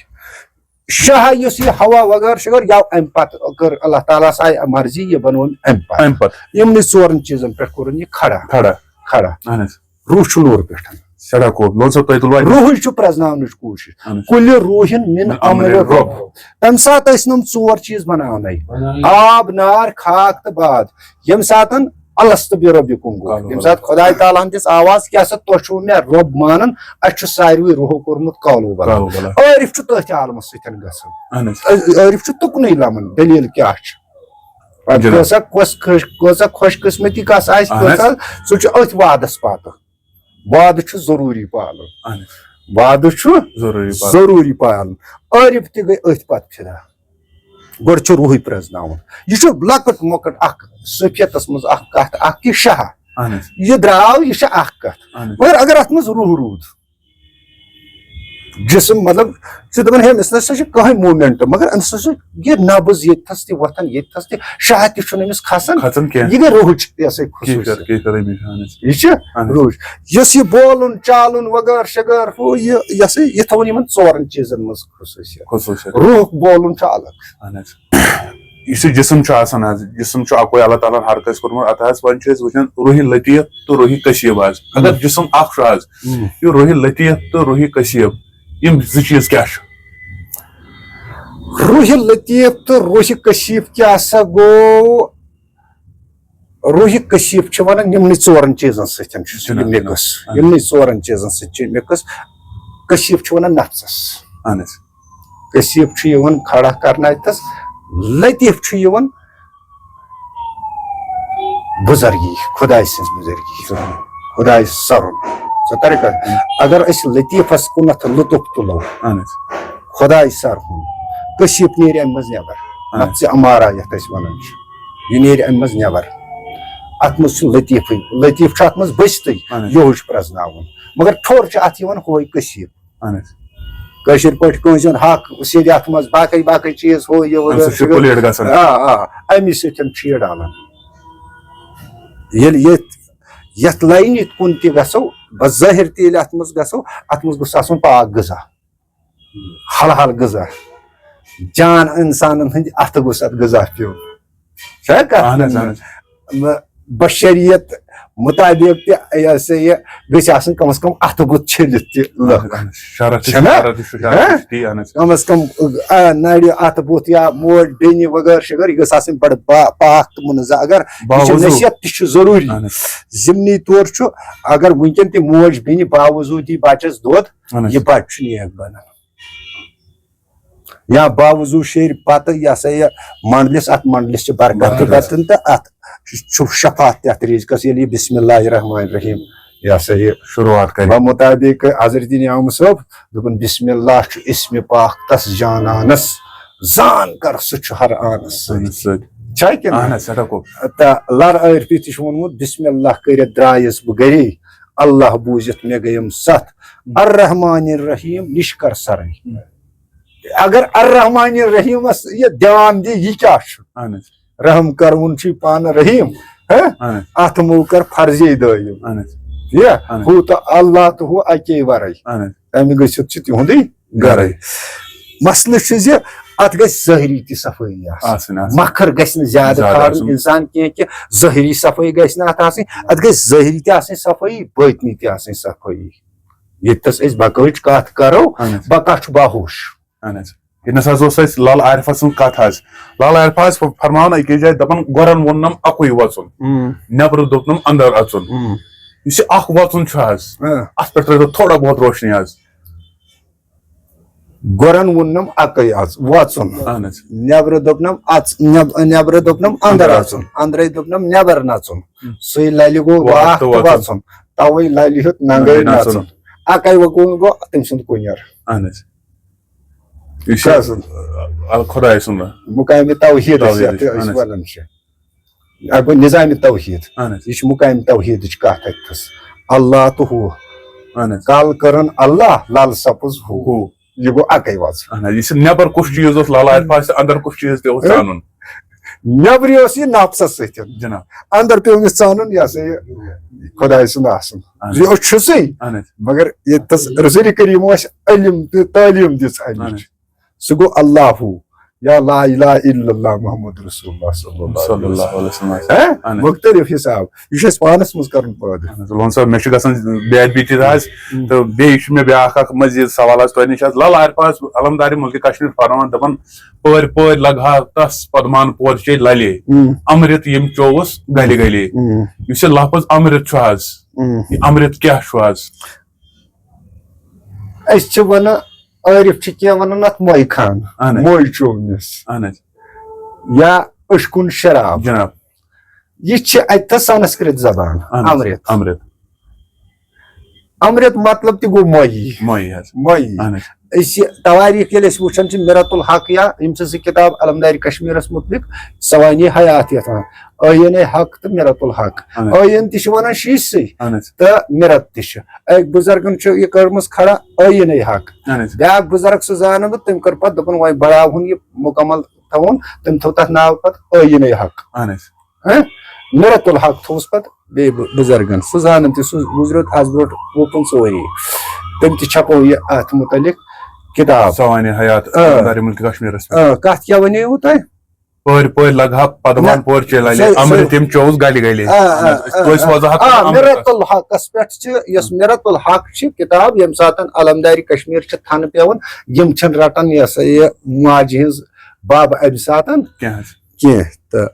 شاہ یُس یہِ ہوا وغٲر شغٲر یَو اَمہِ پَتہٕ کٔر اللہ تعالیٰ ہَس آیہِ مرضی، یہِ بَنوو اَمہِ پَتہٕ۔ اَمہِ پَتہٕ۔ یِمنٕے ژورَن چیٖزَن پٮ۪ٹھ کوٚرُن یہِ کھڑا۔ کھڑا۔ کھڑا۔ اہن حظ۔ روح چھُ نوٗر پٮ۪ٹھ۔ سٮ۪ٹھاہ خوٗب۔ لون صٲب، تۄہہِ تُلوٕ اَتہِ؟ روحٕے چھُ پرٛزناونٕچ کوٗشِش۔ اہن حظ۔ کُلہِ روحِن من من امرِ امرِ رب۔ رب۔ تَمہِ ساتہٕ ٲسۍ نہٕ یِم ژور چیٖز بَناونَے۔ بَناونَے۔ آب، نار، خاک تہٕ باد۔ ییٚمہِ ساتَن الست بربکم گوٚو۔ کالو ییٚمہِ ساتہٕ خۄداے تعالیٰ ہَن دِژ آواز، کیٛاہ سا تۄہہِ چھُو مےٚ رۄب مانان؟ اَسہِ چھُ ساروٕے روحو کوٚرمُت کالو بلا۔ کالو بلا۔ عٲرِف چھُ تٔتھۍ عالمَس سۭتۍ گژھان۔ اہن حظ۔ عٲ-، عٲرِف چھُ تُکنُے لَمان دٔلیٖل کیٛاہ چھِ۔ پَتہٕ جِناب۔ کۭژاہ کۄس خۄش-، کۭژاہ خۄش قٕسمتی کَس آسہِ، اہن حظ۔ کۭژاہ، سُہ چھُ أتھۍ وعدَس پَتہٕ۔ وعدٕ چھُ ضروٗری پالُن۔ اہن حظ۔ وعدٕ چھُ ضروٗری پالُن۔ ضروٗری پالُن۔ عٲرِف تہِ گٔے أتھۍ پَتہٕ فِدا۔ گۄڈٕ چھُ روحٕے پرٛزناوُن۔ یہِ چھُ لۄکٕٹ مۄکٕٹ اکھ صوفیتس منٛز اکھ کتھ، اکھ یہِ شاہ۔ اہن حظ۔ یہِ درٛاو، یہِ چھِ اکھ کتھ۔ اہن حظ۔ مگر اگر اتھ منٛز روح روٗد، جسم، مطلب، چھِ دپان، ہے، أمِس نہ سا چھِ کٕہٕنۍ موٗمینٹ، مگر أمِس ہسا چھِ یہِ نبض ییٚتہِ تھس تہِ وۄتھان، ییٚتہِ تھس تہِ، شاہ تہِ چھُنہٕ أمِس کھسان۔ کھسان کینٛہہ۔ یہِ گٔے روحٕچ، یہِ ہسا، کیفیت، خصوٗصیت۔ کیفیت أمِس، اہن حظ۔ یہِ چھِ اہن حظ۔ روحٕچ۔ یُس یہِ بولُن، چالُن وغٲرٕ شغٲرٕ ہُہ، یہِ، یہِ ہسا، یہِ تھوٚوُن یِمن ژورن چیٖزن منٛز خصوٗصیت۔ خصوٗصیت۔ روح بولُن چھُ الگ۔ اہن حظ۔ یُس یہِ جسم چھُ آسان حظ، جسم چھُ اَکوے اللہ تعالیٰ ہن ہر کٲنٛسہِ کوٚرمُت۔ اَتھ حظ وۄنۍ چھِ أسۍ وٕچھان روحِ لطیف تہٕ روحِ کشیف حظ۔ اگر ہُم۔ جسم اکھ چھُ حظ، ہُم۔ یہِ روحِ لطیف تہٕ روحِ کشیف، یِم زٕ چیٖز کیٛاہ چھِ؟ روحِ لطیف تہٕ روحِ کشیف کیٛاہ سا گوٚو؟ روحِ کشیف چھِ وَنان یِمنٕے ژورَن چیٖزَن سۭتۍ چھُ سُہ یہِ جِناب، مِکٕس۔ جِناب۔ یِمنٕے ژورَن چیٖزَن سۭتۍ چھُ یہِ مِکٕس۔ کشیف چھُ وَنان نفسَس۔ اہن حظ۔ کشیف چھُ یِوان کھڑا کرنہٕ اَتٮ۪تھ، لطیف چھُ یِوان بُزرگی، خداے سٕنٛز بُزرگی، خداے سَرُن۔ ژےٚ تَرِ کَتھ؟ اگر أسۍ لطیفَس کُنَتھ لطف تُلو، اہن حظ۔ خداے سَرُن، کشیف نیرِ اَمہِ منٛز نٮ۪بر۔ اہن حظ۔ نفسِ امارہ یَتھ أسۍ وَنان چھِ، یہِ نیرِ اَمہِ منٛز نٮ۪بر۔ اَتھ منٛز چھُ لطیفٕے، لطیف چھُ اَتھ منٛز بٔستٕے، اہن حظ۔ یِہوٚے چھُ پرٛزناوُن۔ مگر ٹھوٚر چھُ اَتھ یِوان ہُہے کشیف۔ اہن حظ۔ کٲشِر پٲٹھۍ کٲنٛسہِ ہُنٛد حق سیٚدِ اَتھٕ منٛز، باقٕے باقٕے چیٖز، ہُہ یہِ اَمہِ وغٲرٕ سۭتۍ چھُ شغٲرٕ۔ پلیٹ گژھان۔ آ، آ، اَمی سۭتۍ چھِ یہِ ڈالان۔ ییٚلہِ ییٚتھۍ، یَتھ لاینہِ کُن تہِ گژھو، بظٲہِر تہِ ییٚلہِ اَتھ منٛز گژھو، اَتھ منٛز گوٚژھ آسُن پاک غذا، حلال غذا، جان اِنسانَن ہٕنٛدِ اَتھٕ گوٚژھ اَتھ غذا پیوٚن۔ چھا کَتھ؟ اہن حظ، اہن حظ۔ مطلب، بشریت مطابق تہِ، یہِ ہسا یہِ، گٔژھۍ آسٕنۍ کم از کم اَتھٕ بُتھ چھٔلِتھ تہِ لُکھ۔ اہن حظ، اہن حظ۔ شرح تہِ چھُ، چھُنہ؟ شرح تہِ چھُ، شرح ہہ؟ تہِ چھُ تی، اہن حظ۔ کم از کم، آ، نرِ اَتھٕ بُتھ یا موج بیٚنہِ وغٲرٕ شغٲرٕ، یہِ گٔژھ آسٕنۍ بڑٕ با-، پاک تہٕ منظم۔ اگر یہِ چھِ باوضوٗ۔ نصیحت تہِ چھِ ضروٗری۔ اہن حظ۔ ضمنی طور چھُ، اگر وٕنکٮ۪ن تہِ موج بیٚنہِ باوضوٗ دی بچس دۄد، اہن حظ۔ یہِ بچہِ چھُ نیک بنان۔ یا باوضوٗ شیرِ پتہٕ، یہِ ہسا یہِ منڈلِس، اتھ منڈلِس چھِ برکت تہِ برکت۔ گژھان تہٕ اتھ چھُ شفاعت تہِ اتھ رِزقس، ییٚلہِ یہِ بسم اللہ الرحمن الرحیم، یہِ ہسا یہِ شروٗعات کرِ۔ بمطابق حضرت نیام صٲب دوٚپُن، بسم اللہ چھُ اسمِ پاک تس جانانس، زان کر سُہ چھُ ہر آنس سۭتۍ۔ سۭتۍ۔ چھا کِنہٕ؟ اہن حظ، سٮ۪ٹھاہ خوٗب۔ تہٕ لر عٲرفی تہِ چھُ ووٚنمُت، بسم اللہ کٔرِتھ درٛایس بہٕ گرے، اللہ بوٗزِتھ مےٚ گٔیم ستھ، الرحمن الرحیم نِش کر سرٕے۔ اگر الرحمن الرحیمس یہِ دھیان دی، یہِ کیٛاہ چھُ؟ اہن حظ۔ رحم کرون چھُے پانہٕ رحیم، ہہ؟ اہن حظ۔ اتھ مو کر فرضے دٲیِم۔ اہن حظ۔ یہِ اہن حظ۔ ہُہ تہٕ اللہ تہٕ ہُہ اَکے ورٲے۔ اہن حظ۔ تَمہِ گٔژھِتھ چھُ تِہُنٛدُے گرے۔ گرے۔ مسلہٕ چھُ زِ اتھ گژھِ ظٲہری تہِ صفٲیی آسٕنۍ۔ آسٕنۍ، آسٕنۍ۔ مکھر گژھِ نہٕ زیادٕ زیادٕ کھارُن آسُن۔ انسان کینٛہہ، کہِ ظٲہری صفٲیی گژھِ نہٕ اتھ آسٕنۍ۔ اتھ گژھِ ظٲہری تہِ آسٕنۍ صفٲیی، بٲطنی تہِ آسٕنۍ صفٲیی۔ ییٚتہِ تھس أسۍ بقاہٕچ کتھ کرو، اہن حظ۔ بقا چھُ باہوش۔ اہن حظ۔ ییٚتہِ نس حظ اوس اَسہِ لال عارفہ سٕنٛز کتھ حظ۔ لال عارفہ حظ فرماوان أکِس جایہِ، دپان، گۄرن ووٚننم اکُے وژُن، ہم۔ نٮ۪برٕ دوٚپنم اندر اژُن۔ ہم۔ یُس یہِ اکھ وژُن چھُ حظ، ہاں۔ اتھ پٮ۪ٹھ ترٲیتو تھوڑا بہت روشنی حظ۔ گۄرن ووٚننم اکُے از وژُن۔ اہن حظ۔ نٮ۪برٕ دوٚپنم اژ-، نٮ۪ب-، نٮ۪برٕ دوٚپنم اندر اندر اژُن۔ اژُن۔ اندرے دوٚپنم نٮ۪بر نژُن۔ ہم۔ سُے للہِ گوٚو واکھ واکھ تہٕ تہٕ وژُن۔ وژُن۔ توے للہِ ہیوٚت ننگے ننگے نژُن۔ نژُن۔ اکے وقوع گوٚو تٔمۍ سُنٛد کُنیر۔ اہن حظ۔ یہِ چھُ کیٛاہ سُنٛد؟ ال- خۄداے سُنٛد۔ مقامِ توحیٖد توحیٖد، یَتھ اہن أسۍ حظ۔ وَنان چھِ۔ یا گوٚو نظامِ توحیٖد۔ اہن حظ۔ یہِ چھِ مقامِ توحیٖدٕچ کَتھ اَتہِ تھٔس۔ اللہ تہٕ ہُہ۔ اہن حظ۔ کَل کٔرٕن اللہ، لَل سَپٕز ہُہ۔ ہُہ۔ یہِ گوٚو اَکَے وَژھ۔ اہن حظ۔ یہِ چھُ نٮ۪بر کُس چیٖز اوس لالہٕ عرفاس تہٕ اندر کُس چیٖز تہِ اوس ہہ؟ ژانُن۔ نٮ۪برٕ اوس یہِ نفسَس سۭتۍ۔ جناب۔ اَندر پیوٚو أمِس ژانُن، یہِ ہسا یہِ خۄداے سُنٛد آسُن۔ اہن۔ یہِ اوس چھُسٕے، اہن حظ۔ مگر ییٚتہِ تھَس رسول کریٖم اوس علم تہٕ تعلیٖم دِژ اَمِچ۔ اہن حظ۔ سُہ گوٚو اللہ ہُہ، یا لا الہ الا اللہ محمد رسول اللہ صلی اللہ صلی علیہ اللہ وسلم۔ علیہ وسلم۔ ہہ؟ اہن حظ۔ مختلف حساب۔ یہِ چھُ اَسہِ پانَس منٛز کَرُن پٲدٕ۔ اہن حظ۔ لون صٲب، مےٚ چھُ گژھان بے ادبی تہِ حظ۔ تہٕ بیٚیہِ چھُ مےٚ بیٛاکھ اکھ مزید سوال حظ تۄہہِ نِش حظ۔ لل عرفاس علمدارِ مُلکِ کشمیر فرمان دپان، پٲرۍ پٲرۍ لگہٕ ہا تس پدمان پورچے للے، ہم۔ امرت یِم چووُس گلہِ گلے۔ ہم۔ یُس یہِ لفظ امرت چھُ حظ، ہم۔ یہِ امرت کیٛاہ چھُ حظ؟ أسۍ چھِ ونان، عٲرِف چھِ کینٛہہ ونان اتھ مۄے خان، اہن حظ۔ مۄے چوونس، اہن حظ۔ یا أشکُن شراب۔ جناب۔ یہِ چھِ اتہِ تھَس سنسکرت زبان، اہن حظ۔ امرت۔ امرت۔ امرت مطلب تہِ گوٚو مۄیی۔ مۄیی حظ۔ مۄیی۔ اہن حظ۔ أسۍ یہِ توٲریٖخ ییٚلہِ أسۍ وٕچھان چھِ، میرت الحق یا یِم چھِ زٕ کِتاب علمدارِ کشمیرس مُتعلق، سوانح حیات یتھ ونان، عٲیٖنِ حق تہٕ میرت الحق۔ اہن حظ۔ عٲیٖن تہِ چھِ ونان شیٖشسٕے اہن حظ۔ تہٕ میرت تہِ چھِ۔ أکۍ بُزرگن چھِ یہِ کٔرمٕژ کھڑا عٲیٖنِ حق۔ اہن حظ۔ بیٛاکھ بُزرگ سُہ زانہٕ بہٕ، تٔمۍ کٔر پتہٕ دوٚپُن وۄنۍ بڑاوہُن یہِ مُکمل تھاوُن، تٔمۍ تھوٚو تتھ ناو پتہٕ عٲیٖنِ حق۔ اہن حظ۔ ہہ؟ میرت الحق تھوٚوُس پتہٕ بیٚیہِ بُ- بُزرگن، سُہ زانن تہِ، سُہ گُزریو از برونٛٹھ وُہ پٕنٛژٕہ ؤری۔ تٔمۍ تہِ چھپو یہِ اتھ مُتعلق کِتاب۔ سوانح حیات آ۔ علمدارِ مُلکِ کشمیرس پٮ۪ٹھ۔ آ، کتھ کیٛاہ ونیوٕ تۄہہِ؟ پٲرۍ پٲرۍ لگہٕ ہا پدمان نہ، پورچے للے، سُے- سُے- امرت یِم چووُس گلہِ گلے۔ آ، آ، اہن حظ۔ أسۍ آ، کٲنٛسہِ آ۔ وضاحت آ، کرو امرتس۔ میرت الحقس پٮ۪ٹھ چھِ، یۄس میرت الحق چھِ کِتاب، ییٚمہِ ساتہٕ علمدارِ کشمیر چھِ تھنہٕ پٮ۪وان، یِم چھِنہٕ رٹان یہِ ہسا یہِ ماجہِ ہٕنٛز بب امہِ ساتہٕ کینٛہہ حظ۔ کینٛہہ۔ تہٕ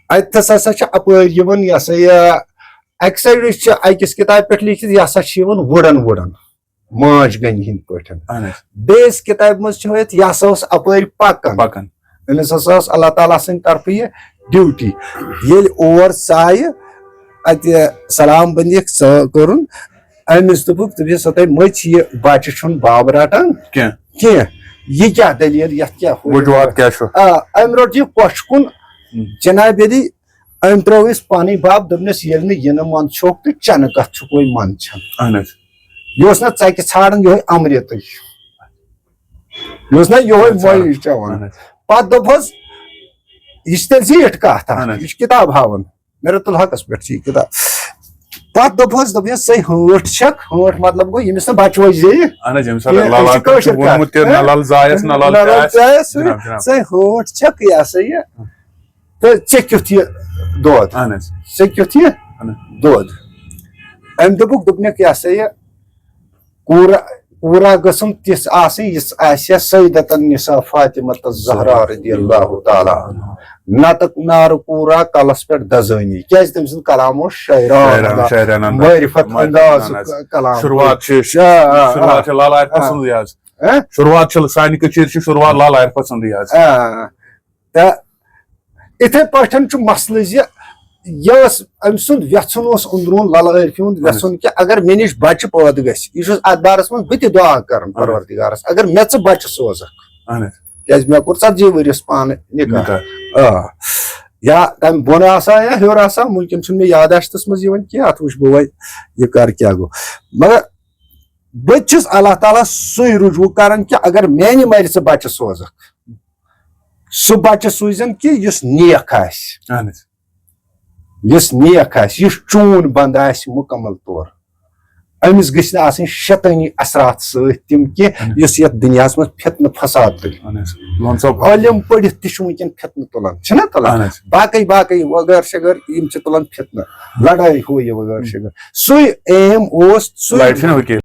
اتہِ تھس ہسا چھِ اپٲرۍ یِوان یہِ ہسا یہِ، اکہِ سایڈٕ چھِ أکِس کِتابہِ پٮ۪ٹھ لیٖکھِتھ، یہِ ہسا چھِ یِوان وُڑن وُڑن ماچھ گنہِ ہٕنٛدۍ پٲٹھۍ۔ اہن حظ۔ بیٚیِس کِتابہِ منٛز چھِ ہٲوِتھ، یہِ ہسا اوس اپٲرۍ پکان۔ پکان۔ أمِس ہسا ٲس اللہ تعالیٰ سٕنٛدِ طرفہٕ یہِ ڈیوٹی۔ ییٚلہِ اور ژایہِ، اتہِ سلام بندی ژ- کوٚرُن، أمِس دوٚپُکھ، دوٚپُس، ہسا تۄہہِ مٔژھ یہِ بچہِ چھُنہٕ بب رٹان کینٛہہ۔ کینٛہہ، یہِ کیٛاہ دٔلیٖل، یتھ کیٛاہ ہُہ؟ وجوہات کیٛاہ چھُ؟ آ، أمۍ روٚٹ یہِ کۄچھِ کُن۔ ہم۔ جناب علی، أمۍ ترٲو أسۍ پنٕنۍ بب، دوٚپنس، ییٚلہِ نہٕ یِنہٕ منٛد چھُکھ تہٕ چنہٕ کتھ چھُکھ وۄنۍ منٛد چھنہٕ۔ اہن حظ۔ یہِ اوس نہ ژکہِ ژھانڈان، یِہوٚے امرتٕے۔ یہِ اوس نہ یِہوٚے ژھانڈان۔ مۄیہِ چٮ۪وان۔ اہن حظ۔ پتہٕ دوٚپ حظ، یہِ چھِ تیٚلہِ زیٖٹھ کتھ اکھ۔ اہن حظ۔ یہِ چھِ کِتاب ہاوان۔ میرت الحقس پٮ۪ٹھ چھِ یہِ کِتاب۔ پتہٕ دوٚپ حظ، دوٚپ یہِ، ژے ہٲٹھ چھکھ، ہٲٹھ مطلب گوٚو، ییٚمِس نہٕ بچہٕ وَچہٕ زیٚیہِ۔ اہن حظ، ییٚمہِ ساتہٕ یہِ، أسۍ لال چھِ عرفس کٲشِر چھُ ووٚنمُت کتھ، تہِ، نہ ہہ؟ لل زایس، نہ لل نہ لل چایس۔ چایس، جناب، جناب۔ ژے ہٲٹھ چھکھ، یہِ ہسا یہِ۔ تہٕ ژےٚ کیُتھ یہِ دۄد؟ اہن حظ۔ ژےٚ کیُتھ یہِ اہن حظ۔ دۄد؟ أمۍ دوٚپُکھ، دوٚپنکھ، یہِ ہسا یہِ کوٗرا، کوٗرا گٔژھٕم تِژھ آسٕنۍ، یِژھ آسہِ ہا سیدتن نساء فاطمہ الزہرا رضی اللہ تعالیٰ عنہا۔ نتہٕ نارٕ کوٗرا کلس پٮ۪ٹھ دزٲنی، کیازِ تٔمۍ سُنٛد کلام اوس شاعرانہ، شاعرانہ، شاعرانہ انداز۔ معرفت معرفت انداز انداز۔ کلام۔ شروٗعات چھِ، آ، آ، آ۔ شروٗعات چھِ لال عرفس سٕنٛزٕے حظ۔ ہہ؟ شروٗعات چھِ سانہِ کٔشیٖرِ چھِ شروٗعات لال عرفس سٕنٛزٕے حظ۔ آ۔ تہٕ اِتھے پٲٹھۍ چھُ مسلہٕ زِ یہِ ٲس أمۍ سُنٛد وٮ۪ژھُن اوس أنٛدروٗن لل عارفہِ ہُنٛد وٮ۪ژھُن کہِ اگر مےٚ نِش بچہٕ پٲدٕ گژھِ، یہِ چھُس اتھ بارس منٛز بہٕ تہِ دعا کران پروردگارس، اگر مےٚ ژٕ بچہٕ سوزکھ، اہن حظ۔ کیازِ مےٚ کوٚر ژتجی ؤرِیس پانہٕ نکاح۔ نکاح۔ آ۔ یا تمہِ بۄنہٕ آسا یا ہیوٚر آسا، وٕنکیٚن چھُنہٕ مےٚ یاداشتس منٛز یِوان کینٛہہ، اتھ وٕچھ بہٕ وۄنۍ یہِ کر کیٛاہ گوٚو۔ مگر بہٕ تہِ چھُس اللہ تعالیٰ سُے رجوع کران کہِ اگر میانہِ مرِ ژٕ بچہٕ سوزکھ، سُہ بچہٕ سوٗزن کہِ یُس نیک آسہِ، اہن حظ۔ یُس نیک آسہِ، یُس چون بندٕ آسہِ مکمل طور، أمِس گٔژھۍ نہٕ آسٕنۍ شیطٲنی اثرات سۭتۍ تِم کینٛہہ، اہن۔ یُس یتھ دُنیاہس منٛز فتنہٕ فساد تُلہِ۔ اہن حظ۔ لون صٲب۔ عٲلم پٔرِتھ تہِ چھُ وٕنکیٚن فتنہٕ تُلان، چھِنہ تُلان؟ اہن حظ۔ باقٕے باقٕے وغٲر شغٲر یِم چھِ تُلان فتنہٕ، لڑٲے ہُہ یہِ وغٲر شغٲر۔ سُے aim اوس، سُے لڑِ چھِنہ ہُہ کینٛہہ۔